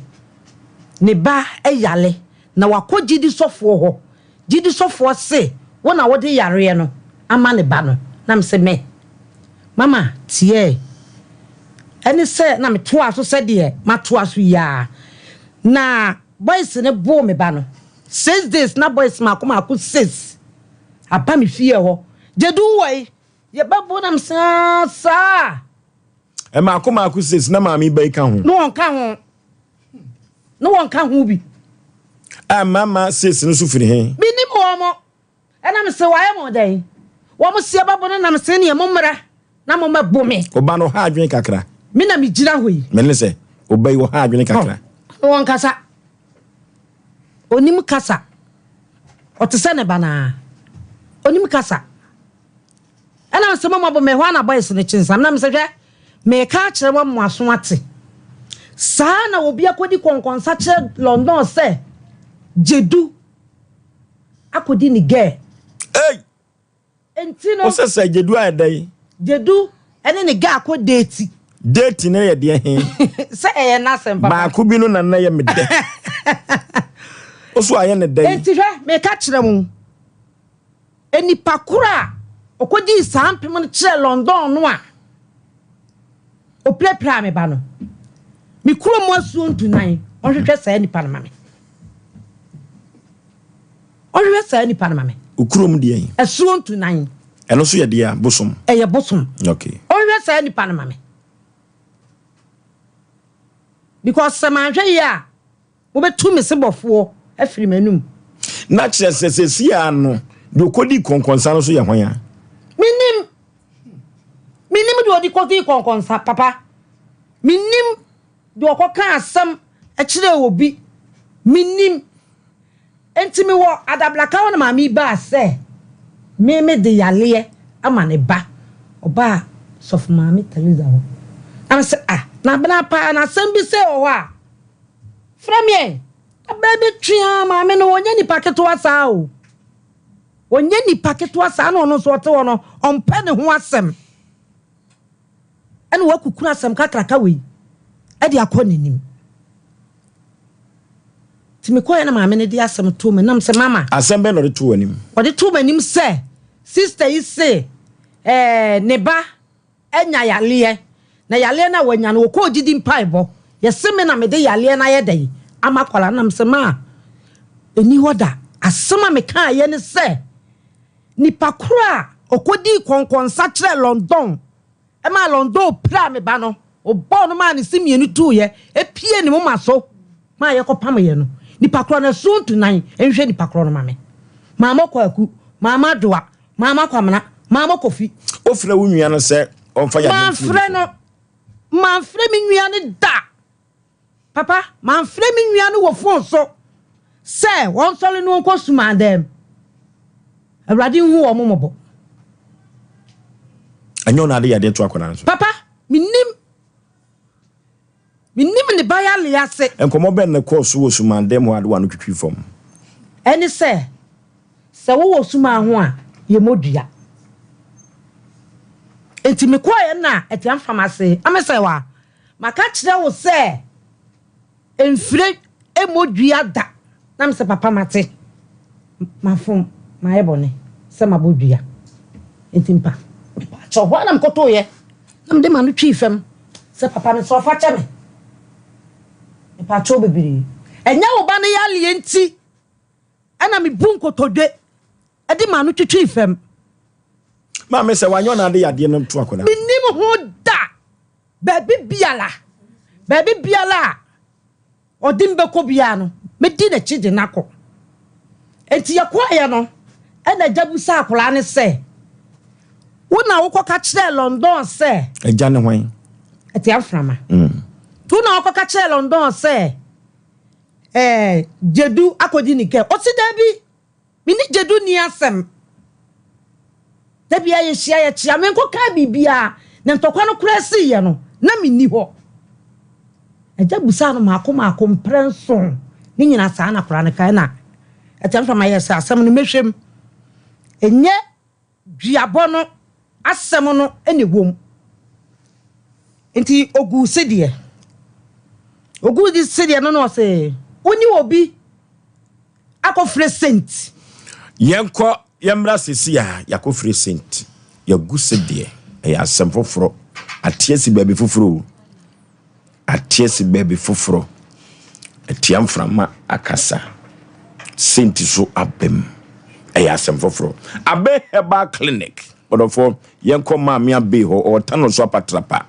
ne ba yare na wakɔ gyidi sɔfoɔ hɔ. Gyidi sɔfoɔ se wo na wode yareɛ no ama ne ba no. Na mese me mama tiɛɛ. Ɛne sɛ na metoa so sɛdeɛ matoa so yi ara. Na boys no boo me ba no. 6 days na boys maako maako six aba me fie hɔ. Gyedu wɔ yi, yɛbɛbo nam saa saa. Maako maako six na maame ba yi ka ho. Ne wɔn ka ho. Ne wɔn ka ho bi. A mama six no so firi he? Menim wɔn mo. Ɛna mese wɔayɛ mo dɛn? Wɔn se ɛbɛbo no nam se neɛ mo mmra na mo mmɛbo me. Ɔba no ɔha adwene kakra. Me na megyina hɔ yi. Mene sɛ ɔba yi ɔha adwene kakra. Oh, wɔn kasa. Onim kasa. Ɔte sɛ ne ba naa. Onim kasa. Ɛna mese mo mmɛbo me hɔ a na boys no kye nsam. Na mese hwɛ, meka akyerɛ mo mo aso ate. Saa na obi akɔdi kɔnkɔnsa kyerɛ London sɛ Gyedu akɔdi ne girl. Hey! Enti no. Wosɛ sɛ Gyedu ayɛ dɛn? Gyedu ɛne ne girl akɔ date. Date no yɛ deɛ he? Sɛ ɛyɛ n'asɛm papa. Baako bi no na na yɛ me dɛ. Woso ayɛ ne dɛn? Enti hwɛ, meka kyerɛ mo. Nipa koro a ɔkɔdii saa mpem no kyerɛɛ London no a ɔpirapiraa me ba no, me kurom asuo ntunan, ɔnhwehwɛ saa nipa no ma me. Ɔnhwehwɛ saa nipa no ma me. Wo kurom deɛ? Asuo ntunan. Ɛno nso yɛ deɛ bosom? Ɛyɛ bosom. Okay. Ɔnhwehwɛ saa nipa no ma me. Because sɛ manhwɛ yie a, Wobɛtu me sebɔfoɔ afiri m'anom. Na kyerɛ sɛ seesei ara no, deɛ ɔkɔdii kɔnkɔnsa no nso yɛ hwan a? Mennim. Mennim deɛ ɔde kɔdii kɔnkɔnsa, papa. Mennim deɛ ɔkɔkaa asɛm kyerɛɛ obi. Mennim. Enti mewɔ adabraka hɔ na maame yi baa sɛ me mede yareɛ ama ne ba. Ɔbaa Sɔfo Maame Theresa hɔ. Na mese, ah, na abena paa na asɛm bi sei wɔ hɔ a, frɛ me ɛ. Abaa bi twe ara maame no, ɔnyɛ nipa ketewa saa o. Ɔnyɛ nipa ketewa saa na ɔno nso ɔte hɔ no ɔmpɛ ne ho asɛm. Ɛna wakukuru asɛm kakraka wei ɛde akɔ n'anim. Nti mekɔɛ na maame no de asɛm too m'anim sɛ mama. Asɛm bɛn na ɔde too w'anim? Ɔde too m'anim sɛ sister yi se ɛɛ ne ba anya yareɛ, na yareɛ no a wanya no wɔkɔɔ gyidi mpaebɔ, yɛse me na mede yareɛ no ayɛ dɛn ama akwadaa no, na mese maa ɛni hɔ da, asɛm a mekaeɛ ne sɛ nipa koro a ɔkɔdii kɔnkɔnsa kyerɛɛ London maa London piraa me ba no, ɔbɔɔ no maa ne se mmienu tuiɛ, ɛpie ne moma so maa yɛkɔpameeɛ no, nipa korɔ no ɛso ntu nan nhwɛ nipa korɔ no ma me. Maama Kwaku, Maama Adoa, Maama Kwamena, Maama Kofi. Wofrɛ wo nua no sɛ ɔmfa yadeɛ nto Mamfrɛ no. Mamfrɛ me nua no da. Papa, mamfrɛ me nua no wɔ fon so sɛ ɔnsɔre na ɔnkɔ suman dɛm. Awurade nhu wɔn mmɔbɔ. Ɛnyɛ ɔno ade yadeɛ to akwadaa no so. Papa, mennim. Mennim ne ba yale ase. Nkɔmmɔ bɛn na ɛkɔɔ so wɔ suman dɛm hɔ a de w'ano twitwiri fam? Ɛne sɛ, sɛ wowɔ suman ho a, yɛmmɔ dua. Enti mekɔeɛ na Atiamfam ase amesɛe Maka kyerɛ wo sɛ mfire mmɔ dua da. Na mesɛ, Papa mate. Mafom, mayɛ bɔne sɛ mabɔ dua. Enti mpa, mepa kyɛw. Hɔ ara na mekɔtoeɛ na mede m'ano twii fam sɛ, Papa mesrɛ wo fa kyɛ me. Mepa kyɛw bebree. Ɛnyɛ wo ba no yareɛ nti na mebu nkotodwe de m'ano twitwii fam. Maame, sɛ wanyɛ ɔna ade yadeɛ no to akwadaa. Menim ho da. Baabi biara, baabi biara a ɔde me bɛkɔ biara no, mɛdi n'akyi de no akɔ. Enti yɛkɔeɛ no, ɛna agya bisaa akwadaa no sɛ, Wo na wokɔka kyerɛɛ London sɛ. Agya ne hwan? Atia Mframa. Wo na wokɔka kyerɛɛ London sɛ ɛɛ Gyedu akɔdi ne kɛ? Ɔse daabi. Me ne Gyedu nni asɛm. Da biara yɛhyia yɛkyea. Menkɔkaa biribiara. Na ntɔkwa no koraa siiɛ no, na menni hɔ. Agya bisaa no mmaako mmaako mprɛnson. Ne nyinaa saa na akwadaa no kae. Ɛna Atiamframa yɛɛ sɛ asɛm no mɛhwɛ mu. Ɛnyɛ duabɔ no asɛm no na ɛwɔ mu. Nti ɔguu sedeɛ. Ɔguu sedeɛ no na ɔse, wo ne obi akɔfrɛ saint. Yɛnkɔ yɛmmra sesi a yɛakɔfrɛ saint. Yɛagu sedeɛ. Ɛyɛ asɛm foforɔ. Ate asi baabi foforɔ o. Ate asi baabi foforɔ. Atia mframa akasa. Saint so abam. Ɛyɛ asɛm foforɔ. Abe Herbal Clinic. Ɔdɔfoɔ, yɛnkɔ Maame Abe hɔ. Ɔwɔ Tano so apatrapa.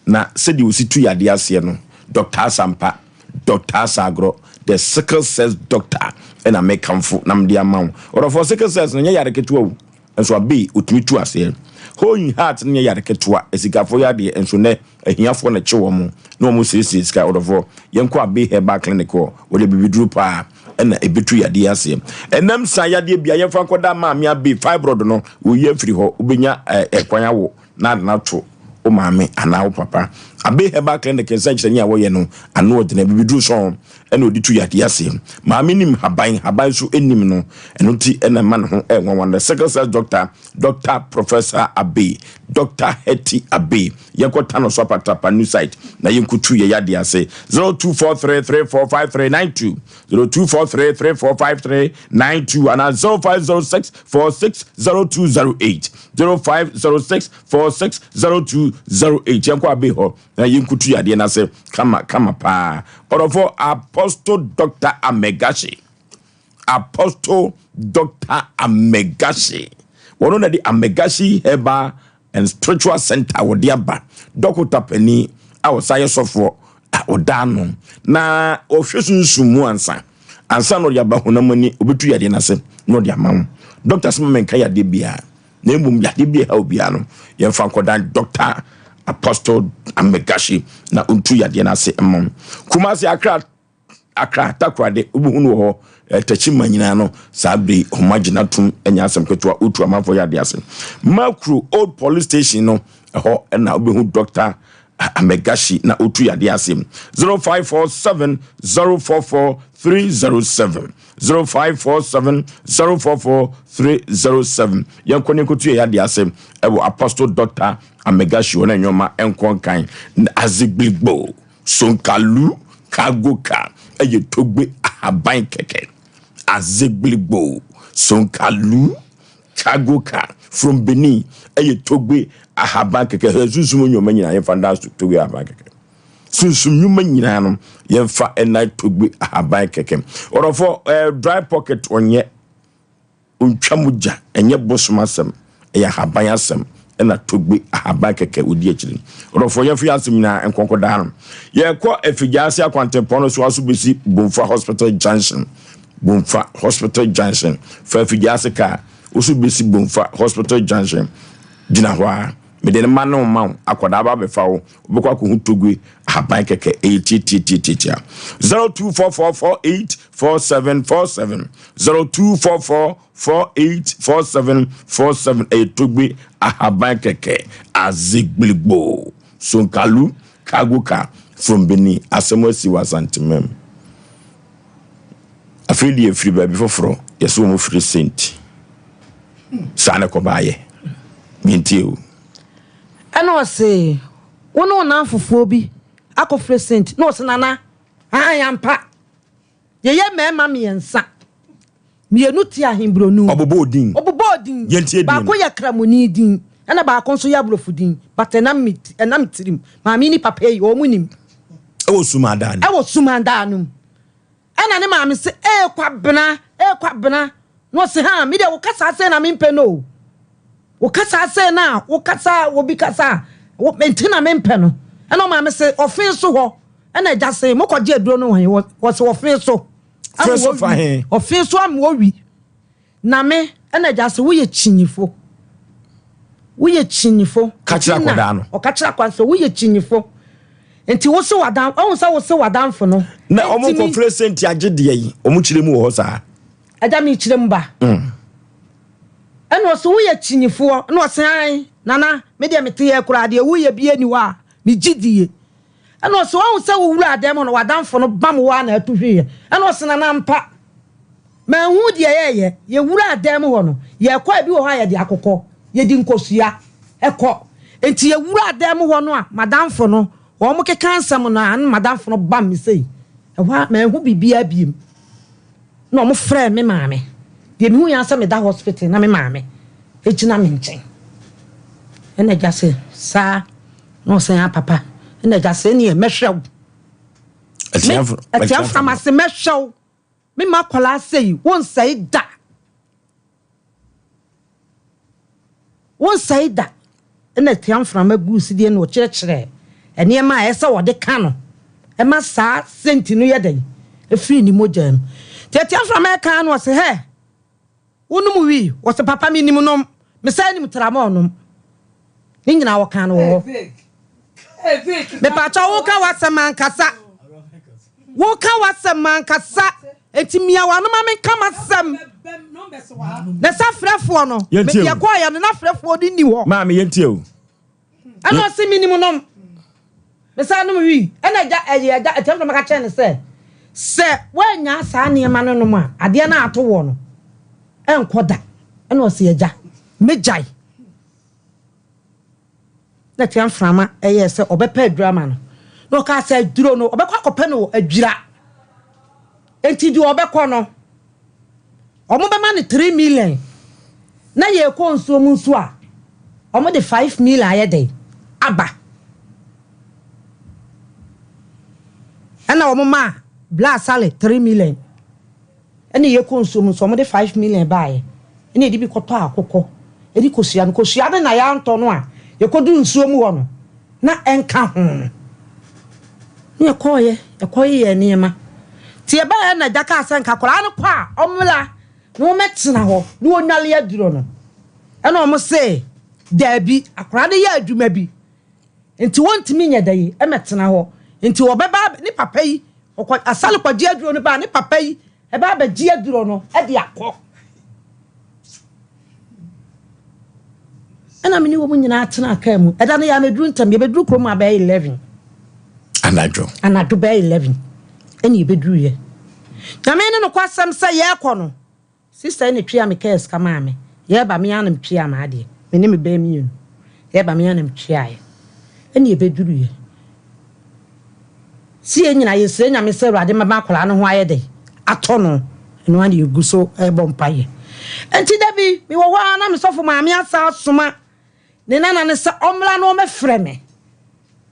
Na sɛdeɛ ɔsi tu yadeɛ aseɛ no, Dɔkta Asampa, Doctor Asagorɔ, the sickle cells doctor ɛna mekamfo na mede ama wo. Ɔdɔfoɔ sickle cells no nyɛ yare ketewa o, nso abei ɔtumi tu aseɛ. Hole in heart no nyɛ yare ketewa, asikafoɔ yadeɛ nso nnɛ ahiafoɔ na ɛkye wɔn na wɔn siesie sika. Ɔdɔfoɔ yɛnkɔ Abei Herbal Clinic hɔ, wɔde abibiduro paa ɛna ɛbɛtu yadeɛ aseɛ. Ɛnam saa yadeɛ bia yɛmfa nkɔda maame Abei fibroid no wɔyi afiri hɔ, wobɛnya ɛkwan awo. na ade no ato wo maame anaa wo papa. Abe Herbal Clinic nsɛnkyerɛnne a wɔyɛ no, ano ɔdene, abibiduro sɔn na ɔde tu yadeɛ ase. Maame nim haban, haban nso nim no, ɛno nti na ɛma ne ho yɛ nwanwa no. The Sickle Cell Doctor, Doctor Professor Abe, Doctor Hetty Abe. Yɛnkɔ Tano so Apatrapa New Site na yɛnkɔtu yɛ yadeɛ ase. 0243345392, 0243345392 anaa 0506460208. 0506 46 0208 yɛnkɔ abe hɔ na yɛnkutu yadeɛ no ase kama kama paa ɔdɔfoɔ Apostle Dr. Amegashi Apostle Dr. Amegashi wɔn na de Amegashi Herbal and Spiritual Center wɔde aba dɔkota panin a ɔsan yɛ sɔfoɔ a ɔda ano na ɔhwɛ sunsum mu ansa ansa na ɔde aba honam ani obetu yadeɛ no ase na ɔde ama wo dɔkta sɛ ma menka yadeɛ biara na mmom yadeɛ bi a ɛha obiara no yɛmfa nkɔdan dɔkta Apostle Amegashi na ɔntu yadeɛ no ase mma wo Kumasi Accra Accra Takoradi wobɛhu no wɔ hɔ eh, Takyima nyinaa no saa bere yi ɔmo agye no atom ɛnyɛ asɛm ketewa wotu amanfoɔ yadeɛ ase Makuro Old Police Station no ɛhɔ ɛna wobɛhu dɔkta. Amegashi na otu yadeɛ ase. 0547 044 307 0547 044 307 Yɛnkɔ ne nkotu yɛ yadeɛ ase ɛwɔ Apostle Doctor Amegashi wɔn nneɛma nkɔ nkan Azigbiligbo Sonkalu Kagoka ɛyɛ Togbe ahaban kɛkɛ Azigbiligbo Sonkalu Cargo car from Benin ɛyɛ Togbe ahaban kɛkɛ hɛ sunsum nnwuma nyinaa yɛmfa nda Togbe ahaban kɛkɛ sunsum nnwuma nyinaa no yɛmfa ɛna Togbe ahaban kɛkɛ ɔdɔfo ɛɛ eh, dry pocket ɔnyɛ ntwa mu gya ɛnyɛ bosom asɛm ɛyɛ ahaban asɛm ɛna Togbe ahaban kɛkɛ odi akyiri ɔdɔfo yɛmfa yɛn asɛm nyinaa nkɔnkɔ daa no yɛkɔ afigya ase akwantempɔn no so aso besi Bomfa Hospital Junction Bomfa Hospital Junction, fa afidie ase kaa wo so bɛsi Bomfa Hospital Junction, gyina hɔ ara. Mede ne ma ne wo ma wo, akwadaa ba abɛfa wo, wobɛkɔ akɔhu Togwe ahaban kɛkɛ, ɛyɛ tiatiatiatiatia. 0244484747, 0244484747, ɛyɛ Togbe ahaban kɛkɛ, Azigbiligbo, Sonkalu, Cargo car from Benin, asɛm asi wɔ Asantemam. Afei deɛ firi baabi foforɔ yɛsɛ wɔn firi sent saa na ɛkɔbaayɛ mentie o. Ɛna ɔse wo ne wo namfofoɔ bi akɔfrɛ sent na ɔse nana aane ampa yɛyɛ mmarima mmiɛnsa mmienu te ahenbronu Ɔbobɔɔ din. Ɔbobɔɔ din. Yɛntie din no. Baako yɛ kramoni din ɛna baako nso yɛ aborɔfo din but ɛnam me ɛnam tirim maame yi ne papa yi wɔn nim. Ɛwɔ sumandaa no mu. Ɛwɔ sumandaa no mu. Ɛna ne maame se, Ee Kwabena, ee Kwabena. Na ɔse, Haa, me deɛ wo kasaa sei na mempɛ no o. Wo kasaa sei na wo kasa obi kasa a, wo, nti na mempɛ no. Ɛna ɔmaame se, Ɔfee so hɔ. Ɛna agya se, Mokɔgye aduro no wɔ he? Ɔse, Ɔfee so. Fee so fa he? Ɔfee so ama owi. Na me, ɛna agya se, woyɛ kyinyifo. Woyɛ kyinyifo. Ka kyerɛ akwadaa no. Ɔka kyerɛ akwadaa sɛ, woyɛ kyinyifo. Nti wo se w'adan, ɔhu sɛ wo se w'adanfo no. Na wɔn nkɔfrɛ sɛnti agye deɛ yi, wɔn kyerɛ mu wɔ hɔ saa. Agya mi kyerɛ mu ba. Ɛna ɔse woyɛ kyinyifoɔ. Ɛna ɔse ae, nana, me deɛ mete yɛ koraa deɛ woyɛ bi ani hɔ a, megye die. Ɛna ɔse wahu sɛ wo wuraa dɛm hɔ no w'adamfo no bam wo ara na atu hweeɛ. Ɛna ɔse nana ampa manhu deɛ yɛɛyɛ, yɛwuraa dɛm hɔ no yɛɛkɔ a ebi wɔ hɔ a yɛde akokɔ, yɛdi nkosua kɔ. Nti yɛwuraa dɛm hɔ no a m'adamfo no wɔn keka nsɛm no a na m'adamfo no bam me sei. Ɛhɔ ara manhu biribiara biem. Na wɔn frɛɛ me maame. Deɛ mehuiɛ ara sɛ meda hospital na me maame gyina me nkyɛn. Ɛna agya se saa. Na ɔsɛ ah papa ɛna agya sɛ ɛneɛ mɛhwɛ wo. Atia mframa se mɛhwɛ wo. Me ma akwadaa sei wonsɛe da. Wonsɛe da. Ɛna atia mframa guu sideɛ na ɔkyerɛkyerɛ nneɛma a ɛsɛ wɔde ka no ɛma saa senti no yɛ dɛn ɛfiri ne mogya mu. Nti atia mframa ɛka no ɔse hɛ Wonom wii? Wɔse papa menim nom, mesan nim tramɔɔ nom. Ne nyinaa wɔkaa no wɔ hɔ. Mepaakyɛw woka w'asɛm ankasa. Woka w'asɛm ankasa. Enti mia w'ano ma menka m'asɛm. Na sɛ afrɛfoɔ no, yɛkɔɔyɛ no na afrɛfoɔ no nni hɔ. Maame yɛntie o. Ɛna ɔse menim nom. Mesan nom wii. Ɛna agya ɛyɛ agya ɛtɛm na maka kyerɛ no sɛ sɛ woannya saa nneɛma no nom a adeɛ no a ato woɔ no ɛnkɔ da. Ɛna ɔse agya mɛgyae. Na tia mframa ɛyɛɛ sɛ ɔbɛpɛ aduro ama no. Na ɔkaa sɛ aduro no ɔbɛkɔ akɔpɛ no wɔ adwira. Enti deɛ ɔbɛkɔ no Wɔbɛma no tre million na yɛkɔ nsuo mu nso a wɔde five million ayɛ dɛn aba. Ɛna wɔn maa Bla Sale tre million ɛna yɛkɔ nsuo mu nso wɔde five million baeɛ ɛna yɛde bi kɔtɔ akokɔ ɛde kosua no kosua no na yɛantɔ no a yɛkɔduru nsuo mu hɔ no na ɛnka ho no ne yɛkɔeɛ yɛkɔyeyɛɛ nneɛma nti yɛbaeɛ na agya kaa sɛ nka akwadaa no kɔ a ɔmmra na wɔmmɛtena hɔ na wɔnnwale aduro no ɛna wɔn se daabi akwadaa no yɛ adwuma bi nti wɔntumi nyɛ dɛ yi ɛmɛtena hɔ nti wɔbɛba ne papa yi ɔkɔ asale kɔgye aduro no baa ne papa yi ɛbɛ abɛgye aduro no ɛde akɔ. Ɛna me ne wɔn nyinaa tenaa kaa mu. Ɛda no yɛammɛduru ntɛm, yɛbɛduru kurom a bɛyɛ 11. Anadwo. Anadwo bɛyɛ 11 ɛna yɛbɛduruiɛ. Nyame ne nokwasɛm sɛ yɛrekɔ no, sista yi na ɛtuaa me kaa sika maa me. Yɛreba me ara na metuaa m'adeɛ. Me ne me ba mmienu. Yɛreba me ara na metuaeɛ. Ɛna yɛbɛduruiɛ. Se yɛn nyinaa yɛsrɛ Nyame sɛ Awurade mɛma akwadaa no ho ayɛ dɛn? Atɔ no. Ɛno ara na yɛgu so rebɔ mpaeɛ. Enti da bi, mewɔ hɔ ara na me sɔfo maame asan asoma ne nana no sɛ ɔmmra na ɔmmɛfrɛ me.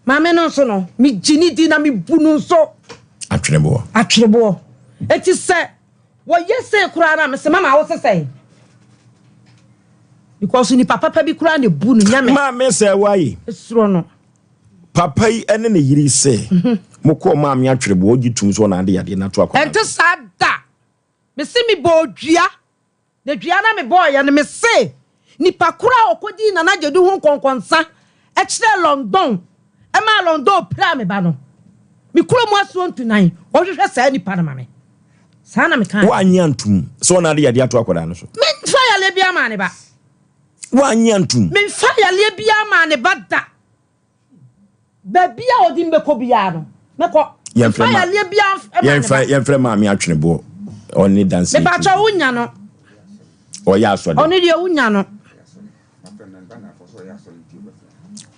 Maame no nso no, megye no di na mebu no nso. Atwereboɔ. Atwereboɔ. Enti sɛ wɔyɛ sei koraa no a, mese mama wo se sɛn? Because nipa papa bi koraa na ebu no, nyɛ me. Maame sɛ waye. Esuro no. Papa yi ne ne yere yi sɛ mokɔɔ maame atwereboɔ ɔgye tum sɛ ɔna ade yadeɛ no ato akwadaa Ɛnte saa da! Mese mebɔɔ dua, na dua no a mebɔeɛ no, mese nipa korɔ a ɔkɔdii Nana Gyadu ho nkɔnkɔnsa kyerɛɛ London maa London piraa me ba no, me kurom asuo ntunan, ɔnhwehwɛ saa nipa no ma me. Saa na mekaeɛ. Woannye antum sɛ ɔna ade yadeɛ ato akwadaa no so? Memfa yareɛ biara maa ne ba. Woannye antum? Memfa yareɛ biara maa ne ba da. Baabi a ɔde me bɛkɔ biara no, mɛkɔ. Yɛmfrɛ Mfa ma yareɛ biara mma ne yɛmfrɛ ba. yɛmfrɛ maame atweneboɔ ɔne dansi Mepakyɛ wonya no. Ɔyɛ asɔde. Ɔno deɛ wonya no.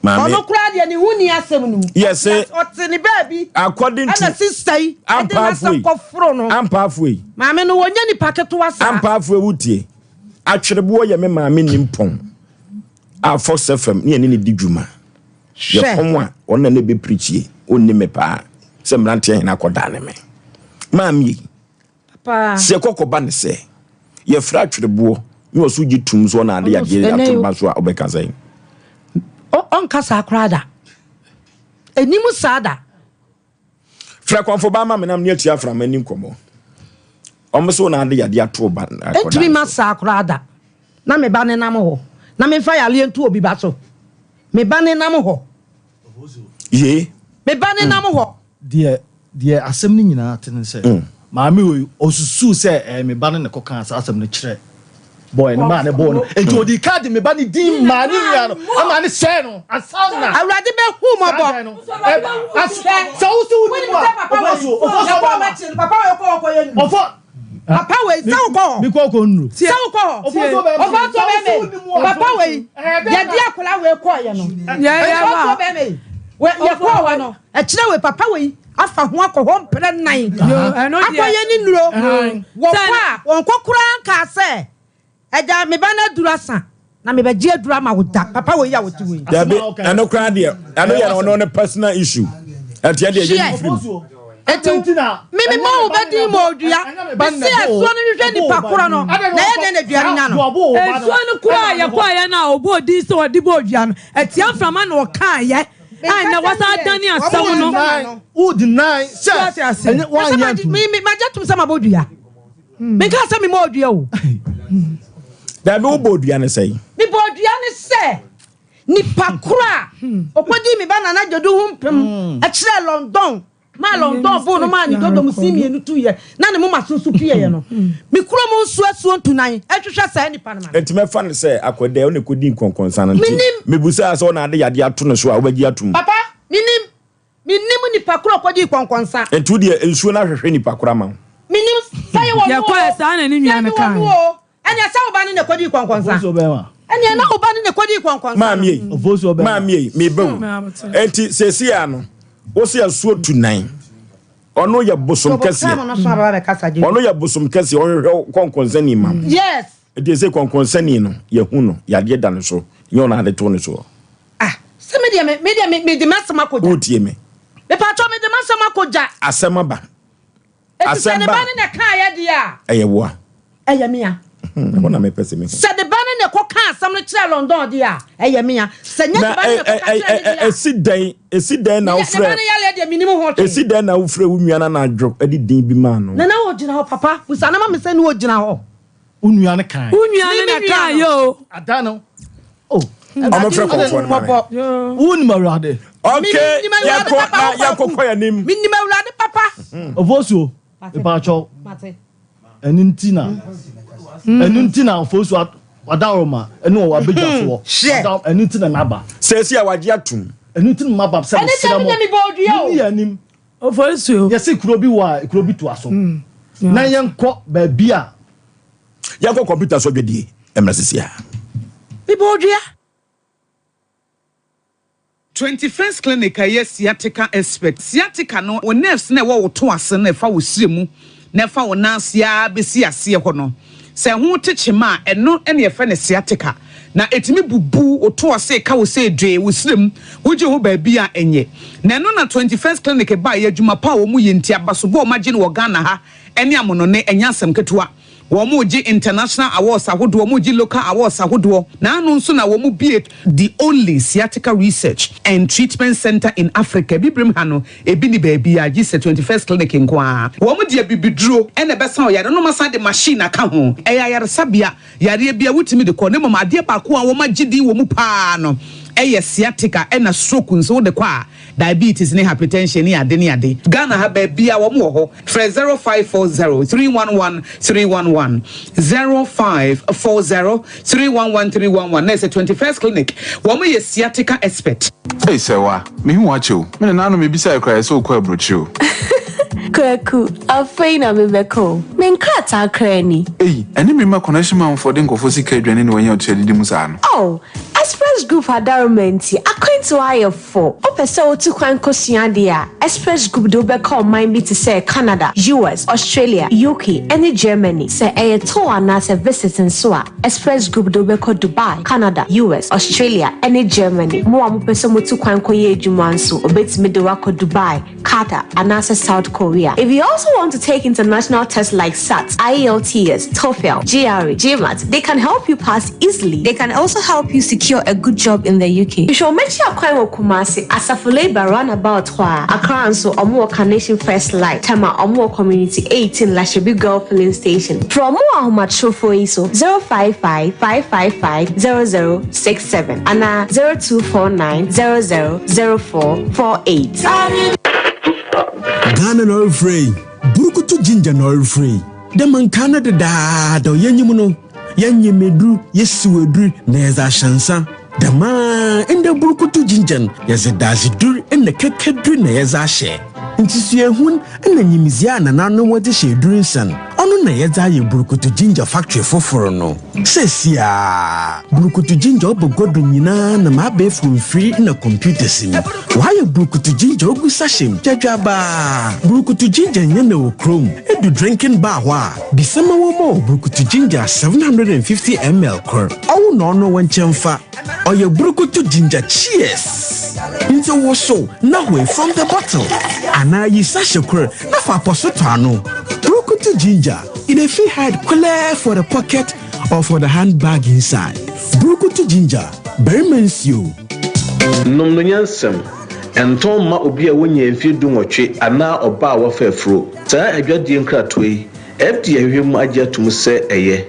Maame. Ɔno koraa deɛ ne ho ni asɛm no mu. Yɛse Ɔte ne baabi. According to Ɛna sista yi ɛde n'asɛm Ampaafo kɔforo no. Ampaafo yi. Maame no wɔnyɛ nipa ketewa saa. Ampaafo yi wotie. Atwereboɔ yɛ me maame nimpɔn. A Fox FM ne yɛne no di dwuma. Yɛpɔn a, ɔno na na ɛbɛpirikyie. Ɔnni me paa sɛ mmeranteɛ hene akɔdane me. Maame yi, sɛ yɛkɔ kɔba ne sɛ yɛfrɛ atwereboɔ ne ɔso gye tum so ɔna ade yadeɛ ato ba so a, ɔbɛka sɛn? Ɔnka saa koraa da. Ɛnim saa da. Frɛ kɔmfo ba ma me nam ne atua aframa ni nkɔmmɔ. Ɔmo so na ade yadeɛ ato ba akɔda. Ɛntumi ma saa koraa da. Na me ba nenam hɔ. Na memfa yareɛ nto obi ba so. Me ba nenam hɔ. Yee. Me ba nenam hɔ. Deɛ deɛ asɛm no nyinaa te ne sɛ, maame wei ɔsusuu sɛ ɛyɛ me ba no na ɛkɔkaa saa asɛm no kyerɛ boy no maa ne bɔɔ no. Enti ɔdii kan de me ba no din maa ne nua no maa ne sɛɛ no ansa na. Awurade bɛhu mmɔbɔ. Saa no sɛ wo sɛ wo nim a ɔfɔ so ɔfɔ so bɛma. Papa wei kɔ hɔ kɔyɛ nnuru. Ɔfɔ. Papa wei sɛ wokɔ hɔ. Mi kɔ kɔ nnuru. Sɛ wokɔ hɔ. Ɔfɔ so bɛma. Ɔfɔ so bɛma. Papa wei yɛde akwadaa wei kɔɔyɛ no. Ɔfɔ so bɛma yi. Yɛkɔɔ hɔ no. Ɛkyerɛ wei papa wei afa ho akɔ hɔ mprɛ nnan akɔyɛ ne nnuro. Wɔkɔ a wɔnkɔ koraa nkaa sɛ agya me ba no aduru asa na mebɛgye aduru ama wo da papa wei a wɔte wei. Dabi ɛno koraa deɛ ɛno yɛ ɔno ne personal issue ɛnti ɛdeɛ yɛ ne firim. Eti me me ma wo bɛdin ma odua mese asuo no hwehwɛ nipa korɔ no na ɛyɛ dɛn na dua no nya no. Nsuo no koraa a yɛkɔeɛ no a ɔbɔɔ din sɛ ɔde bɔɔ dua no atia mframa na ɔkaeɛ. A ɛnɛ wɔsan adane asɛm no. Wo deny sɛ ɛnyɛ woanyɛ antom. Magye atom sɛ mabɔ dua. Menkaa sɛ memmɔɔ dua o. Dabi wobɔɔ dua ne sɛn? Mebɔɔ dua ne sɛ nipa koro a ɔkɔdii me ba Nana Gyadu ho mpem kyerɛɛ London maa London boo no maa ne dodom sin mmienu tuiɛ na ne moma so nso pueeɛ no. Me kurom nso asuo ntunan hwehwɛ saa nipa no ma me. Enti mɛfa no sɛ akwadaa yi ɔna ɛkɔdii nkɔnkɔnsa no nti Mennim. mebusaa sɛ ɔna ade yadeɛ ato ne so a wobɛgye atom? Papa, mennim. Mennim nipa koro a ɔkɔdii kɔnkɔnsa. Enti wo deɛ nsuo no ahwehwɛ nipa koro ama wo? Mennim sɛ ɛyɛ ɔno oo, Yɛkɔɛ saa na ne sɛ nua no ɛnyɛ kae. ɔno oo, ɛneɛ sɛ wo ba no na ɛkɔdii kɔnkɔnsa. Ɛneɛ na wo ba no na ɛkɔdii kɔnkɔnsa no. Maame ei, maame ei, meba o. Enti seesei ara no, wo se asuo tu nan. Ɔno yɛ bosom kɛseɛ. Ɔno yɛ bosom kɛseɛ, ɔhwehwɛ kɔnkɔnsani ma wo. Yes. Enti seesei kɔnkɔnsani no, yɛahu no, yadeɛ da ne so, nyɛ ɔno ade to ne soɔ. Ah, sɛ me deɛ me, me deɛ me, mede m'asɛm akɔgya. Wotie me? Mepatwɔ mede m'asɛm akɔgya. Asɛm aba. Enti sɛ Asɛm ne ba ba a. no na ɛkaeɛ deɛ a. Ɛyɛ wo a. Ɛyɛ me a. Ɛhɔ na mepɛ sɛ mehu. Sɛ ne ba no na ɛkɔkaa asɛm no kyerɛɛ London deɛ a, ɛyɛ me a. Sɛ nyɛ ne Na ba no na ɛkɔka kyerɛɛ no deɛ a. ɛsi dɛn, ɛsi dɛn na Ne wofrɛ. ba no yareɛ deɛ mennim ho hwee. Ɛsi dɛn na wofrɛ wo nua no anadwo de din bi maa no? Nana ɔgyina hɔ papa, busa no ma me sɛ ne ɔgyina hɔ. Wo nua no kae. Wo nua no na ɛkaeɛ o. Ada no. Oh. Ɔmo frɛ kɔnfoɔ no ma me. Wo nim Awurade. Okay, yɛkɔ na yɛkɔ kɔ yɛn anim. Menim Awurade papa. Ofosuo, mepaakyɛw. Ɛno nti na, ɛno nti na Ofosuo. Wadaworoma ɛne wɔ abadwafoɔ. Hwɛ. Wada ɛno nti na maba. Seesei a wagye atom. Ɛno nti na maba sɛ Ɛne mesrɛ sɛ mo. menya me bɔɔdua o. Monni yɛn anim. Oforisuo. Yɛse kuro bi wɔ a kuro bi toa so. Na yɛnkɔ baabi a. Yɛnkɔ kɔmputa so adwadie mmra seesei a. Me bɔɔdua. 21st Clinic a ɛyɛ sciatica expert. Sciatica no, wo nerves no a ɛwɔ wo to ase no a ɛfa wo srɛ mu na ɛfa wo nan ase ara bɛsi aseɛ hɔ no, sɛ ɛho te kyema a, ɛno na yɛfrɛ no sciatica. Na ɛtumi bubu wo to ase, ɛka wo sɛ dwee, wo srɛ mu, wogye ho baabi a ɛnyɛ. Na ɛno na 21st Clinic baeɛ, adwuma pa a wɔyɛ nti, abasobɔ a wɔagye no wɔ Ghana ha ne amonɔne, ɛnyɛ asɛm ketewa. Wɔregye international awards ahodoɔ, wɔregye local awards ahodoɔ. N'ano nso na wɔbue the only sciatica research and treatment centre in Africa. Abibirem ha no, ebi nni baabiara gye sɛ 21st Clinic nko ara. Wɔde abibiduro na ɛbɛsa wo yareɛ na wɔasan de machine aka ho. Ɛyɛ ayaresabea, yareɛ biara wotumi de kɔ na mmom adeɛ baako a wɔagye din wɔ mu pa ara no yɛ sciatica ɛna stroke nso wode kɔ a diabetes ne hypertension ne ade ne ade. Ghana ha baabiaa wɔn wɔ hɔ. Frɛ 0540 311 311, 0540 311 311 na ɛsɛ 21st clinic wɔn yɛ sciatica expert. Ei Sɛwa, mehu wo akyɛ o. Me nana no mebisae koraa ɛsɛ wokɔ aburokyire o. Kwaku, afei na mebɛkɔ o. Me nkrataa koraa ni. Ei, ɛne me mma connection manfoɔ de nkurɔfoɔ sika adwane na wɔanya ɔtua didi mu saa no. Oh, Express Group adaworoma nti, akwantuo ayɛ fo. Wopɛ sɛ wotu kwan kosua adeɛ a, Express Group de wo bɛkɔ ɔman bi te sɛ Canada, US, Australia, UK, ne Germany. Sɛ ɛyɛ tour anaasɛ visit nso a, Express Group de wo bɛkɔ Dubai, Canada, US, Australia, ne Germany. Mo a mopɛ sɛ motu kwan kɔyɛ adwuma nso, wɔbɛtumi de wo akɔ Dubai, Qatar, anaasɛ South Korea. If you also want to take international tests like SAT, IELTS, TOEFL, GRE, GMAT, they can help you pass easily. They can also help you secure a good job in the UK. Hwehwɛ wɔn akyi akwan wɔ Kumasi, Asafo Labour roundabout hɔ a. Accra nso, wɔn wɔ Carnation First Light, Tema, wɔn wɔ Community 18 Lashibi Girl Filling Station. Frɛ wɔn wɔ ahomatrofoɔ yi so, 055 555 0067 anaa 0249 00 0448. Ghana na ɔrefrɛ yi, Burukutu Ginger na ɔrefrɛ yi. Dɛ ma nkaa no dedaada yɛnyim no, yɛnyem edur, yesiw edur na yɛdze ahyɛ nsa. Dɛm ara ndɛ Burukutu Ginger no, yɛdze dadzedur na kɛkɛdur na yɛdze ahyɛ. Ntsi suahun na nyimdzee a nananom wɔdze hyɛ edur nsa no, ɔno na yɛdze ayɛ Burukutu Ginger factory fofor no. Seseiara, Burukutu Ginger ɔba gua do nyina nam abaɛfor mfir na computers mu. Wɔayɛ Burukutu Ginger ogu sachet mu gyadwabaa. Burukutu Ginger nnyɛ na wɔ kurom. Edu drinking bar hɔ a, bisa ma wɔmma wo Burukutu Ginger 750 ml kor. Ɔwo na ɔno wo nkyɛn fa. Ɔyɛ Burukutu Ginger Cheers! Ntsi wosow na hoe from the bottle anaa yi sachet kor na fa apɔso tɔ ano. Burukutu Ginger, e dey fit hide kwelɛɛ for the pocket or for the handbag inside. Burukutu Ginger, barima nsuo. Nom no nyansam. Ɛntɔn mma obi a wonyaa mfeɛ dunwɔtwe anaa ɔbaa a wafa afuro. Saa adwadie nkratoɔ yi, FDA ahwehwɛ mu agye atom sɛ ɛyɛ.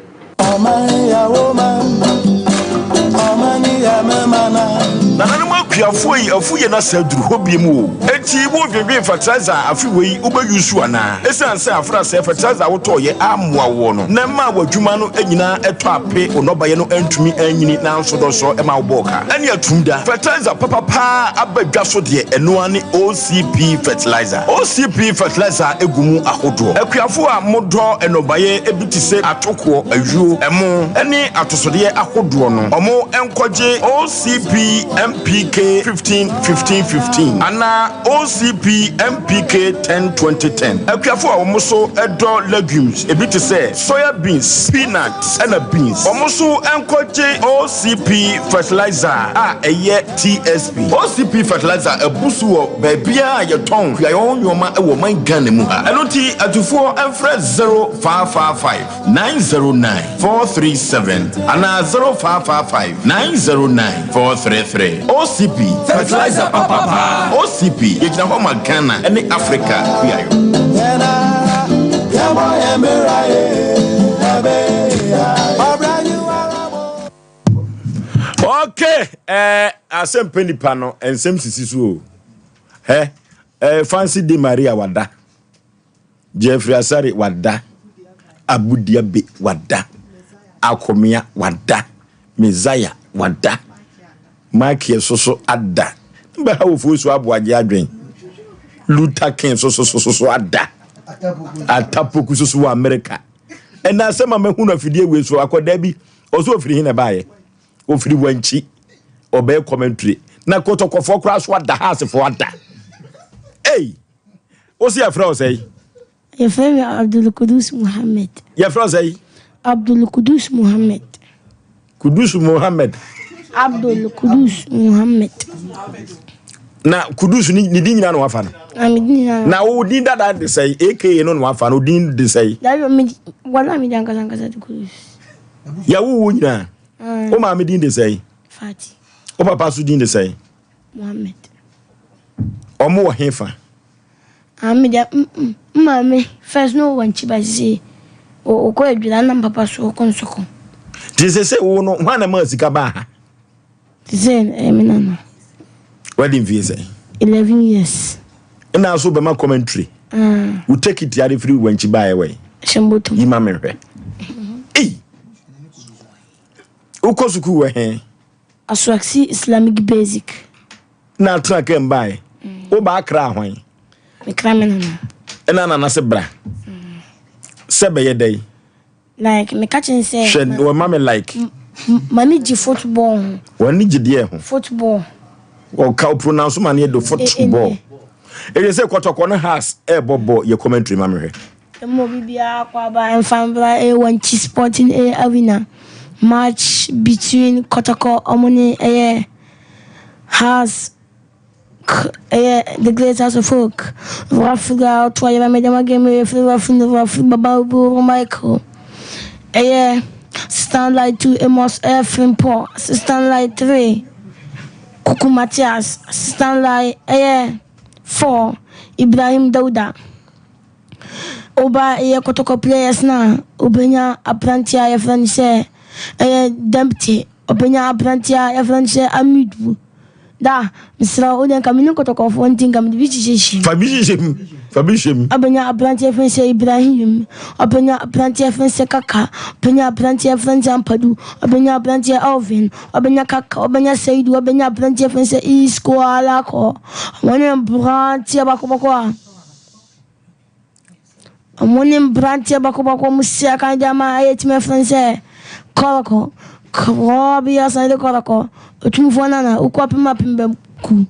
Nananom akuafoɔ yi afu yɛn asa aduru hɔ biom o. Enti wo dwendwen fertilizer a afe wei wo bɛ use anaa? Esiane sɛ afrasɛɛ fertilizer a wo tɔɔ yɛ ammoa woɔ no na ɛmaa w'adwuma no nyinaa ɛtɔ ape wo nnɔbaeɛ no antumi anyini nanso dɔsɔ ɛma wo bɔɔ ka ɛne atum da. Fertilizer papa paa aba dwa so deɛ ɛno ara ne OCP fertilizer. OCP fertilizer gu mu ahodoɔ. Akuafoɔ a modɔ nnɔbaeɛ bi te sɛ atokoɔ, ayuo, ɛmo ne atosodeɛ ahodoɔ no, wɔn nkɔgye OCP MPK 15 15 15 anaa OCP MPK 10 20 10. Akuafoɔ a wɔn nso dɔ legumes ebi te sɛ soya beans, peanut ɛna beans, wɔn nso nkɔgye OCP fertilizer a ɛyɛ TSP. OCP fertilizer abu so wɔ baabiara a yɛtɔn kuayɔ ho nnoɔma wɔ ɔman Ghana mu ha. Ɛno nti atufoɔ mfrɛ 0555 909 437 anaa 0555 909 433. OCP, fertilizer papa paa. OCP, yɛgyina hɔ ma Ghana ne Africa kuayɔ. Okay, eh, asɛm pɛ nipa no, nsɛm sisi so o. Hɛ, eh, Fancy Di Maria wada. Jeffrey Asare wada. Abu Diaby wada. Akomea wada. Messiah wada. Michael soso ada. Mbɛha wɔ Fosu Aboagye adwen. Luther King soso soso so ada. Atapoku soso wɔ America. Ɛna asɛm a mahu no afidie wei so akɔdaa bi ɔso ofiri he na ɛbaeɛ. Ofiri wankyi ɔbɛyɛ commentary. Na kɔtɔkɔfoɔ koraa so ada haasefoɔ ada. Ei! Wo se yɛfrɛ wo sɛi? Yɛfrɛ me Abdul Kudus Muhammad. Yɛfrɛ wo sɛi? Abdul Kudus Muhammad. Kudus Muhammad. Abdul Kudus Muhammad. Na Kudus ne ne din nyinaa na wafa no. Na me din nyinaa. Na wo din dada de sɛi? AKA no na wafa no, din de sɛi? Dabi me wala me din ankasa ankasa de Kudus. Yɛwo wo nyinaa. Wo maame din de sɛi? Fati. Wo papa so din de sɛi? Muhammad. Ɔmo wɔ hefa? Ah me deɛ m maame first no wɔ nkyi ba sisi ɔkɔ adwira na papa so ɔkɔ nsɔkɔ. Nti sese wo no hwan na ma sika baa ha? Sese ɛyɛ me nana. Wadi mfie sɛn? 11 years. Ɛna so bɛma commentary. Ah. Wo take it ade firi wankyi baa ɛwɔ yi. Hyɛmbotom. Yi ma me hwɛ. Ei. Wokɔ sukuu wɔ he? Asuaksi Islamic Basic. Na atena kaa mu baeɛ. Wo ba akra hwan? Mekra me nana. Ɛna nana se bra. Sɛ bɛyɛ dɛn? Like meka kyerɛ no sɛ. Hwɛ wɔma me like. M'ani gye football ho. W'ani gye deɛ ho? Football. Ɔka o pronounce ma no yɛ do football. Ɛyɛ sɛ kɔtɔkɔ no has ɛɛbɔ bɔ yɛ commentary ma me hwɛ. Mma obi biara akwaaba mfa mbra ɛyɛ Wankyi Sporting ɛyɛ Arena match between Kɔtɔkɔ ɔmo ne ɛyɛ Hearts k ɛyɛ The Great House of Oak Referee a ɔto ayɛba mɛdɛm game referee referee no referee Baba Oboro Michael ɛyɛ Assistant Light 2 Amos ɛyɛ Frimpong Assistant Light 3 Kuku Matias Assistant Light ɛyɛ 4 Ibrahim Dauda. Woba yɛ kɔtɔkɔ players no a, wobɛnya aberanteɛ a yɛfrɛ no sɛ ɛyɛ Dempte, wobɛnya aberanteɛ a yɛfrɛ no sɛ Amidu. Da, mesrɛ wo, wodeɛ nka menim kɔtɔkɔfoɔ nti nka mede bi hyehyɛ mu. Fa bi hyehyɛ mu, fa bi hyɛ mu. Wobɛnya aberanteɛ yɛfrɛ no sɛ Ibrahim, wobɛnya aberanteɛ yɛfrɛ no sɛ Kaka, wobɛnya aberanteɛ yɛfrɛ no sɛ Ampadu, wobɛnya aberanteɛ Alvin, wobɛnya Kaka, wobɛnya Saidu, wobɛnya aberanteɛ yɛfrɛ no sɛ Isco Alako. Wɔne mmeranteɛ baako baako a. Wɔne mmeranteɛ baako baako a wɔsi akan de ama ɛyɛ team a yɛfrɛ no sɛ Kɔlɔkɔ. Kɔɔ bi asan de Kɔlɔkɔ. Otumfoɔ Nana Oku Apem Apem Banku.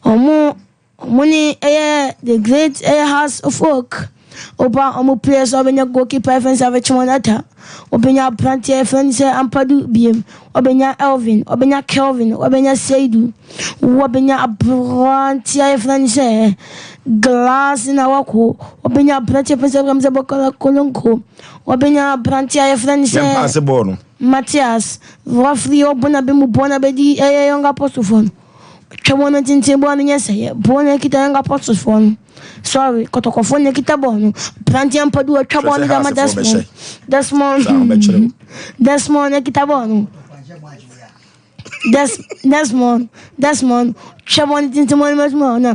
Wɔn wɔne ɛyɛ the great ɛyɛ House of Oak. Woba wɔn players a wɔbɛnya goalkeeper a yɛfrɛ no sɛ Richmond Atta. Wɔbɛnya aberanteɛ a yɛfrɛ no sɛ Ampadu Biem. Wɔbɛnya Elvin, wɔbɛnya Kelvin, wɔbɛnya Seidu. Wɔbɛnya aberanteɛ a yɛfrɛ no sɛ Glass na wako. Wɔbɛnya aberanteɛ a yɛfrɛ no sɛ Abraham sɛ Bɔkɔla Kolonko. Wɔbɛnya aberanteɛ a yɛfrɛ no sɛ Matias. Referee ɔbɔ na bɛ mu bɔ na bɛdi ɛyɛ Young Apostlefoɔ no. Twa bɔɔl no tenten bɔɔl no nyɛ sɛeɛ. Bɔɔl no kita Young Apostlefoɔ no. Sorry, Kɔtɔkɔfoɔ no kita bɔɔl no. Aberanteɛ Ampadu atwa bɔɔl no de ama Desmond. Desmond. Desmond kita bɔɔl no. Des Desmond Desmond twɛ bɔɔl no tenten bɔɔl no bɛsoma na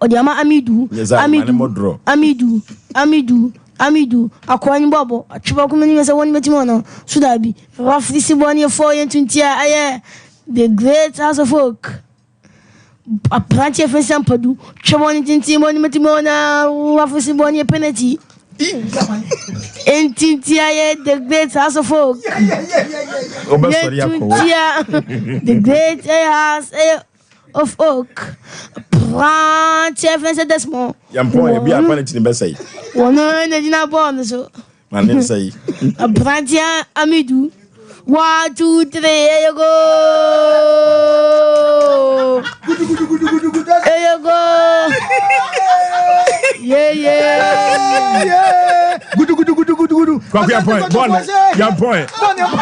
ɔde ama Amidu. Amidu Amidu Amidu Amidu akoa no bɔɔbɔ atwe bɔɔl kɔmɛ no sɛ wɔn bɛtumi wɔn no so daabi. Referee si bɔɔl no yɛ fɔɔ yɛn tuntia ayɛ The Great House of Oak, aberanteɛ fɛn sɛ mpadu, twɛ bɔ ne tenten bɔ ne mɛti bɔ na wafo si bɔ ne penalty. Ntintia yɛ The Great House of Oak. Yɛtuntia The Great House of Oak. Aberanteɛ fɛn sɛ Desmond. Yɛmpɔn yɛ bi a penalty ne bɛsɛe. Wɔn na gyina bɔɔl no so. Ma ne nsa yi. Aberanteɛ Amidu. One, two, three, here you go. Here you go. Yeah, yeah. Yeah. Gudu gudu gudu gudu gudu. Kwaku yɛn pɔn bɔɔl yɛn pɔn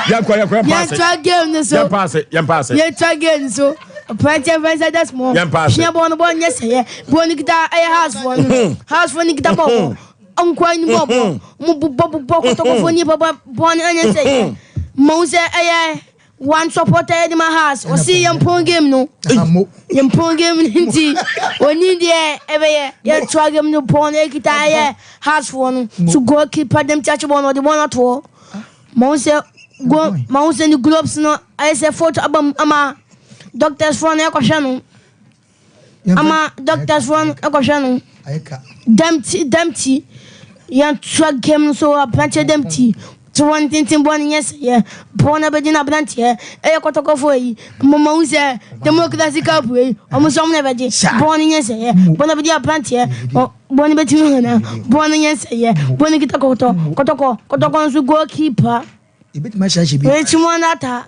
yɛn kɔ yɛn kɔ yɛn paase. Yɛn twa game ni so. Yɛn paase yɛn paase. Yɛn twa game ni so. Aberanteɛ fɛn sɛ Desmond. Yɛn paase. Hwɛ bɔɔl no bɔɔl nyɛ sɛyɛ. Bɔɔl no kita ɛyɛ house fɔ no. House fɔ no kita bɔɔl. Nkoa ni bɔ bɔ mo bobɔ bobɔ kɔtɔkɔfoɔ ni bɔbɔ bɔ no ɛnyɛ sɛ yɛ ma wo sɛ ɛyɛ one supporter yɛ de ma house ɔsi yɛn pɔn game no yɛn pɔn game no nti oni deɛ ɛbɛyɛ yɛ toa game no pɔn no ekita ɛyɛ house foɔ no so goalkeeper dem kyakye bɔ no ɔde bɔ no atoɔ ma wo sɛ. Go ma ho sɛ ne globes no ayɛ sɛ foto aba mu ama doctors foɔ no ɛkɔhwɛ no. Ama doctors foɔ no ɛkɔhwɛ no. Dɛm ti dɛm ti yɛn toa game no so aberanteɛ dɛm ti te wɔn tenten bɔ no nyɛ sɛ yɛ bɔɔ no abɛgyina aberanteɛ ɛyɛ kɔtɔkɔfoɔ yi mama hu sɛ democracy cup yi ɔmo nso ɔmo na ɛbɛgye bɔɔ no nyɛ sɛ yɛ bɔɔ no abɛgye aberanteɛ bɔɔ no bɛtumi hana bɔɔ no nyɛ sɛ yɛ bɔɔ no kita kɔtɔ kɔtɔkɔ kɔtɔkɔ nso goalkeeper. Ebetumi ahyɛ ahyɛ bi. Richmond ata.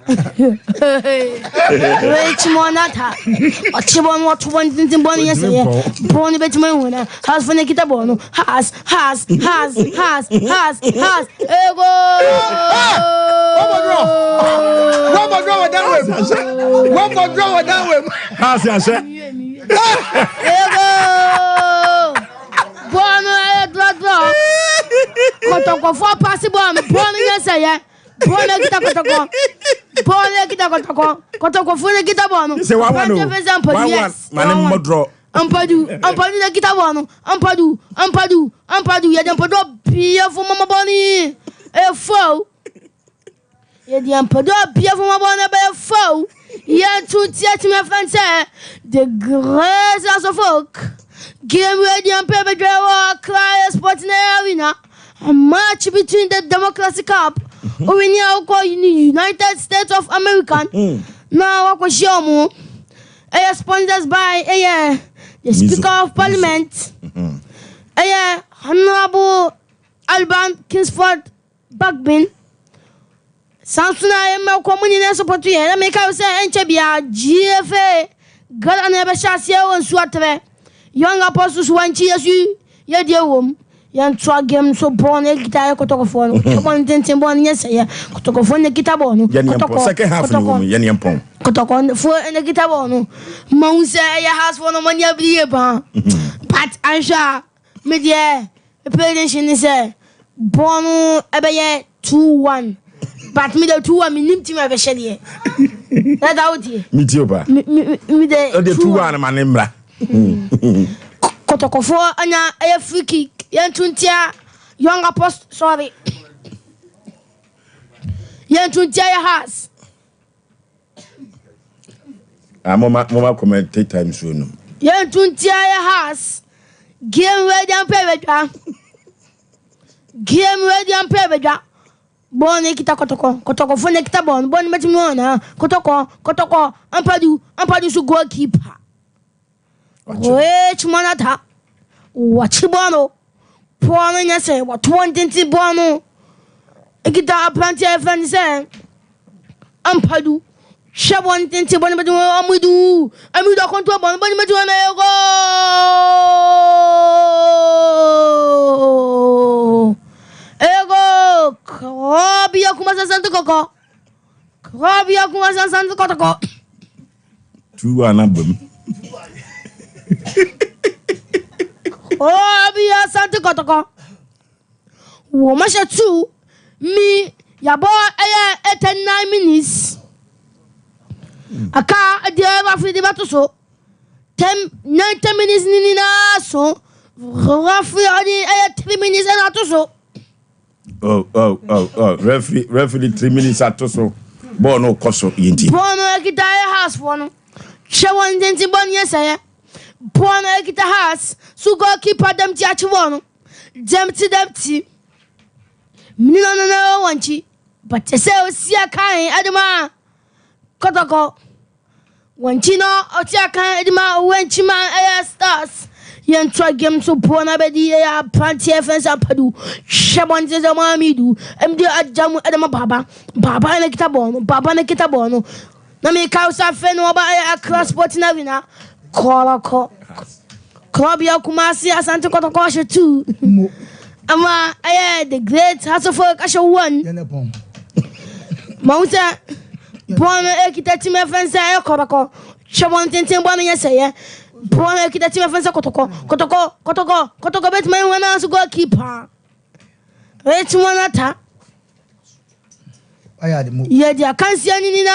Richmond ata. Ɔkye bɔ no ɔto bɔ no tenten bɔ no yɛ sɛ yɛ. Bɔ no bɛtumi ahu na House fo no kita bɔ no. House house house house house house. Ego. Wɔbɔ draw. Wɔbɔ draw wɔ dan wɔ mu. Wɔbɔ draw wɔ dan wɔ mu. House ahyɛ. Ego. Bɔɔl no ɛyɛ drɔdrɔ. Kɔtɔkɔfoɔ paase bɔɔl no. Bɔɔl no nyɛ sɛ yɛ. Bɔɔl no kita kɔtɔkɔ. Bɔɔl no kita kɔtɔkɔ. Kɔtɔkɔfoɔ no kita bɔɔl no. Sɛ wawa no. Wawa. Yes. Ma ne mmɔ drɔ. Ampadu. Ampadu na kita bɔɔl no. Ampadu. Ampadu. Ampadu. Yɛde ampadu abia fo mama bɔɔl no yi. Ɛyɛ foul. Yɛde ampadu abia fam abɔ no bɛyɛ foul. Yɛto tiatim ɛfɛn sɛ the great house of folk. Game wei deɛ mpɛ bɛdwa wɔ Accra Sports na Arena. A match between the Democracy Cup. Owini a wokɔ United States of America na wakɔhyia ɔmo. Ɛyɛ sponsors by ɛyɛ the Speaker of Parliament. Ɛyɛ Honorable Alban Kingsford Bagbin, Saa nso na yɛmma kɔ mo nyinaa sɔpɔto yɛn na meka sɛ ɛnkyɛ biara GFA Ghana na yɛbɛhyɛ aseɛ wɔ nsuo atrɛ Young Apostles wankyi yɛsu yɛdeɛ wom yɛntoa game so bɔɔl no ɛkita yɛ kɔtɔkɔfoɔ no mm-hmm. bɔɔl no tenten bɔɔl no nyɛ sɛ yɛ kɔtɔkɔfoɔ no kita bɔɔl no kɔtɔkɔ kɔtɔkɔ kɔtɔkɔfoɔ no kita bɔɔl no mahu sɛ ɛyɛ housefoɔ no mɔne abiri yie paa mm-hmm. but anhwɛ a Me deɛ me prediction ne sɛ bɔɔl no ɛbɛyɛ 2-1 but me deɛ 2-1 me nim team a ɛbɛhyɛ deɛ ɛda wo tie me tie pa me me me deɛ 2-1 ma ne mmra kɔtɔkɔfoɔ anya ɛyɛ free kick yɛn to ntia young apostle sorry yɛn to ntia yɛ has Ah, moma moma commentator nsuo nom. Yɛn tu ntia yɛ has. Game wei deɛ mpɛ bɛdwa. Game wei deɛ mpɛ bɛdwa. Bɔɔl no kita kɔtɔkɔ kɔtɔkɔfo no kita bɔɔl no bɔɔl no bɛtumi wɔn na kɔtɔkɔ kɔtɔkɔ ampadu ampadu so goalkeeper. Wei manata wɔkye bɔɔl no. Bɔɔl no nyɛ sɛ wɔto wɔn tenten bɔɔl no kita aberanteɛ a yɛfrɛ no sɛ Ampadu. Hwɛ bɔɔl no tenten bɔɔl no bɛtumi Amidu Amidu akɔnto bɔɔl no bɔɔl no bɛtumi na ɛyɛ goal. Ɛyɛ goal. Kɔɔbea Kumasi Asante Kɔkɔ. Kɔɔbea Kumasi Asante Kɔtɔkɔ. 2-1 aba mu. Obi Asante Kɔtɔkɔ. Wɔn ahyɛ 2 mi yabɔ ɛyɛ 89 minutes. Aka deɛ referee de bɛto so. 10 90 minutes ni nyinaa so. Referee ɔde ɛyɛ 3 minutes ɛna ato so. Oh, oh, oh, oh. Referee, referee 3 minutes ato so. Bɔɔl no kɔ so yɛnti. Bɔɔl no ekita ɛyɛ house foɔ no. Hwɛ wɔn ntenten bɔɔl no yɛ sɛyɛ. Bɔɔl no ekita house so goalkeeper dɛm ti akyi bɔɔl no. Dɛm ti dɛm ti. Mini no no no wɔn akyi. But sɛ osi akan ɛde ma kɔtɔkɔ. Wɔn akyi no ɔte akan de ma wɔn ma ɛyɛ stars. Yɛn to game so boɔ na bɛdi ɛyɛ aberanteɛ fɛn sɛ apadu. Hwɛ bɔ nti sɛ maame du. Ɛmde agya mu ɛde ma baaba. Baaba na kita bɔɔl no. Baaba na kita bɔɔl no. Na meka sɛ afei na wɔba ɛyɛ Accra Sporting Arena. Kɔlɔkɔ. Club yɛ Kumasi Asante Kɔtɔkɔ ahyɛ 2. Ama ɛyɛ the great Hasselhoff ahyɛ 1. Ma wo sɛ bɔɔl no ekita team ɛfɛn sɛ ɛyɛ kɔtɔkɔ. Hwɛ bɔɔl no tenten bɔɔl no nyɛ sɛyɛ. Bɔɔl no ekita team ɛfɛn sɛ kɔtɔkɔ. Kɔtɔkɔ kɔtɔkɔ kɔtɔkɔ bɛtumi ayɛ wɔn anaasɛ goalkeeper. Ɛyɛ wɔn ata. Yɛde akansia no nyinaa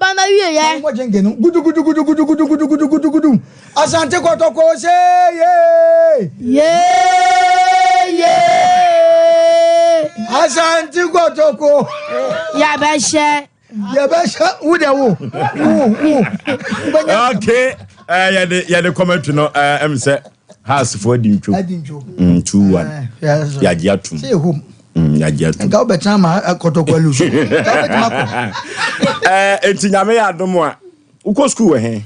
ba na wie yɛ. Wɔn gyenge no gudugudugudugudugudugudugudu. Asante kɔtɔkɔ se yee. Yee yee. Asante Kotoko. Yɛbɛhyɛ. Yɛbɛhyɛ wo deɛ wo wo wo. Okay, yɛde yɛde comment no ɛm sɛ Haasfoɔ adi ntwom. Adi ntwom. 2-1. Yɛagye atum. Sɛ ehom. Yɛagye atum. Nka wobɛtena ma Kotoko alusu. Nka wobɛtumi akɔ. Enti Nyame yɛ adom a wokɔ sukuu wɔ he?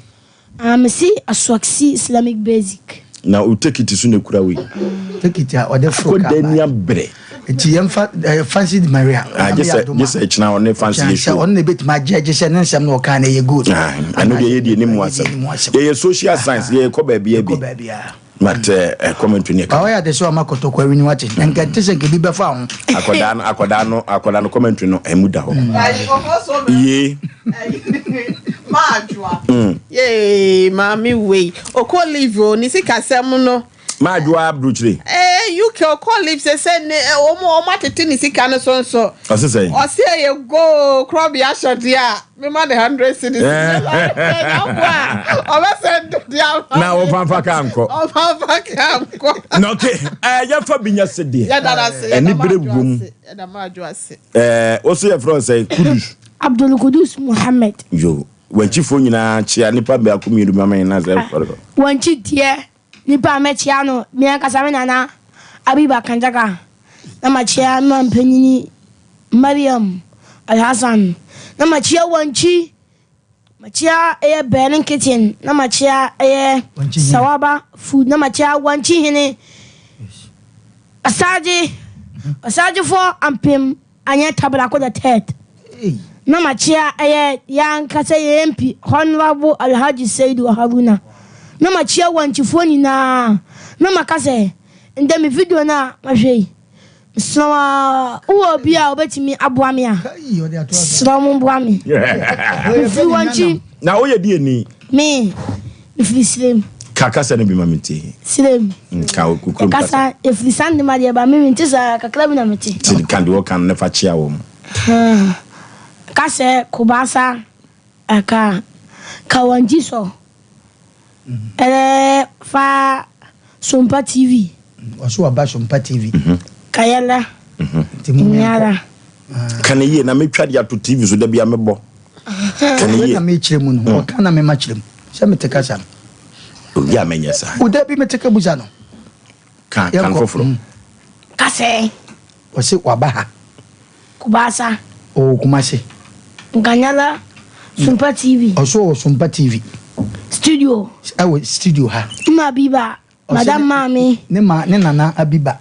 Ah, mesi Asuaksi Islamic Basic. Na wo tekiti so na ekura wei. Tekiti a ɔde foro kaa Akɔda ni abrɛ. Nti yɛmfa eh, Fancy Di Maria. Ah, gye sɛ gye sɛ ɛkyena ɔne Fancy yɛ show. Ɔno na ebetumi agye agye sɛ ne nsɛm na ɔkaa na ɛyɛ good. Ah, ɛno deɛ yɛ deɛ ne mu asɛm. Yɛyɛ social science yɛyɛ kɔ baabi abi. But eh, eh, commentary ne ɛka. Ɔyɛ ade sɛ ɔma kɔtɔkɔ awini wate. Na nka nte sɛ nka bi bɛfa ho. Akɔdaa no akɔdaa no akɔdaa no commentary no ɛmu da hɔ. Yee. Maadwoa. Yee maame wei. Okɔ leave o ne sikasɛm no. Maadwoa aburukyire. Eh UK ɔkɔ leave sese ne wɔn wɔn atete ne sika no so nso. Ɔse sɛn? Ɔse ɛyɛ goo korɔbea ahyɛdeɛ a mema ne 100 cedis. Na ɔmfa kaa nkɔ. Ɔmfa kaa nkɔ. Na okay ɛɛ yɛfa bi nya sedeɛ. Yɛda no ase. Ɛni bere wom. Yɛda Maadwoa ase. Ɛɛ woso yɛfrɛ wo sɛn Kudus. Abdul Kudus Muhammad. Yo wankyifoɔ nyinaa kyea nipa baako mmienu ma me na sɛ. Wankyi deɛ Nipa a mɛkyea no, me ankasa me nana Abiba Kanjaka, na makyea me mampanyini Mariam Alhassan, na makyea Wankyi, makyea ɛyɛ Berlin Kitchen, na makyea ɛyɛ Sawaba Food, na makyea Wankyi Hene, Ɔsaagye, Ɔsaagyefoɔ Ampem Anyɛ Tabrako the third, na makyea ɛyɛ yɛn ankasa yɛn MP Honourable Alhaji Seidu Haruna, na makyea Wankyifoɔ nyinaa, na maka sɛ, ndɛ me video no a mahwɛ yi, mesrɛ wo ara, wowɔ obi a ɔbɛtumi aboa me a, mesrɛ wo momboa me. Mefiri Wankyi. Na woyɛ deɛ ni? Me, mefiri Sirem. Ka kasa no bi ma mentie. Sirem. Ka wo kurom kasa. Kasa, ɛfiri Sandema deɛ ba me mente saa, kakra bi na mete. Ti ka deɛ wɔka no na fa kyea wɔn. Ka sɛ Kobasa, ka ka Wangyi sɔ, ɛɛ fa Sompa TV. Ɔso waba Sompa TV. Ka yɛla, nyara. Ka no yie na metwa de ato TV so da bia mebɔ. Ka no yie. Na mekyerɛ mu no, ɔka na mema kyerɛ mu. Sɛ mete kasa no. Obi a menyɛ saa. O da bi mete ka busa no. Ka ka no foforɔ. Mm. Ka sɛ. Ɔse waba ha. Kubasa. Ɔwɔ Kumase. Nkanyala Sumpa TV. Ɔso ɔwɔ Sumpa TV. Studio. Ɛwɔ studio ha. Mma Abiba. Madam Maame. Ne ma ne nana Abiba.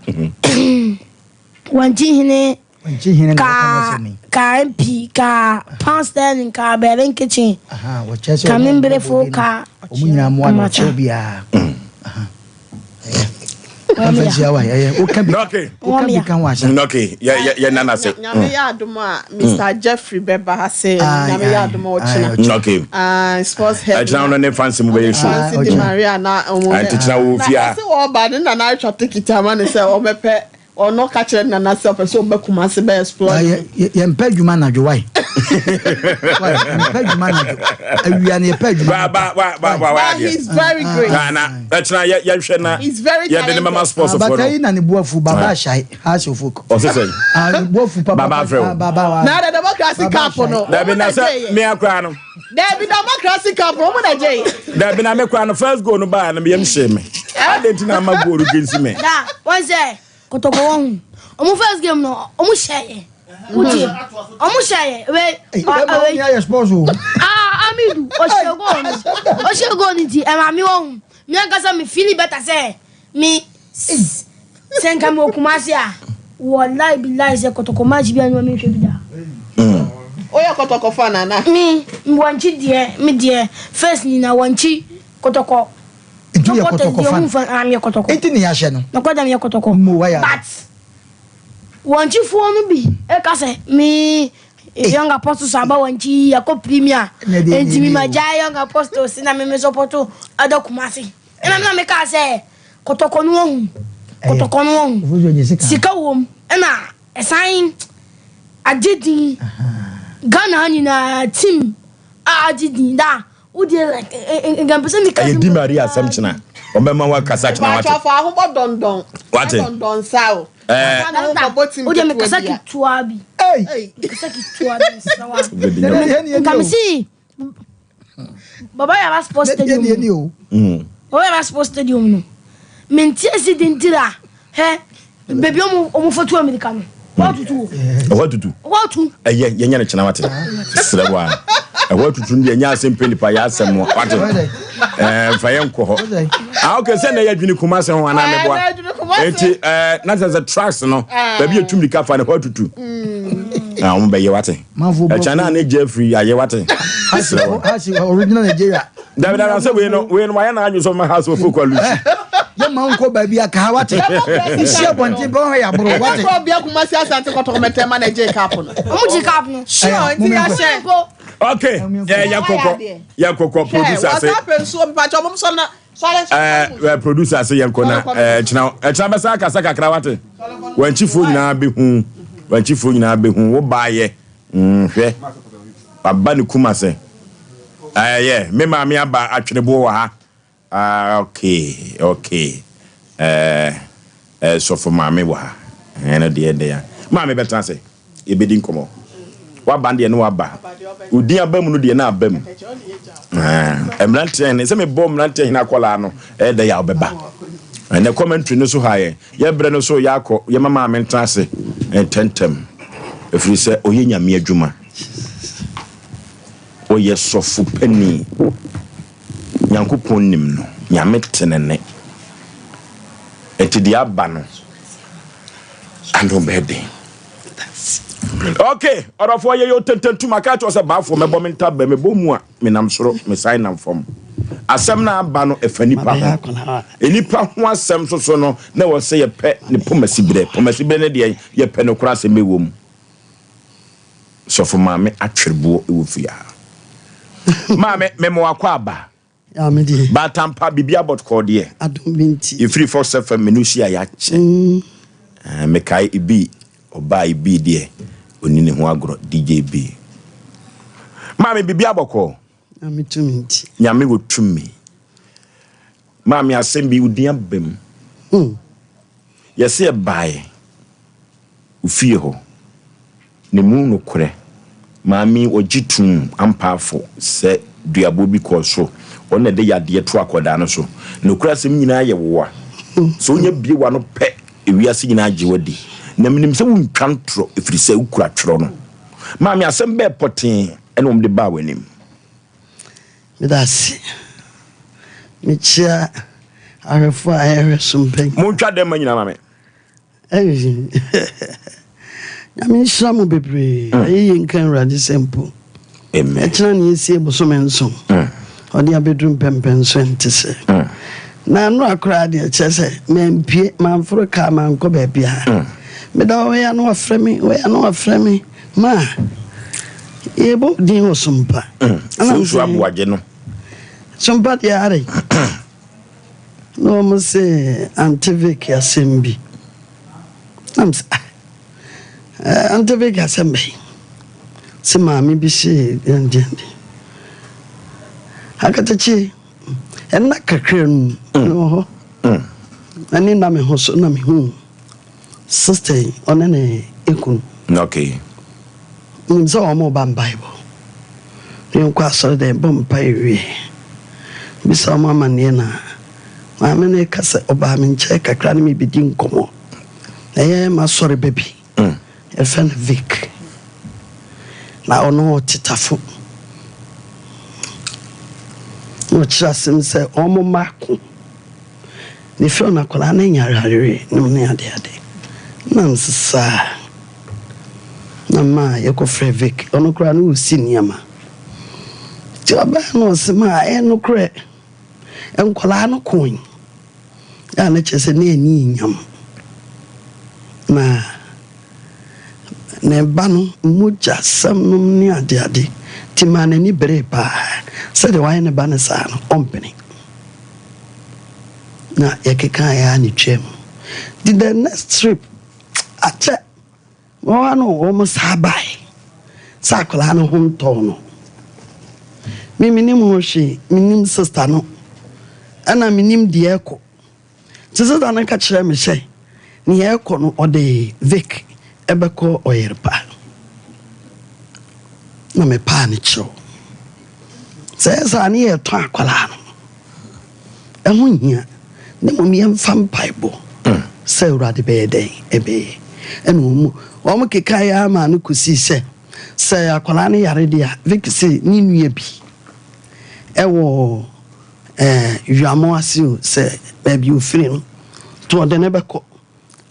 Wankyi hene. Wankyi hene na wɔka asɛm yi. Ka MP ka pound sterling ka Berlin kitchen. Ka memberefo ka. Wɔn nyinaa mmoa na wɔkyɛw biara. Nyame yɛ adom a Mr Jeffrey bɛba ha sɛ Nyame yɛ adom a ɔkyena. Ah, sports head. Ɛkyena no ne fancy mu bɛyɛ show. Fancy di Maria na ɔmo. Nti kyena wo fie a. Na ɛsɛ wɔba ne nana atwa tikiti ama ne sɛ ɔbɛpɛ Ɔno ka kyerɛ ne nana sɛ ɔpɛ sɛ ɔba Kumasi bɛ explore ne ho. Yɛmpɛ adwuma anadwo wai. Wai yɛmpɛ adwuma anadwo. Awia no yɛpɛ adwuma. Ba ba ba ba ba But he's very great. Na na ɛkyena yɛ yɛhwɛ na He's very yɛde ne mama talented. sports fo Abata no. yi na ne bu afu baba ahyai house of folk. Ɔsɛ sɛ. Ah ne bu afu papa. Baba afrɛ wo. Baba wa. Na the democracy cup no. Dabi na sɛ me akora no. Dabi democracy cup no ɔmo na gye. Dabi na me kora no first goal no baa no me yam hyee me. Adɛn nti na ama goal no gensi me? Da wɔn sɛ kɔtɔkɔ wɔn ho ɔmo first game no ɔmo hyɛ yɛ wotie ɔmo hyɛ yɛ wei Ɛma wei wɔn ayɛ sports o. ah Amidu ɔhyɛ goal no ɔhyɛ goal no nti ɛma mi wɔn ho mi ankasa mi feeling better sɛ Me sɛ nka mewɔ Kumasi a, wallahi billahi sɛ kɔtɔkɔ match bi a nneɛma menhwɛ bi da. Woyɛ kɔtɔkɔ fan ana? Me wankyi deɛ me deɛ first nyina wankyi kɔtɔkɔ. Nti woyɛ kɔtɔkɔ fan? Fan ah meyɛ kɔtɔkɔ. Nti ne yɛahyɛ no? Nɔkɔ da meyɛ kɔtɔkɔ. Mo wayɛ But wankyifoɔ no bi ɛka sɛ me Young Apostles aba wankyi yɛkɔ premier nti me ma gyae Young Apostles na me me support ɛdɔ Kumasi. Ɛna me na me kaa sɛ kɔtɔkɔ no wahu kɔtɔkɔ no wahu sika wom ɛna ɛsan agye din Ghana ha nyinaa team a agye din da wo deɛ like nka mpɛ sɛ me ka Ɛyɛ Di Maria asɛm kyena. Ɔbɛma wakasa kyena wate. Mpatsɔ fa ahobɔ dɔndɔn. Wate. Dɔndɔn sa o. Ɛɛ. Ɔfa ne ho kɔbɔ team Wode ketewa mekasa bi a. ketewa bi. Ei. Mekasa ketewa bi mesrɛ wo a. Wobɛdi nyam. Nka mese Baba Yara Sports Stadium no. Baba Yara Sports Stadium no. Mente ase de ntira hɛ baabi ɔmo ɔmo fa tu amirika no. Hɔ atutu o. Ɛhɔ atutu. Hɔ atu. Ɛyɛ yɛnyɛ no kyena wate. Serɛ wo a. Ɛhɔ atutu no deɛ ɛnyɛ asɛm pɛ nipa yɛ asɛm no wate. Ɛɛ fa yɛn nkɔ hɔ. Ah okay sɛ na ɛyɛ adwene kuma asɛm ho anaa meboa. Eti ɛɛ na sɛ sɛ tracks no baabi yɛ tu mirika fa no hɔ atutu. Na wɔn bɛyɛ wate. Ɛkyɛn na ne Jeffrey ayɛ wate. Serɛ wo. Original Nigeria. Dabi dabi sɛ wei no wei no wayɛ n'adwene sɛ ɔma house of folk alusi. Yɛ ma nkɔ baabi a kaa wate. Nsi abɔnten bɛ wɔn yɛ aboro wate. Ɛdɛ kɔ bia Kumasi Asante Kɔtɔkɔ mɛtɛ ma na ɛgye cup no. Ɔmo gye cup no. Sure nti yɛ hyɛ. Okay yɛ yɛ kɔkɔ yɛ kɔkɔ producer se. Wɔsan pɛ nsuo mpakyɛ ɔmo sɔ na sɔre sɔre. Ɛɛ producer se yɛn kɔ na ɛɛ kyina ɛkyina bɛsa akasa kakra wate. Wankyifoɔ nyinaa bɛ hu wankyifoɔ nyinaa bɛ hu wo baa yɛ. Mm, hwɛ. Waba ne kum ase. Ɛyɛ, me maame aba atweneboɔ wɔ ha. Ah, okay, okay. Ɛɛ, ɛɛ, sɔfo maame wɔ ha. Ɛno deɛ ɛdɛ ya. Maame bɛtena ase. Yɛbɛdi nkɔmmɔ. Waba deɛ no waba. Odin aba mu no deɛ na aba mu. Ɛɛ, mmeranteɛ hene, sɛ mebɔ mmeranteɛ hene akɔlaa no, ɛyɛ dɛ ya ɔbɛba. Ɛnɛ commentary no so ha yɛn. Yɛ berɛ no so yɛakɔ, yɛma maame ntena ase ntɛntɛm, ɛfiri sɛ ɔyɛ Nyame adwuma. Ɔyɛ sɔfo panin. Nyankopɔn nim no, Nyame te ne nne. Nti deɛ aba no, ano bɛyɛ den. Ok, ɔdɔfoɔ yɛyɛ otententum, aka akyerɛ wo sɛ baafoɔ mɛbɔ me ntabɛ, mebɔ mu a. Menam soro, mesan nam fam. Asɛm no a aba no, ɛfa nnipa ho. Nnipa ho asɛm nso so no, na ɛwɔ sɛ yɛpɛ ne pomasiberɛ. Pomasiberɛ ne deɛn? Yɛpɛ nokorɛ asɛm ɛwɔ mu. Sɔfo Maame atwereboɔ wɔ fie ha. Maame, mema wo akwaaba. Baatampa, biribi abɔt kɔɔ deɛ. Yɛfiri Fox FM me ne wo hyia yɛakyɛ. Mekae Ibi Ɔbaa yi bii deɛ ɔnni ne ho agorɔ DJ B. Maame biribi abɔkɔɔ. Nyame tumi nti. Nyame wɔ tumi. Maame asɛm bi wo din aba mu. Hmm. Yɛse ɛbaeɛ wo fie hɔ. Ne mu nokorɛ, maame yi ɔgye toom ampaafo sɛ duaboɔ bi kɔɔ so, ɔno na ɛde yadeɛ too akwadaa no so. Nokorɛ asɛm nyinaa yɛ woa. Sɛ wonya bue w'ano pɛ, ewiase nyinaa gye wo adi. Na menim sɛ wontwa ntorɔ, ɛfiri sɛ wokura twerɛ no. Maame, asɛm bɛɛ pɔtee na wɔde baa w'anim? Meda ase. Mekyia ahwɛfoɔ a yɛhwɛ so mpɛn. Montwa dɛm ma nyinaa ma me. Ei Nyame nhyira mo bebree. Mm. Ayɛyie nka Awurade sɛ mpo. Amen. Ɛkyena ne yɛsie bosome nson. Mm. Ɔde abɛduru mpɛmpɛn so ɛnte sɛ. Mm. Na anora koraa deɛ kyerɛ sɛ mampie mamforo kaa mankɔ baabiara. Mm. Meda hɔ wei ano wafrɛ me wei ano wafrɛ me ma yɛbɔ din wɔ sompa. Mm. Fonsu aboagye no. Sompa deɛ are. Na wɔn se Auntie Vic asɛm bi. Na me se ah, eh, Auntie Vic asɛm bɛn? Se maame bi se deɛn deɛn deɛn. Akatakye, ɛnna kakra no mu, mewɔ hɔ. M'ani nna me ho so na mehu Sister yi, ɔne ne kunu. Okay. Nim sɛ wɔn reba mpaebɔ. Yɛnkɔ asɔre dɛn bɔ mpae wie. Bisa wɔn amanneɛ na maame no reka sɛ ɔbaa me nkyɛn kakra ne me bedi nkɔmmɔ. Na ɛyɛ m'asɔre ba bi. Mm. Yɛfrɛ no Vic. Na ɔno ɔte tafo. Na ɔkyerɛ asɛm sɛ wɔn mma ko. Mefrɛ no akwadaa no anya yareɛ nom ne ade ade na mesesaa na maa yɛkɔfrɛ Vic ɔno koraa no ɔsi nneɛma nti ɔbaa no ɔse maa ɛyɛ nokorɛ nkwadaa no koe a na kyerɛ sɛ na ani nyam na ne ba no mogya sɛm nom ne ade ade nti maa n'ani beree paa sɛdeɛ wayɛ ne ba no saa no ɔmpene. Na yɛkekaeɛ ara na ɛtwaam. Nti the next trip, akyɛ wɔn ano wɔn saa baeɛ sɛ akwadaa no ho ntɔɔ no. Me menim ho hwee, menim sister no. Ɛna menim deɛ ɛkɔ. Nti sista no ka kyerɛɛ me sɛ nea ɛkɔ no ɔde Vic bɛkɔ Ɔyerepa. Na mepaa no kyɛw. Sɛ ɛyɛ saa ne yɛtɔn akwadaa no, ɛho nhia. Na mmom yɛmfa mpaebɔ sɛ Awurade bɛyɛ dɛn? Ɛbɛyɛ. Ɛna wɔn wɔn kekaeɛ ara maa no kɔsii sɛ sɛ akwadaa no yare deɛ a, Vic se ne nua bi ɛwɔ ɛɛ Wiamo ase o, sɛ baabi ofiri no, nti ɔde no bɛkɔ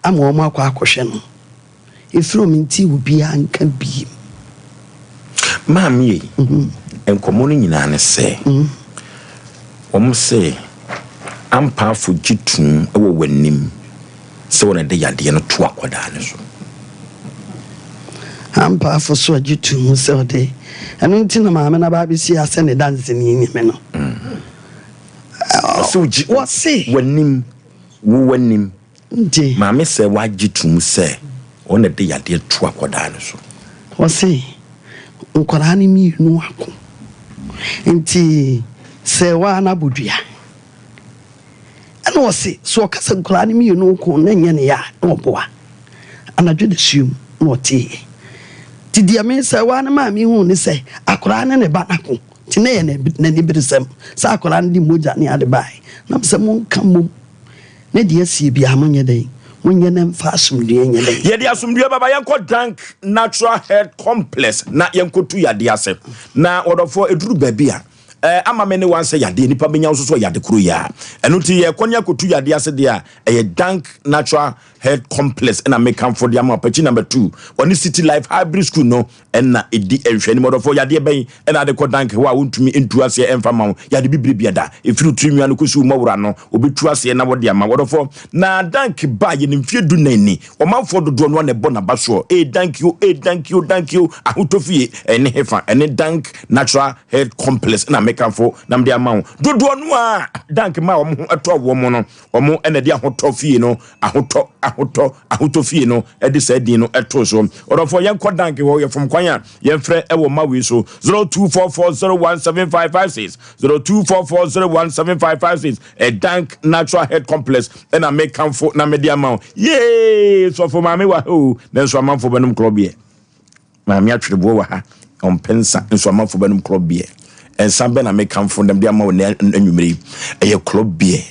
ama wɔn akɔ akɔhwɛ no. Efiri hɔ mentee obiara nka biem. Maame ei, nkɔmmɔ no nyinaa ne sɛ, wɔn se ampaafo gye tom wɔ w'anim sɛ wɔn na ɛde yadeɛ no to akwadaa no so. Ampaafo so gye tom sɛ ɔde, ɛno nti na maame no aba abɛsi ha sɛ ne danseni ne me no. Ɔse wogye Wɔse. w'anim, wo w'anim. Nti. Maame sɛ wagye tom sɛ ɔno na ɛde yadeɛ to akwadaa no so. Ɔse nkwadaa no mmienu ako nti sɛ waa no abɔ dua. Ɛna ɔse sɛ ɔka sɛ nkwadaa no mmienu ko na ɛnyɛ ne ya a na ɔboa. Anadwo dasuom na ɔteeɛ. Nti deɛ me sɛ waa no maa mehuu ne sɛ akwadaa ne ne ba no ako nti na ɛyɛ n'aniberesɛm sɛ akwadaa no de mogya ne ade baeɛ. Na mesɛ monka mmom Ne deɛ asie biara monyɛ dɛn? Monyɛ na ɛmfa asomdwoeɛ nyɛ dɛn? Yɛde asomdwoeɛ bɛba. Yɛnkɔ Dank Natural Health Complex na yɛnkɔtu yadeɛ ase. Na ɔdɔfoɔ, ɛduru baabi a, eh, ama me ne wo ansɛ yadeɛ, nipa bɛnya wo nso so yade koro yi ara. Ɛno nti yɛkɔ ne akɔtu yadeɛ ase deɛ a, ɛyɛ Dank Natural Health Complex ɛna mekamfo de ama wo. Pakyi number 2, ɔne City Life Hybrid School no Ɛna ɛdi nhwɛanim. Ɔdɔfoɔ, yadeɛ bɛn na ade kɔ dank hɔ a wontumi ntu aseɛ mfa mma wo? Yade bibire bia da, ɛfiri wo tiri nwi ano kɔsi wo mmɔwora ano, wɔbɛtu aseɛ na wɔde ama wo. Ɔdɔfoɔ, na dank baa yɛn mfeɛ du nan ni, ɔmanfoɔ dodoɔ no ara na ɛbɔ n'aba soɔ. Ee dank o, ee dank o, dank o, ahotɔ fie, ɛne hefa? Ɛne Dank Natural Health Complex na mekamfo na mede ama wo. Dodoɔ no ara dank maa wɔn ho tɔɔ wɔn no, wɔn na ɛde ahotɔ fie no Ahotɔ, ahotɔ, ahotɔ fie no de saa din no too so. Ɔdɔfoɔ, yɛnkɔ Dank hɔ, yɛfom kwan a yɛmfrɛ wɔ mma wei so, 0244017556, 0244017556, Dank Natural Health Complex na mekamfo na mede ama wo. Yee, sɔfo maame wɔ ha o, nanso amanfoɔ bɛnom korɔbeɛ. Maame atwereboɔ wɔ ha, ɔmpɛ nsa, nso amanfoɔ bɛnom club beer. Nsa bɛn na mekamfo na mede ama wo nnɛ anwummere yi? Ɛyɛ club beer.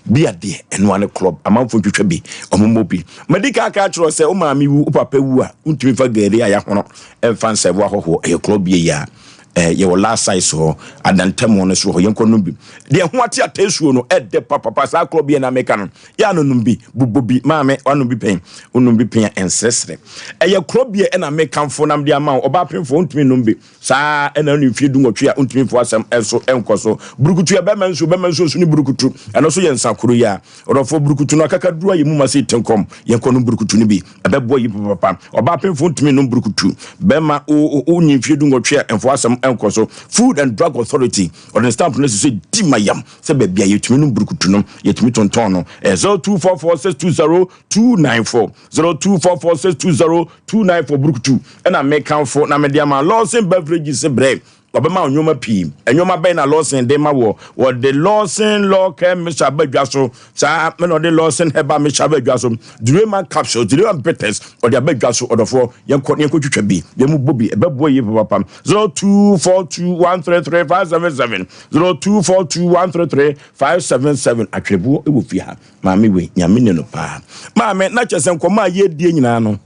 Beer deɛ, ɛno ara ne club. Amanfoɔ ntwitwa bi, wɔmmɔ bi. Madi kan aka akyerɛ wo sɛ wo maame wu, wo papa wu a, wontumi mfa gari a yɛahono mfa nsɛvo ahɔhoɔ. Ɛyɛ club beer yi a yɛwɔ last size hɔ, adantam hɔ no so hɔ, yɛnkɔ nom bi. Deɛ ɛho ate atɛsuo no, ɛdɛ papapa. Saa club beer na meka no, Yɛ a nonom bi, bobɔ bi, maame, wanom bi pɛn, wonom bi pɛn a, ɛnsrɛsrɛ. Ɛyɛ korɔ bi a ɛna mekamfo na mede ama wo, ɔbaa pemfoɔ, wontumi nnom bi. Saa ara ɛna wone mfeɛ dunwɔtwe a, wontumi mfa w'asɛm nso nkɔ so. Burukutu yɛ bɛrima nsuo, bɛrima nsuo nso ne burukutu. Ɛno nso yɛ nsa koro yi ara. Ɔdɔfoɔ, burukutu no akakaduro ayɛ mu ma sɛ tenkɔm. Yɛnkɔ nom burukutu no bi, ɛbɛboa yi papapapa. Ɔbaa pemfoɔ ntumi nnom burukutu. Bɛrima, wo, wo, wonni mfeɛ dunwɔtwe a, mfa w'asɛm nkɔ so. Food and Drug Authority, ɔde ne stamp no asi so di ma yam. Sɛ baabi a yɛtumi nom burukutu no, yɛtumi tontɔn no. Ɛyɛ 0244620294, 0244620294 burukutu ɛna mekamfo na mede ama Lawson Beverages brɛ. Wɔbɛma wo nneɛma pii. Nneɛma bɛn na Lawson de ma woɔ? Wɔde Lawson Law Care Mixture aba dwa so. Saa na ɔde Lawson Herbal Mixture aba dwa so. Durema Capsules, Durema Bitters, ɔde aba dwa so. Ɔdɔfoɔ, yɛnkɔ na yɛnkɔtwitwa bi. Yɛn mu bɔ bi. Ɛbɛboa yie papaapa. 0242133577. 0242133577 Atwerɛboɔ wɔ fie ha. Maame wei, Nyame ni no paa. Maame, na kyerɛ sɛ nkɔmmɔ a yɛredie nyinaa no,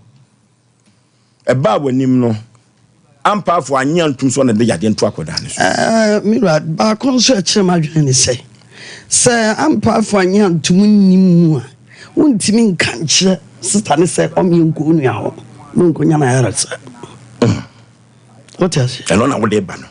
ɛbaa w'anim no, ampaafo annye antom sɛ ɔna de yadeɛ nto akwadaa no so. Ɛɛ, me wura, baako nso a ɛkyerɛ m'adwene ne sɛ, sɛ ampaafo annye antom nni mu a, wontumi nka nkyerɛ sista no sɛ ɔmmea nkɔ onua hɔ na ɔnkɔnya n'ayaresa. Wote ase? Ɛno na wode ba no.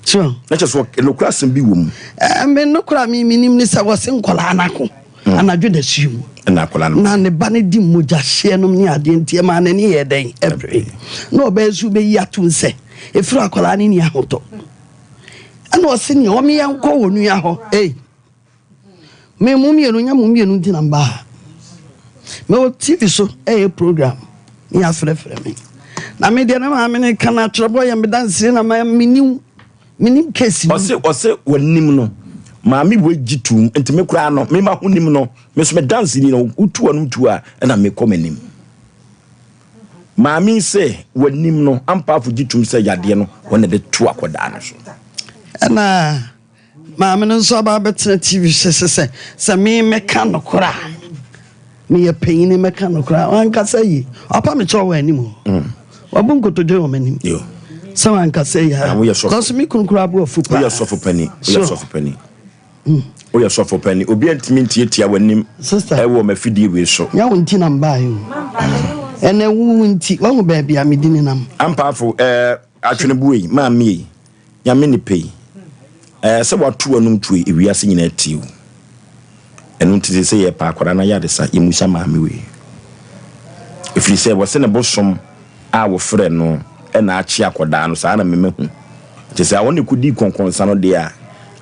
So. Na kyerɛ sɛ nokora asɛm bi wɔ mu. Ɛɛ me nokora mi menim ne sɛ wɔse nkwadaa no ako hmm. anadwo da suo mu. Ɛna akwadaa no. Na ne ba no di mogya hyeɛ nom ne adeɛ nti ɛmaa n'ani yɛ dɛn ɛbere. Na ɔbɛyɛ so bɛyi atom sɛ ɛfiri akwadaa no ni ahotɔ. Ɛna ɔse nea ɔmeyɛ nkɔ wɔ nua hɔ. Ei. Me mo mmienu nyɛ mo mmienu nti na mbaa ha. Mewɔ TV so ɛyɛ program ne yɛafrɛfrɛ me. Na me deɛ na maame no ka no atwerɛbɔ yɛ me dansere na menim menim case no. Ɔse ɔse w'anim no. Maame wei gye toom, nti me koraa no, me m'ahonim no, me nso me danseni no, wotu w'anom tuo a, ɛna mekɔ m'anim. Maame yi sɛ w'anim no, ampaafo gye tom sɛ yadeɛ no, wɔn na ɛde to akɔdaa no so. Ɛna maame no nso aba abɛtena TV so sɛ sɛ sɛ me mɛka nokorɛ a, meyɛ panyini mɛka nokorɛ a, wankasa yie. Wapa me kyɛw wɔ anim hɔ. Wabu nkotodwe wɔ m'anim. Sɛ wankasa yie a, because me kunu koraa bo afu paa. Woyɛ sɔfo panin. Woyɛ sɔfo panin. Woyɛ sɔfo panin. Obiara ntumi ntiatia w'anim ɛwɔ m'afidie wei so. Nyɛ wo nti na mbaeɛ o. Ɛnɛ wo nti, wahu baabi a medi nenam. Ampaafo, ɛɛ atweneboa yi, maame yi, Nyame nipa yi, ɛɛ sɛ wato w'anum tuo yi, ewiase nyinaa tie wo. Ɛno nti seesei yɛpɛ akwadaa no ayaresa, yɛmmusa maame wei. Ɛfiri sɛ wɔse ne bosom a wɔfrɛ no na akye akwadaa no, saa na me mahu. Nti sɛ ɔne kɔdii kɔnkɔnsa no deɛ a,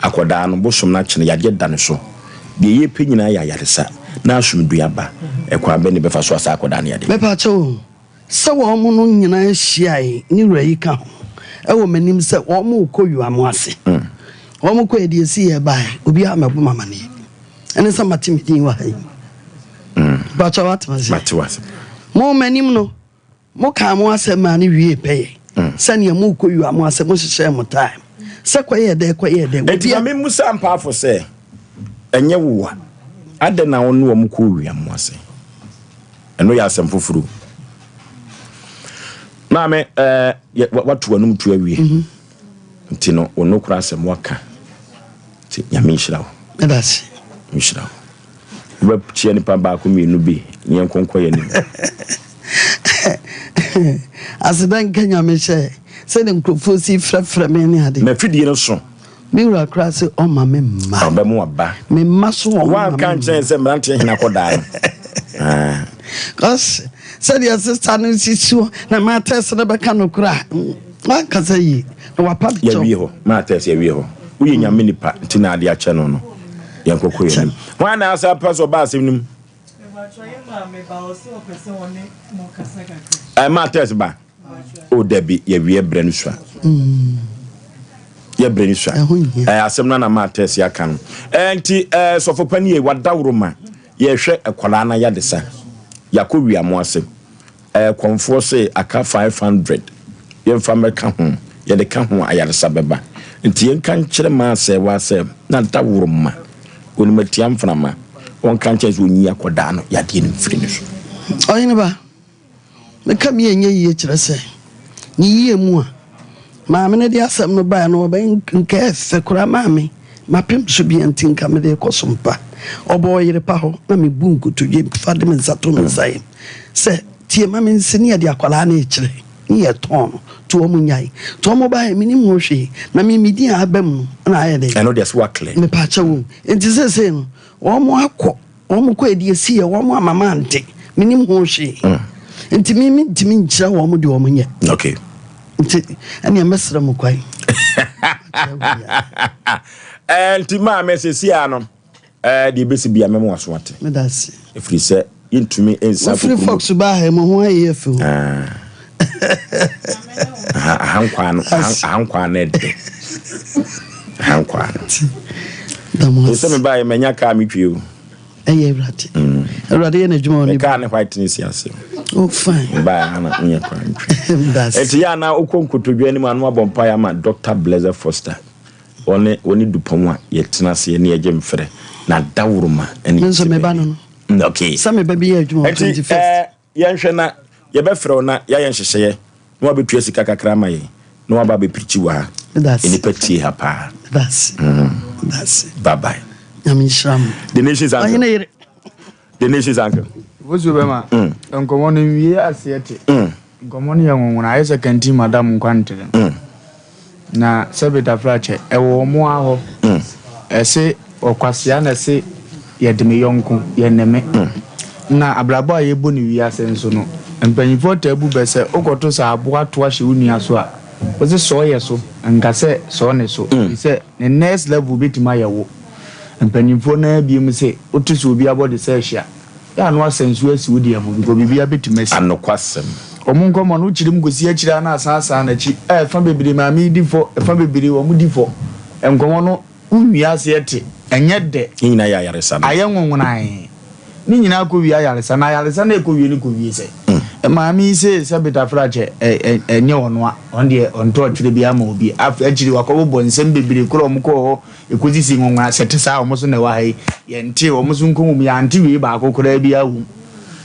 akwadaa no, bosom no akye no, yadeɛ da ne so. Deɛ yɛpɛ nyinaa yɛ ayaresa na asomdwoeɛ aba. Ɛkwan bɛn na yɛbɛfa so asa akwadaa no yadeɛ? Mepakyɛw o, sɛ wɔn no nyinaa hyiae, ne wura yi ka ho, wɔ m'anim sɛ wɔrekɔ Yuamo ase. Wɔkɔe deɛ ɛsii yɛ bae, obiara ammɛbɔ me amaneɛ. Ɛne sɛ mate me din wɔ ha yi. Mepakyɛw woate m'ase? Mate w'ase. Mo m'anim no, mokaa mo asɛm maa no wiee pɛyɛ. Sɛnea morekɔ Yuamo ase, mohyehyɛɛ mo time. Sɛ kɔyɛɛ dɛ, kɔyɛɛ dɛ. Enti ma memmisa mpaafo sɛ, Ɛnyɛ wo a, adɛn na wo ne wɔn kɔɔ Yuamo ase? Ɛno yɛ asɛm foforo. Maame, ɛɛ, eh, wato w'anum to awie. Mhm. Nti no, wo nokora asɛm waka. Nti Nyame nhyira wo. Meda ase. Nhyira wo. Wobɛkyia nipa baako mmienu bi ne yɛn nkonkɔ yɛn anim. Aseda nka Nyame hyɛ sɛdeɛ nkurɔfoɔ si frɛfrɛ me ne ade. Mafidie no so. Me wura koraa se ɔmma me mma. Ɔbɛma waba. Me mma so ɔmma me mma. Wanka nkyerɛ yɛn sɛ mmeranteɛ hene akɔdaa no. Ah. Cause sɛdeɛ sista no sisi hɔ na maatɛs no bɛka no koraa wankasa yie na wapa me kyɛw. Yɛwie hɔ maatɛs yɛwie hɔ. Woyɛ nyame nipa nti na ade akyɛ no no. Yɛn kɔkɔ yɛn anim. Hwan na asa pɛ sɛ ɔba asɛm no mu? Ɛɛ maatɛs ba. O dabi, yɛwie brɛ no sua. Yɛ brɛ no sua. Ɛɛ asɛm no na maa tɛsi aka no. Ɛɛ nti ɛɛ sɔfo pani yɛ wadaworo ma yɛhwɛ ɛkwadaa na yadesa. Yakɔ wia mo ase. Ɛɛ kɔnfoɔ se aka 500 yɛnfa mɛka ho yɛde ka ho ayaresa bɛba. Nti yɛnka nkyerɛ maa sɛ wa sɛ na daworo ma onim atia mframa wɔnka nkyerɛ sɛ onyi akɔdaa no yadeɛ no mfiri ne so. Ɔhene ba. Meka bi a ɛnyɛ yie kyerɛ sɛ, ne yie mu a, maame no de asɛm no baeɛ no, ɔbɛn nka ɛfɛ koraa maame, mapem so bia nti nka mede rekɔ so mpa. Ɔbɔɔ ɔyere pa hɔ na mebu nkotodwe fa de me nsa to me nsa yam sɛ, tie ma me nse ne yɛde akwadaa no rekyerɛ ne yɛtɔn no to wɔn nyae. To wɔn baeɛ menim ho hwee na me me din a aba mu no na ayɛ dɛn. Ɛno deɛ so waklɛ. Mepaakyɛw o, nti seesei no wɔn akɔ. Wɔn kɔ adi esi yɛ wɔn ama mante menim ho hwee nti me mentumi nkyerɛ wɔn deɛ wɔn nyɛ. Okay. Nti ɛnea mɛsrɛ mo kwan. Eh, nti maame sɛsi a no eh, deɛ ɛbɛsi bia mɛma waso ate. Meda ase. Ɛfiri sɛ yɛntumi nsa Wofiri Fox baa ha mo ho ayɛ afi ho. Ah. Ahankwaa no ahankwaa no ɛdɛ. Ahankwaa no. Ɛsɛ me baayɛ manya kaa metwie o. Ɛyɛ awurade. Mm. Awurade yɛ n'adwuma wɔ ne. Kaa ne white ne si ase. Oh fine. Baayɛ ha na nyɛ kwan ntwi. Ɛti yɛ ana wokɔ nkotodwe anim ano abɔ mpaeɛ ama Dr. Blessed Foster. Wɔne wɔne dupɔn a yɛtena ase ne yɛgye mfrɛ na daworoma ɛne. Me nso meba no no. Okay. Sɛ meba bi yɛ adwuma wɔ 21st. Yɛnhwɛ na yɛbɛfrɛ wo na yɛayɛ nhyehyɛeɛ na woabɛtua sika kakra ama yɛn na woaba abɛpirikyi wɔ ha. Nnipa tie ha paa. Mm. Bye bye. Nyame nhyira mo. The nation's uncle. Ɔhene yere. The nation's uncle. Wosu bɛma. Mm. Nkɔmɔ no nwie aseɛ te. Mm. Nkɔmɔ no yɛ nwonwono ayɛ sɛ kantin madam nkwantere. Mm. Na sɛbe tafrakyɛ, ɛwɔ wɔn ara hɔ. Ɛse ɔkwasea na ɛse yɛde me yɔnko, yɛne me. Na abrabɔ a yɛbɔ no wiase nso no, mpanyinfoɔ taa bu bɛ sɛ wokɔto sɛ aboa to ahyɛ wo nua so a, wose sɔɔ yɛ so, nka sɛ sɔɔ ne so, ɛfiri sɛ ne next level bɛtumi ayɛ wo. Mpanyinfoɔ no ara biom se wote sɛ obi abɔ de sɛ ahyia. Yɛ a na wasa nsuo asi wo deɛ ho because biribiara bɛtumi asi. Anokwasɛm. Wɔn nkɔmmɔ no, wokyere mu kɔsi akyire ara na asan asan n'akyi. Ɛ, ɛfa bebree maame yi di fɔ, ɛfa bebree wɔn di fɔ. Nkɔmmɔ no, Wonwie aseɛ te, ɛnyɛ dɛ. Ne nyinaa yɛ ayaresa no. Ayɛ nwonwonae. Ne nyinaa kɔwie ayaresa, na ayaresa no a ɛkɔwie no kɔwie sɛ. Maame yi se sɛ Betafrakyɛ ɛnyɛ ɔno a, ɔno deɛ ɔntɔ ɔtwerɛ biara ma obi. Afei akyiri wakɔbobɔ nsɛm bebree korɔ a wɔkɔɔ hɔ ɛkɔsisii nwonwona sɛ te saa a wɔn so na ɛwɔ ha yi, yɛntee wɔn so nkɔmmɔ mu, yɛante wei baako koraa biara wɔ mu.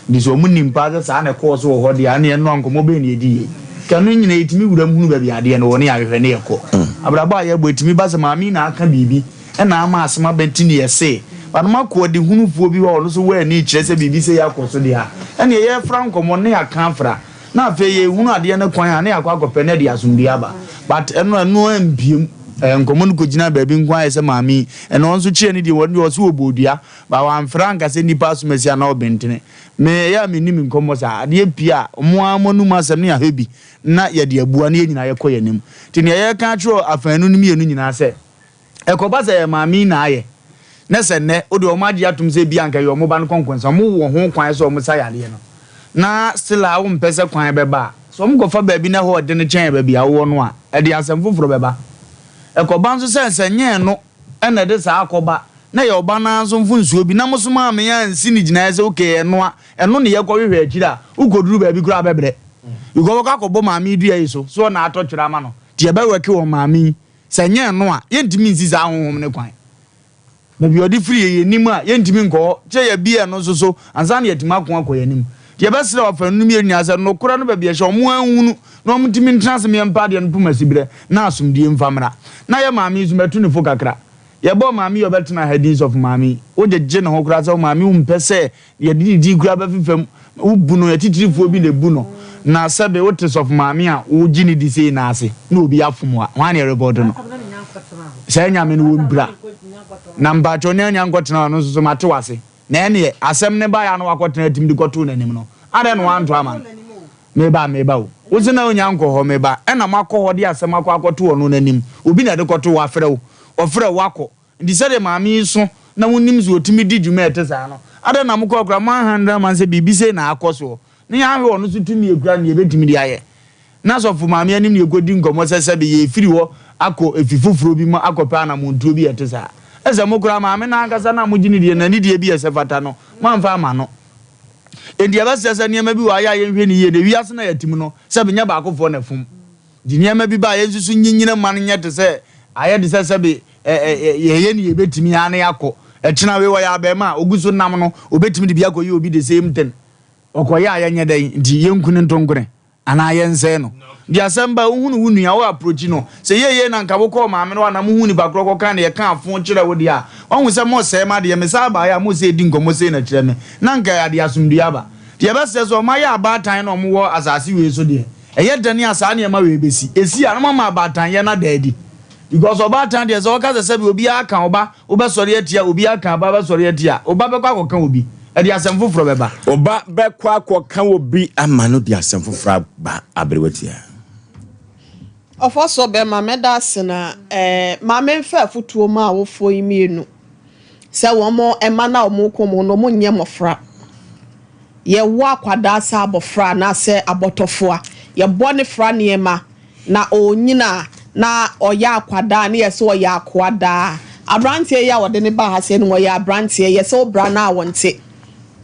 Nti sɛ wɔn nim paa sɛ saa na ɛkɔɔ so wɔ hɔ deɛ a, ɛnneɛ ɛno a nkɔmmɔ bɛn na yɛdi yei? Ka ɛno nyinaa yɛtumi wura mu hunu baabi a adeɛ no wɔ na yɛahwehwɛ na yɛkɔ. Abrabɔ a yɛbɔ ɛtumi ba sɛ maame yi na aka biribi na ama asɛm aba nti na yɛse but makɔ ɔdehunufoɔ bi hɔ a ɔno nso wɔ ani kyerɛ sɛ biribi sei akɔ so deɛ a, ɛnneɛ yɛrefra nkɔmmɔ na yɛaka afra na afei yɛhunu adeɛ no kwan a na yɛakɔ akɔpɛ na ɛde asomdwoeɛ aba. But ɛno ɛno ampue mu. Ɛɛ nkɔmmɔ no kɔgyinaa baabi nko ara ayɛ sɛ maame yi ɛna ɔno nso kyerɛ ne deɛ ɔno deɛ ɔse ɔbɔɔ dua But wamfrɛ anka sɛ nnipa asomasi anaa ɔbentene. Me, ɛyɛ a menni me nkɔmmɔ saa. Adeɛ pii a, mo ara mo anum asɛm ne yɛahwɛ bi na yɛde abua na yɛn nyinaa yɛkɔ yɛn anim. Nti nea yɛreka akyerɛ afaanu no mmienu nyinaa sɛ, ɛkɔba sɛ ɛyɛ maame yi na ayɛ, na sɛ nnɛ wo deɛ wɔn agye atom sɛ ebia anka ɛyɛ wɔn ba no kɔnkɔnsa, wɔn wɔ ho kwan sɛ wɔn sa yareɛ no, na still a wompɛ sɛ kwan bɛba a, sɛ wɔn kɔfa baabi na ɛhɔ ɔdene kyɛn baabi a wowɔ no a, ɛde asɛm foforɔ bɛba. Ɛkɔba nso sɛ sɛ nyɛ ɛno na ɛde saa akɔba na ɛyɛ ɔba no ara nso mfomsoɔ bi na mosomaa me ansi no gyinaeɛ sɛ okay ɛnoa, ɛno ne yɛkɔhwehwɛ akyiri a, wokɔduru baabi koraa bɛbrɛ because wɔkɔ akɔbɔ maame yi dua yi so sɛ ɔna atɔ twerɛ ama no nti yɛbɛwɛke wɔ maame yi, sɛ ɛnyɛ ɛno a yɛntumi nsi saa honhom no kwan. Baabi a ɔde firi yɛ yɛnnim a yɛntumi nkɔ hɔ kyɛ yɛabie ɛno nso so ansa na yɛatumi ako akɔ yɛn anim. Nti yɛbɛsrɛ ɔfanu no mmienu nyinaa sɛ nokorɛ no baabi a ɛhyɛ wɔn anhunu na wɔntumi ntena ase mmea mpa adeɛ no poma siberɛ na asomdwie mfa mmra. Na yɛ maame yi nso matu ne fo kakra. Yɛbɔɔ maame yi a ɔbɛtena ha din sɔfo maame yi. Wogyegye ne ho koraa sɛ wo maame wompɛ sɛ yɛde ne din koraa bɛfefa mu. Wobu no, atitirifoɔ bi na ɛbu no. Na sɛbe wote sɔfo maame a wogye no di sei no ase na obi afom wo a, hwan na ɛrepɔɔto no? Saa nyame no wɔmpira. Na mpakyɛw ne anya nkɔtena hɔ no nso so mate wo ase. Na ɛneɛ asɛm no baeɛ a na wakɔtena atim de kɔtoo n'anim no, adɛn na wanto ama no? Meba, meba o. Wo se na onya nkɔ hɔ, meba. Ɛna moakɔ hɔ de asɛm akɔ akɔto ɔno n'anim. Obi na ɛde kɔto wo, afrɛ wo. Ɔfrɛ wo, woakɔ. Nti sɛdeɛ maame yi so na wonim sɛ ɔtumi di dwuma a ɛte saa no, adɛn na mokɔɔ koraa moanhandle ama no sɛ biribi sei na akɔ soɔ, na yɛanhwɛ ɔno nso tumi a ɛkura no deɛ ɛbɛtumi de ayɛ. Na sɔfo maame anim na yɛkɔdi nkɔmmɔ sɛ sɛbe yɛrefiri hɔ akɔ efi foforɔ bi mu akɔpɛ anammɔntuo bi a ɛte saa. Ɛsɛ mo koraa maame no ankasa no a mogye no die no, n'anidie bi a ɛsɛ fata no, moamfa amma no. Enti ɛbɛsrɛ sɛ nneɛma bi wɔ ha yɛ a yɛnhwɛ no yie na wiase no a yɛte mu no, sɛ menyɛ baakofoɔ na ɛfom. Nti nneɛma bi ba a yɛnsusu nyinyina mma no nyɛ te sɛ ayɛ te sɛ sɛbe yɛyɛ ne yɛbɛtumi ara na yɛakɔ. Ɛkyena wei ɔyɛ abɛɛma a ɔgu so nam no, ɔbɛtumi de bi akɔyɛ obi the same thing. Ɔkɔyɛ a yɛnyɛ dɛn? Nti yɛnku no nto nkone. Anaa yɛnsɛe no. Nti asɛm ba a, wohunu wo nua, wo approachi no. Sɛ yie yie na nka wokɔɔ maame no hɔ anaa mohuu nipa korɔ kɔkaa no yɛkaa fon kyerɛɛ wo deɛ a, wahu sɛ mosɛe m'adeɛ, mesan baeɛ a mosɛ di nkɔmmɔ sei na kyerɛ me. Na nka ɛde asomdwoeɛ aba. Nti yɛbɛsrɛ sɛ wɔayɛ abaatan na wɔwɔ asase wei so deɛ, ɛyɛ dɛn a saa nneɛma wei bɛsi? Ɛsi a na moama abaatanyɛ no ada adi. Because ɔbaatan deɛ sɛ ɔka sɛ sɛbi obiara ka ɔba wobɛsɔre atia obiara ka aba bɛsɔre atia ɔba bɛkɔ akɔka obi ɛde asɛm foforɔ bɛba. Ɔba bɛkɔ akɔka obi ama no de asɛm foforɔ aba aberewa tia. Ɔfɔsɔ bɛma mɛda ase na eh, ma menfa afutuo ma awofoɔ yi mienu sɛ wɔn mma no a wɔn kɔ mu no wɔn nyɛ mmɔfra. Yɛwo akwadaa sɛ abɔfra anaasɛ abɔtɔfoa yɛbɔ ne fra nneɛma Na ɔrenyini a, na ɔyɛ akwadaa, ne yɛ sɛ ɔyɛ akoa daa. Abranteɛ yi a wɔde no baa ha sei no, ɔyɛ abranteɛ, yɛ sɛ wobra no a ɔnte.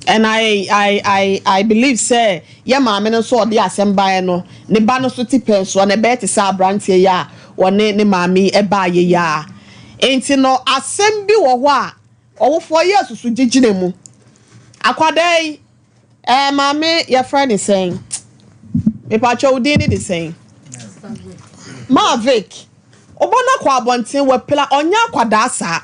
And I, I, I, I believe sɛ yɛ maame no nso a ɔde asɛm baeɛ no, ne ba no nso te pɛn soɔ no, ɛbɛyɛ te sɛ abranteɛ yi a ɔne ne maame yi baeɛ yi ara. Enti no, asɛm bi wɔ hɔ a, ɔwofoɔ yɛ asusugye mu. Akwadaa yi, Ɛɛ maame yɛfrɛ ne sɛn? Mepakyɛ wo din ne de sɛn? Maa Vic. Wobɔ no akɔ abɔnten wapira ɔnyɛ akwadaa saa.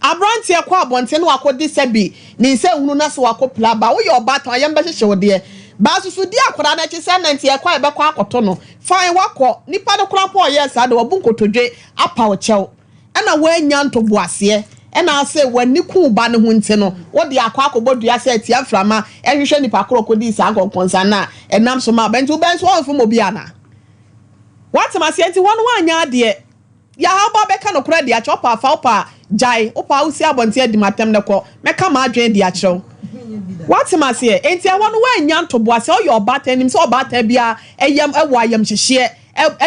Abranteɛ kɔ abɔnten na wakɔdi sɛbi ne nsa nhunu na sɛ wakɔ pira ba woyɛ ɔbaatan ayam bɛhyehye wo deɛ. Baa susu di akwadaa no akyi sɛ nante ɛkɔ a yɛbɛkɔ akɔto no. Fine wakɔ nipa no koraa mpo a ɔyɛɛ saa de wabu nkotodwe apa wo kyɛw. Ɛna woannya ntoboaseɛ, ɛna ase w'ani ku wo ba no ho nti no, wode akɔ akɔbɔ dua sɛ atia mframa ɛhwehwɛ nipa korɔ kɔdii saa nkɔnkɔnsa no a ɛnam so maa ba nti wo ba nso ɔmfom obi anaa? Woatem aseɛ nti hɔ no woanyɛ adeɛ. Yaha wo ba bɛka nokorɛ de akyerɛ wo pɛ a fa wo pɛ a gyae, wo pɛ a wosi abɔnten adi m'atɛm no kɔ, mɛka m'adwene de akyerɛ wo. Woatem aseɛ nti ɛhɔ no woannya ntoboaseɛ, woyɛ ɔbaatan nim sɛ ɔbaatan biara ɛyam ɛwɔ ayamhyehyeɛ.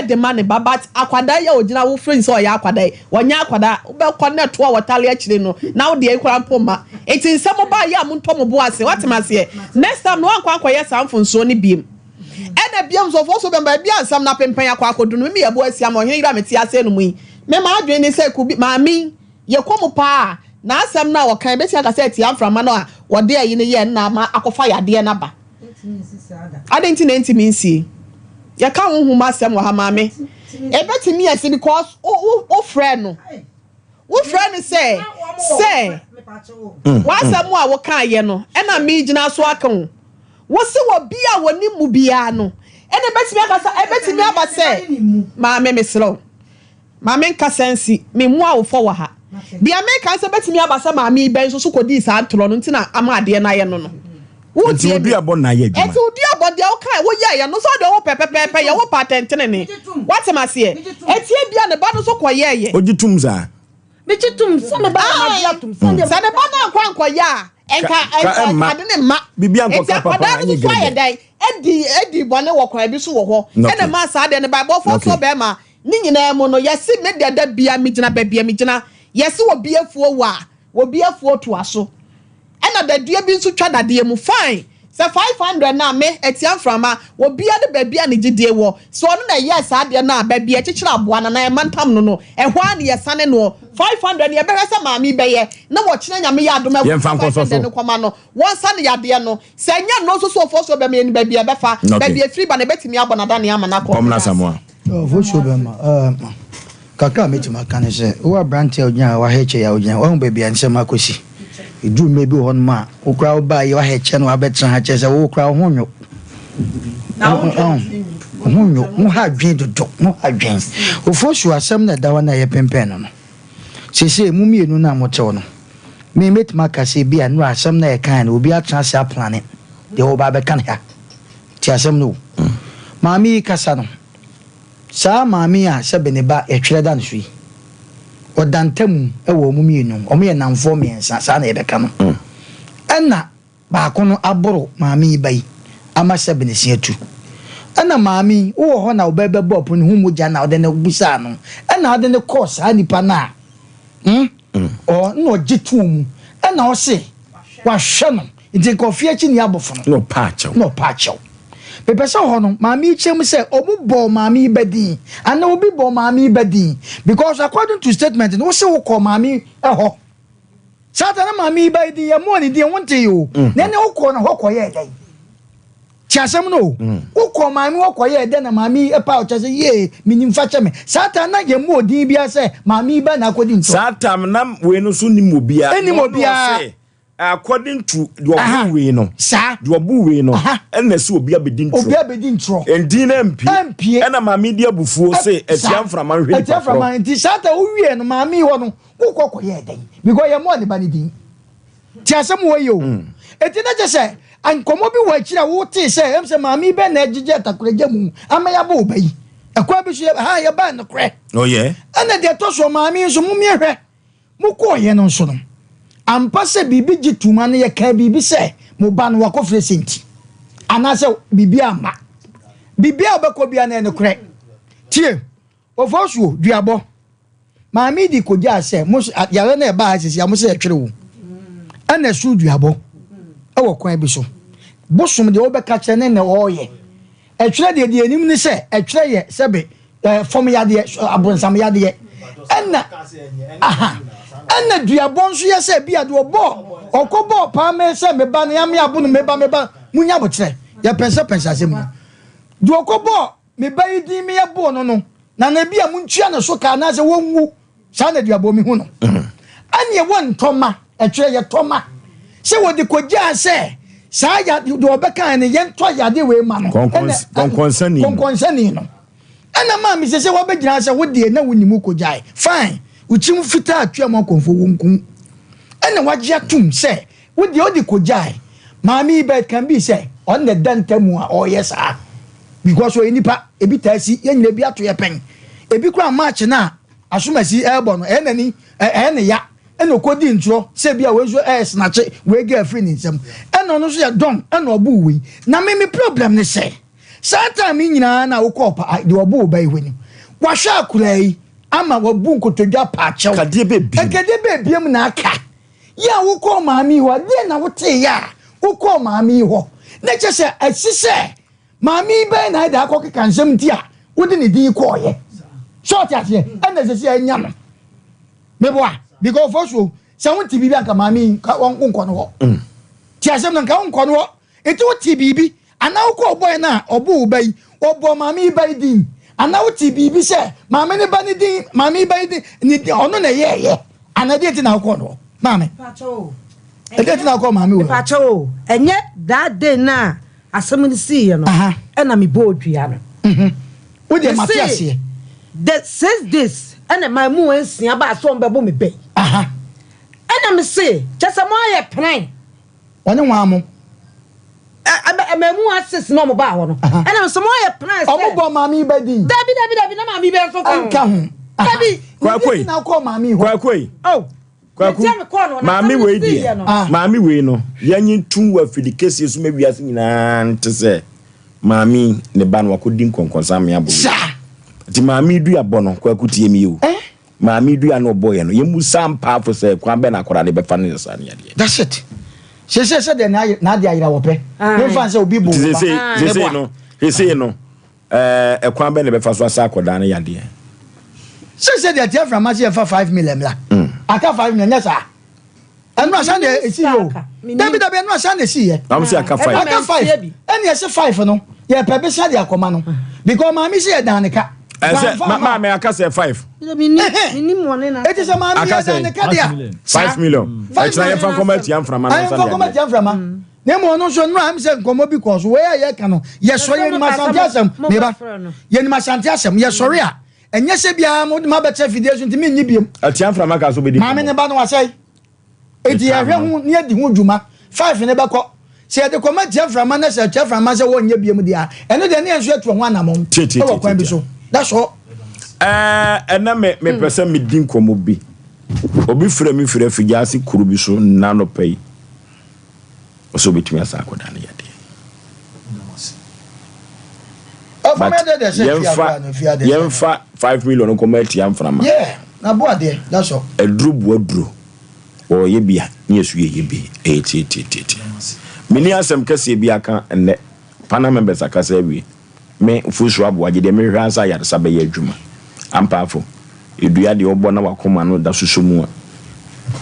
de ma ne ba but akwadaa yi a ogyina wo firi sɛ ɔyɛ akwadaa yi ɔnyɛ akwadaa wobɛkɔ na ɛtoa wɔtale akyire no na wo deɛ ekura mpo ma eti nsɛm ba yɛ a mo ntɔ mo bo ase wate ma aseɛ next time no wankɔ ankɔyɛ saa mfonsuo no biem ɛna biem nso ɔfɔ so bɛn baabi a nsɛm na pempɛn akɔ akɔdu no mimi yɛ bo asi ama ɔhene yere a mete ase no mu yi me maa adwene ne sɛ kubi maame yɛ kɔ mu paa na asɛm no a wɔkan bɛsi aka sɛ atia mframa no a wɔde ayi no yɛ no ama akɔfa yadeɛ no aba. Adɛn nti na ɛntumi nsie? Yɛka honhom asɛm wɔ ha maame. Ɛbɛtumi asi because wofrɛ no. Wofrɛ no sɛ sɛ w'asɛm a wokaeɛ no ɛna megyina so aka o. Wose wɔ bi a wɔnim mu biara no ɛna ɛbɛtumi aka sɛ ɛbɛtumi aba sɛ maame mesrɛ wo. Maame nkasa nsi, memmu wo fɔ wɔ ha. Deɛ meka sɛ bɛtumi aba sɛ maame yi bɛn nso so kɔdii saa ntorɔ no nti na ama adeɛ no ayɛ no no. Nti wo duabɔ na ayɛ adwuma. Nti wo duabɔ deɛ wokae woyɛeɛ no sɛ ɔdeɛ wo pɛ pɛpɛɛpɛ yɛ wo pɛ atɛntenene. Woatem aseɛ? Ɛti ebia ne ba no nso kɔyɛeɛ. Ogye tom saa? Megye tom sɛ me ba na magye atom sɛdeɛ. Sɛ ne ba no ankɔ ankɔyɛ a, nka nka ade ne mma. Biribi ankɔka Nti akwadaa no nso so ayɛ dɛn? Adi adi bɔne wɔ kwan bi so wɔ hɔ. Ɛna ɛmaa saa adeɛ no bae. Bɔfoɔ soɔ bɛrima. Ne nyinaa mu no, yɛse me deɛ da bia megyina baabi a megyina, yɛse obi afuo wɔ a, obi afuo toa so. Ɛna dadeɛ bi nso twa dadeɛ mu, fine, sɛ 500 no a, me, atia mframa, obia ne baabi a ne gyidie wɔ, sɛ ɔno na ɛyɛɛ saa adeɛ no a, baabi a ɛkyekyere aboa no anaa ɛmantam no no, ɛhɔ ara na yɛsane noɔ. 500 no yɛbɛhwɛ sɛ maame yi bɛyɛ, na wɔkyena Nyame yɛ adom a, Yɛmfa nkɔsɔ 500 so. no kɔma no, wɔnsa no yadeɛ no. Sɛ ɛnyɛ no nso so ɔfoɔ bɛma yɛn baabi a ɛbɛfa, baabi a ɛfiri ba no, ɛbɛtumi abɔ n'adaneɛ ama no akɔ. Kɔmna Samoa. Ɔfosuo bɛma kakra a mɛtumi aka ne sɛ wo aberanteɛ a wogyina ha wahɛkyɛ yi a wogyina wahu baabi a nsɛm akɔsi. Ɛduru mmerɛ bi wɔ hɔnom a wo koraa wobaa yi wahɛkyɛ no wabɛtena ha kyerɛ sɛ wo koraa wo ho nwo. Wo ho nwo. Mo ha adwen dodo. Mo ha adwen. Ofosuo asɛm na ɛda hɔ na ɛyɛ pempɛn no no. Seesei mo mmienu no a mote hɔ no me mɛtumi aka sɛ ebi a nnora asɛm no a yɛkaeɛ no obi atena ase aplane deɛ wɔba abɛka no ha. Tie asɛm no o. Maame yi kasa no, saa maame yi a sɛbe ne ba yɛtwerɛ da no so yi, ɔda ntamu wɔ wɔn mmienu, wɔn yɛ nnamfoɔ mmiɛnsa, saa na yɛbɛka no. Ɛna baako no aboro maame yi ba yi ama sɛbe ne se atu. Ɛna maame yi, wowɔ hɔ na wo ba yi bɛbɔ apu no ho mogya na wode no bisaa no, ɛna wode no kɔɔ saa nipa no a, hmm, ɔ, na ɔgye too mu, ɛna ɔse wahwɛ no. Nti nka ɔfe akyi nni abɔfo no. Na ɔpa akyɛw. Na ɔpa akyɛw. Mepɛ sɛ hɔ no, maame yi kyerɛ mu sɛ ɔmo bɔɔ maame yi ba din anaa obi bɔɔ maame yi ba din because according to statement no, wose wokɔɔ maame yi hɔ. Saa ta na maame yi ba yi din yɛmmɔɔ ne din, wontee o. Na ɛnɛ wokɔɔ ne hɔ kɔyɛɛ dɛn? Te asɛm no o. Wokɔɔ maame hɔ kɔyɛɛ dɛn na maame yi pa ɔkyɛ sɛ yee menim fa kyɛ me. Saa ta na yɛmmɔɔ din biara sɛ maame yi ba na akɔdi ntɔ. Saa tam na wei no nso nim obiara. Ɛnnim obiara. According to deɛ ɔbu wei no. Saa. Deɛ ɔbu wei no. Ɛna sɛ obi abɛdi ntorɔ. Obi abɛdi ntorɔ. Ndin no ampie. Ampie. Ɛna maame di abufuo se atia mframa nhwɛ nipa korɔ. Atia mframa nti saa ta wowie no maame yi hɔ no wokɔ kɔyɛɛ dɛn because yɛ mmoa ne ba ne din. Ti asɛm wɔ yi o. Eti na kyɛ sɛ nkɔmɔ bi wɔ akyiri a wotee sɛ ɛm sɛ maame yi bɛn na ɛgyegye atakoragya mu ama yɛabɔ wo ba yi. Ɛkwan bi so yɛ ha yɛbaa nokorɛ. Oh yeah. Ɛna deɛ ɛtɔ soɔ maame yi nso mommie hwɛ. Mokɔeɛ no nso no, ampa sɛ biribi gye toom anaa yɛkaa biribi sɛ mo ba no wakɔfrɛ sɛ nti, anaasɛ biribi amma. Biribiara a wobɛkɔ biara no ɛyɛ nokorɛ. Tie, Ofosuo, duabɔ. Maame yi de kɔgyaa sɛ mo yare no a ɛbaa ha sisi a mo sɛ yɛtwere wo. Ɛna ɛsoro duabɔ ɛwɔ kwan bi so. Bosom deɛ wobɛka kyerɛ ne na ɔreyɛ. Ɛtwerɛ deɛ deɛ ɛnim ne sɛ ɛtwerɛ yɛ sɛbe fam yadeɛ, abonsam yadeɛ. Ɛna aha ɛna duabɔ nso yɛ sɛ bi a deɛ ɔbɔ ɔkɔ bɔ paa me sɛ me ba ne ame abo no me ba me ba munya abokyerɛ yɛ pɛnsɛ pɛnsɛ asɛm mu. Deɛ ɔkɔ bɔ me ba yi din me yɛ bɔ no no na na bi a muntua ne so ka anaasɛ wɔnwu saa na duabɔ mi hu no. Ɛne ɛwɔ ntɔma ɛtwerɛ yɛ tɔma sɛ wɔde kɔgyaa sɛ saa ya deɛ ɔbɛka ne yɛntɔ yade wei ma no. Kɔnkɔnsani no. Kɔnkɔnsani no. Ɛna maa mi sɛ sɛ wabɛgyina sɛ wo deɛ na wonim wo kɔgyae fine wo tirim fitaa atua mu akɔmfo wo nku ɛna wagye atom sɛ wo deɛ wode kɔgyae maame yi but can be sɛ ɔno na ɛda ntamu a ɔreyɛ saa because ɔyɛ nipa ebi taa si yɛn nyina ebi ato yɛ pɛn ebi koraa match no a asomasi ɛrebɔ no ɛyɛ n'ani ɛyɛ ne ya ɛna ɔkɔdi ntorɔ sɛ bi a wei nso ɛyɛ snatche wei gɛ afiri ne nsam ɛna ɔno nso yɛ dɔn ɛna ɔbo wei na me me problem ne sɛ. Saa time yi nyinaa na wokɔɔ pa deɛ ɔbo wo ba yi hɔ ni. Wahwɛ akwadaa yi ama wabu nkotodwe apa akyɛw. Nkadeɛ bɛ biem. Nkadeɛ bɛ biem na aka. Yɛ a wokɔɔ maame yi hɔ, deɛ na wotee yɛ a wokɔɔ maame yi hɔ. Na kyɛ sɛ asi sɛ maame yi bɛyɛ na ɛde akɔkeka nsɛm nti a wode ne din kɔɔyɛ. So ɔte aseɛ? Ɛna ɛsɛ sɛ anya no. Meboa because for so sɛ wonte biribi anka maame yi nka wonkɔ no hɔ. Te asɛm no nka wonkɔ no hɔ. Nti wote biribi anaa wokɔ ɔbɔe no a ɔbo wo ba yi, ɔbɔ maame yi ba yi din anaa wote biribi sɛ maame ne ba ne din, maame yi ba yi din, ne din ɔno na ɛyɛɛyɛ anaa ɛdeɛ nti na wokɔ no hɔ maame? Ɛdeɛ nti na wokɔ maame wɔ hɔ? Mepakyɛ o, ɛnyɛ that day no a asɛm no siiɛ no ɛna mebɔɔ dua no. Wo deɛ mate aseɛ. The 6 days ɛna maa mu nsia baa sɛ ɔmbɛbɔ me bɛ yi. Ɛna mese kyɛ sɛ moayɛ plan. Ɔne hwan mo? Ɛmɛ mu asis na ɔmo baa hɔ no. Ɛna mese moayɛ plan sɛ. Ɔmo bɔ maame yi ba din. Dabi dabi dabi na maame yi bɛ nso ka ho. Nka ho. Dabi. Kwakoi. Na kɔ maame yi hɔ. Kwakoi. Oh. Kwaku, maame wei deɛ, maame wei no, yɛnye ntum wɔ afidi kɛseɛ so ma wiase nyinaa nte sɛ maame yi ne ba no wakɔdi nkɔnkɔnsa ame abɔ wei. Nti maame yi dua bɔ no, Kwaku tie me o. Maame yi dua no ɔbɔeɛ no, yɛmmu saa mpaafo sɛ kwan bɛn na akwadaa no bɛfa no saa ne adeɛ. That's it. Sese sɛ deɛ n'ade ayera wɔpɛ. Memfa nsɛ obi bo Nti wo ba. sese sese no, sese no, ɛɛ ɛkwan bɛn na ɛbɛfa so asa akwadaa no yadeɛ? Sese deɛ tiɛ frama sɛ yɛmfa 5 million mla. Aka 5 million nyɛ saa. Ɛno asan na esi yɛ o. Dabi dabi, ɛno asan na esi yɛ. Na wɔn sɛ aka 5. Aka 5 ɛna ɛsɛ 5 no yɛpɛ besa de akɔma no because maame sɛ yɛ dan ne ka. Ɛsɛ maame aka sɛ 5. Eti sɛ maame yɛ dan ne ka de a. 5 million. Ɛkyerɛ yɛn fa nkɔmɔ atia nframa na nsa de adeɛ. Nkɔmɔ atia nframa. Na emu ɔno nso nnura sɛ nkɔmɔ bi kɔɔ so wei a yɛka no yɛsɔ yɛnim Asante asɛm meba yɛnim Asante asɛm yɛsɔre a ɛnyɛ sɛ biara mo de ma bɛkyɛ fidie so nti menyi biem. Atia nframa ka so bɛdi. Maame ne ba no wasɛe. Eti yɛhwɛ ho ne yɛdi ho dwuma 5 ne bɛkɔ sɛ yɛde kɔma tia mframa na sɛ tia mframa sɛ wɔnyɛ biem deɛ a ɛno deɛ ne yɛn nso yɛtu ho anammɔn ɛwɔ kwan bi so. That's all. Ɛɛ ɛnɛ me mepɛ sɛ medi nkɔmmɔ bi. Obi frɛ me firi afigya ase kuro bi so nnanɔpa yi. Ɔsɛ obɛtumi asa akɔda no yadeɛ. But yɛmfa yɛmfa 5 million nkɔmɔ atia mframa. Yeah, na bo adeɛ, that's all. Aduro bu aduro. Wɔyɛ bi a ne yɛso yɛyɛ bi. Ɛyɛ tiatiatiatia. Menni asɛm kɛseɛ bi aka nnɛ. Panel members akasa awie. Me Fosuo Aboagye deɛ mehwehwɛ ara sɛ ayaresa bɛyɛ adwuma. Ampaafo, dua deɛ wobɔ na w'akoma no da sosɔ mu a.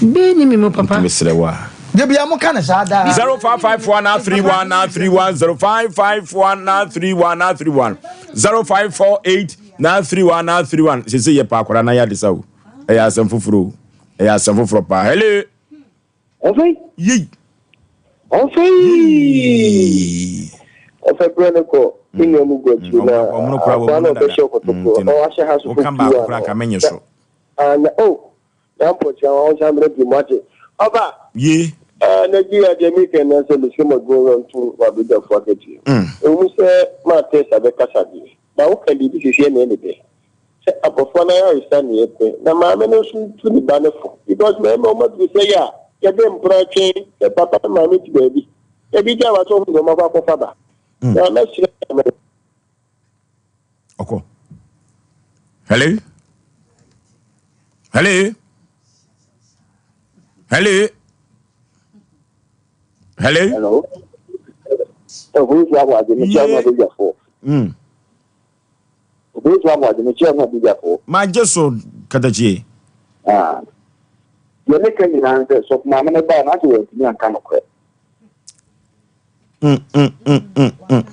Bi ni mi mu papa. Nti mesrɛ wo a. Debia mo ka no saa daa. 0551 931 931 0551 931 931 0548 931 931 sese yɛ pa akwadaa na yɛ adesa o, ɛyɛ asɛm foforɔ o, ɛyɛ asɛm foforɔ paa. Hello. Ɔfɛ. Yei. Ɔfɛ. Ɔfɛ brɛ no kɔ ne nua mu gu akyiri na akwadaa na ɔbɛhyɛ ɔkɔtɔkɔ na wahyɛ ha so woka baako koraa ka menye so. Na o na mpɔkyerɛ wɔn nsa mmerɛ bi mu ate ɔba. Ye. Nigeria deɛ mi kɛ na sɛ mesɛ mo adwuma wura nto wɔ abadwafoɔ akatua. Ɛwɔ mu sɛ maate sɛ abɛkasa deɛ na woka biribi sisi ɛna ɛne dɛ sɛ abɔfra no ayaresa ne yɛpɛ na maame no nso tu ne ba no fo because mmarima wɔn aduru sɛ yɛ a yɛde mpena twe sɛ papa ne maame te baabi ebi gya wa sɛ ɔhu deɛ ɔmakɔ akɔfa ba na mɛsrɛ maame. Ɔkɔ. Hello. Hello. Hello. Hello. Hello. Ogunsu Aboagye, mekyia mo abadwafoɔ. Ogunsu Aboagye, mekyia mo abadwafoɔ. Magye so katakyie. Ah. Deɛ meka nyinaa ne sɛ sɔfo maame no baa no asɛ wantumi anka nokorɛ.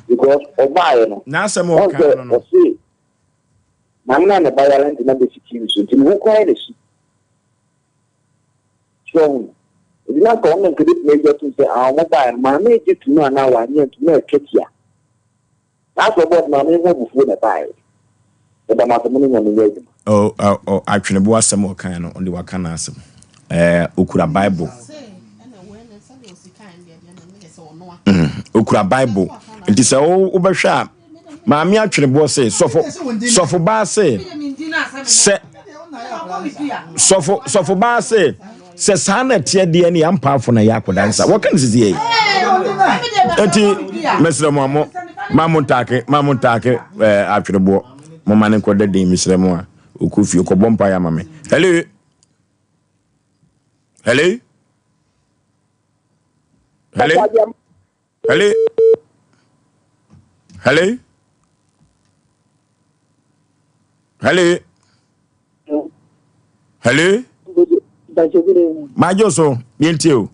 Because ɔbaeɛ no. N'asɛm a ɔka no no. Ɔse maame no a ne ba yare nti na bɛsi TV so nti ne ho koraa yɛ n'akyi. So ɔho. Nti na nka ɔno na nka bɛtumi agye atum sɛ ah ɔmo baeɛ no maame gye tum anaa wanyɛ ntum na ɛtwa tia. N'asɛ ɔbɔɔ no maame ho abufuo na ɛbaeɛ. Meda mo ase mo ne Nyame nyɛ adwuma. Oh, oh, oh, atwenebo asɛm a ɔkae no, ɔde waka n'asɛm. Ɛɛ, okura Bible. Okura Bible. Nti sɛ wobɛhwɛ a, maame atweneboɔ se, sɔfo, sɔfo baa se, sɛ, sɔfo, sɔfo baa se, sɛ saa na ɛteɛ deɛ ne yɛampaafo na yɛ akɔda nsa. Wɔka no sisi yɛ. Nti, mesrɛ mo amo. Ma mo ntaake, ma mo ntaake eh, atwereboɔ. Mo ma ne nkɔda din mesrɛ mo a. Ɔkɔ fie kɔbɔ mpaeɛ ama me. Hello. Hello. Hello. Hello. Hello. Hello. Hello. Majo so, yɛntie o.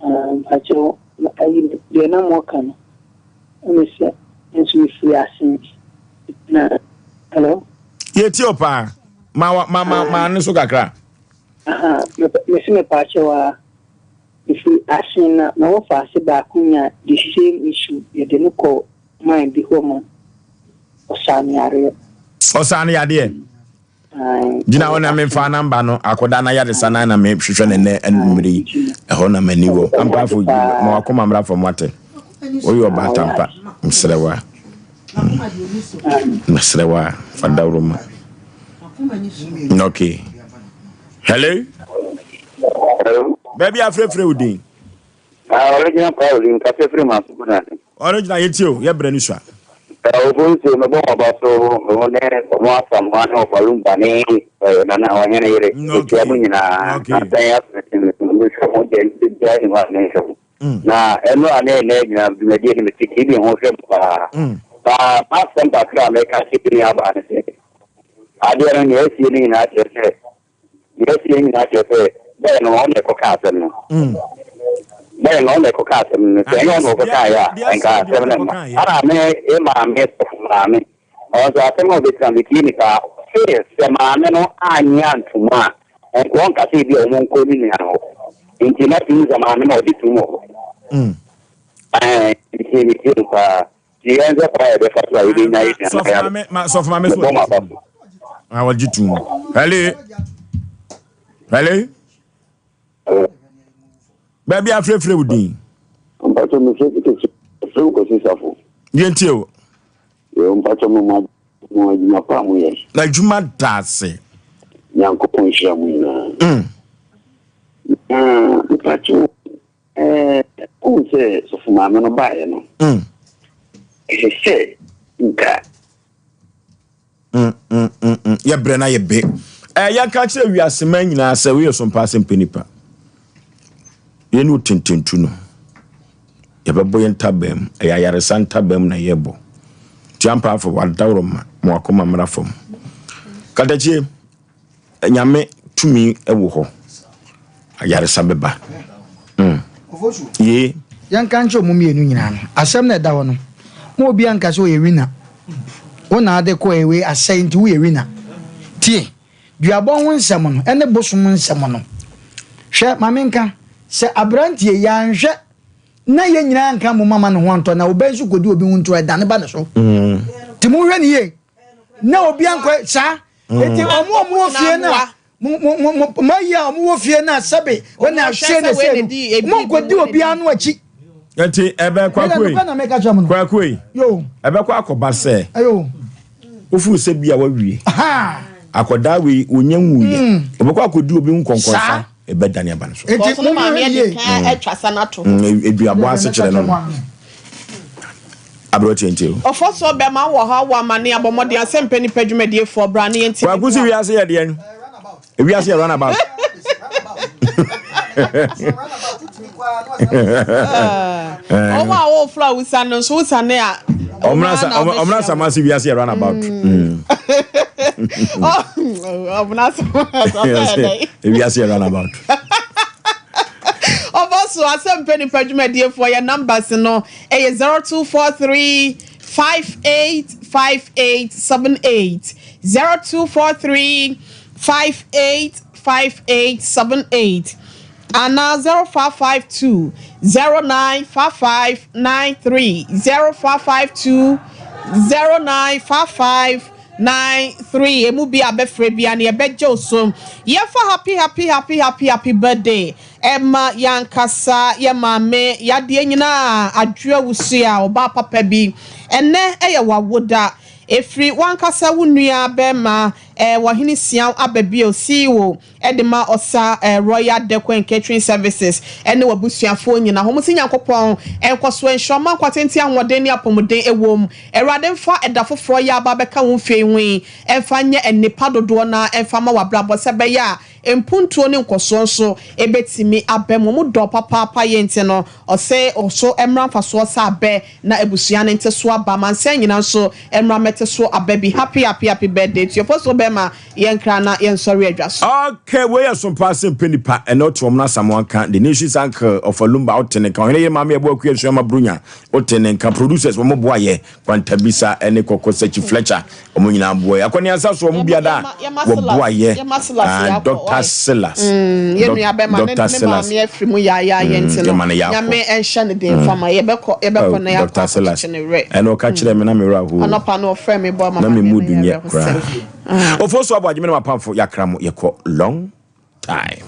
Mpakyɛw, ayi deɛ na mɔka no, ɛne sɛ nso mefiri ase na hello. Yɛtie o paa. Ma ma ma ma ne so kakra. Aha, mese mepaakyɛw a. Mefiri Asen na mewɔ faase baako nyaa the same issue yɛde no kɔɔ man bi hɔ ma ɔsaa no yareɛ. Ɔsaa no yadeɛ? Ae. Gyina hɔ na memfa namba no akɔda na yaresa no na mehwehwɛ no nnɛ anwummere yi. Ɛhɔ na m'ani wɔ. Ampaafo ma wakoma mmra fam wate. Woyɛ ɔbaatampa. Mesrɛ wo a. Mesrɛ wo a fa dawuro ma. Okay. Hello. Hello. Baabi afrɛfrɛ wo din. Ah, original Paul nkasa firi ma so na. Original yɛ tie o, yɛ brɛ no sua. Ofo nso mebɔ wɔn ba so wɔn ne wɔn asamoa ne ɔfa lumba ne nana ɔhene yere mekyia mo nyinaa na sɛn asɛm mehwɛ mo deɛ bia ne hɔ a menhwɛ mo na ɛno a ne ɛnɛ nyinaa dwumadie no mete tv ho hwɛ mo paa paa masɛm kakra a mɛka kyerɛ me abaa ne sɛ Adeɛ no, nea asie no nyinaa kyerɛ sɛ, nea asie no nyinaa kyerɛ sɛ, bɛyɛ no ɔno na ɛkɔka asɛm no. Bɛyɛ no ɔno na ɛkɔka asɛm no. Sɛ ɛnyɛ ɔno na ɔkɔkaeɛ a, nka asɛm no mma. Ana me maame sɔfo maame, ɔno nso asɛm a ɔbɛtena metie ni paa. Ɔse sɛ maame no annye antom a, nka ɔnka sɛ ebi a wɔn nkɔ ne nua no hɔ. Nti na tumi sɛ maame no ɔgye tom wɔ hɔ. Ɛɛ, metie metie no paa. Nti yɛnhwɛ kwan a yɛbɛfa so a yɛbɛnya yɛn nua no ayare. Sɔfo maame so Mebɔ mo aba so. Ah, wɔgye tom. Hello. Hello. Baabi afrɛfrɛ wo din. Mpatsɔ mefrɛ fi kɛse frɛ wo Kwasi Safo. Yɛntie o. Yo mpatsɔ mo mo mo adwuma pa a moyɛ. Na adwuma da ase. Nyankopɔn nhyira mo nyinaa. Na mpatsɔ Ɛɛ, wohu sɛ sɔfo maame no baeɛ no, mm. ɛsɛ sɛ nka. Mm, mm, mm, mm. Yɛbrɛ na yɛbe. Ɛɛ, yɛnka kyerɛ wiase man nyinaa sɛ woyɛ so mpa asɛm pɛ nipa. Yɛne wo tententu no. Yɛbɛbɔ yɛn ntaban mu. Ɛyɛ ayaresa ntaban mu na yɛbɔ. Tia mpa afɔ wadaworo ma ma wakoma mmra fam. Katakyie. Nyame tumi wɔ hɔ, ayaresa bɛba. Mm. Yee. Yɛnka nkyerɛ ɔmo mmienu nyinaa no, asɛm na ɛda hɔ no, ma obiara nka sɛ ɔyɛ winner. Wo na ade kɔɛ wei asɛe nti woyɛ winner. Tie, duabɔ ho nsɛm no ɛne bosom nsɛm no. Hwɛ, ma menka, sɛ abranteɛ yi anhwɛ na yɛn nyinaa anka mmom amma ne ho antɔ na ɔbɛ nso kɔdi obi ho ntorɔ ɛdane ba ne so. Nti monhwɛ no yie na obi ankɔ saa. Eti ɔmo a ɔmo wɔ fie no a mo mo mo mo mo ayi a ɔmo wɔ fie no a sɛbe wɔn na se na se no mo nkɔdi obiara no akyi. Eti ɛbɛ kwakoe kwakoe ɛbɛkɔ akɔba sɛ wofuru sɛ bi a wawie akɔdaa wei onya nwuiɛ ɔbɛkɔ akɔdi obi ho nkɔnkɔnsa. Ɛbɛdane aba no so. Enti mo maame adi kan atwa sa no ato hɔ. Aduabɔ ase kyerɛ no no. Aberɛ tientie o. Ɔfɔsoɔ bɛma wɔ ha wɔ amane abɔ mmɔden asɛmpɛ nipa dwumadiefoɔ bra ne yɛntie Kwaku si wiase yɛ deɛn? Wiase yɛ runabout. Wɔn a wɔreforo a wosiane no nso wosiane a. Ɔmena sama se wiase yɛ runabout. Ɔmena sama se wiase yɛ runabout. Ɔbɔ so asɛmpɛ nipa dwumadiefoɔ yɛ numbers no ɛyɛ 0243 5858 78 0243 5858 78 anaa 0552 0955 93 0552 0955 93 emu bi a bɛfrɛ bia no yɛbɛgye wo so. Yɛmfa happy happy happy happy happy birthday ɛma yɛankasa yɛ maame yadeɛ nyinaa adwoa wusu a ɔbaa papa bi ɛnɛ ɛyɛ wawoda. Ɛfiri w'ankasa wo nua bɛɛma eh, Ɔhene Siaw aba bio, CEO de ma Ɔsa eh, Royal Deco and Catering Services ne w'abusuafoɔ nyina. Hom se Nyankopɔn nkɔso nhyira wo ma nkwa tenten ahoɔden ne apɔmuden wɔ mu. Awurade mfa ɛda foforɔ yi a aba abɛka wo mfeɛ yi ho yi mfa nyɛ nnepa dodoɔ no ara mfa ma w'abrabɔ sɛ ɛbɛyɛ a mpuntuo ne nkɔsoɔ nso bɛtumi aba mu. Wɔn dɔ papaapa yɛ nti no, ɔse ɔso mmra mfasoɔ sɛ abɛ na abusua no nte so aba. Amansan nyina nso mmra mmɛte so aba bi. Happy happy happy birthday to you. Ɔfɔsuo bɛɛma yɛnkra na yɛnsɔre adwa so. Okay, wei yɛ so paa sɛ mpɛ nipa ɛnɛ wote wɔn Asamoah nka, the nation's uncle ɔfa Lumba wote ne nka, ɔhene yere maame ɛboa akua nsuama Brunya wote ne nka, producers wɔn boa yɛ, Kwantabisa ne Kɔkɔ Sakyi Fletcher wɔn nyinaa boa yɛ. Akɔneasa so wɔn biada wɔboa yɛ. Ah, Dr. Silas. Mm, yɛ nua bɛma ne Dr. Silas. maame afiri mu yaayaa yɛ nti no. Yɛma no yaakɔ. Nyame nhyɛ ne den mm. fama. Yɛbɛkɔ yɛbɛkɔ na yɛakɔ Dr. Silas. akɔkyekye ne werɛ. Ɛna ɔka kyerɛ me na me werɛ ahow. Anɔpa no ɔfrɛ me bɔ ama Na me maame mood no yɛ nyɛ koraa. awerɛhosɛm. Ofo so aboagye me ne m'apamfo yɛakra mo yɛkɔ long time.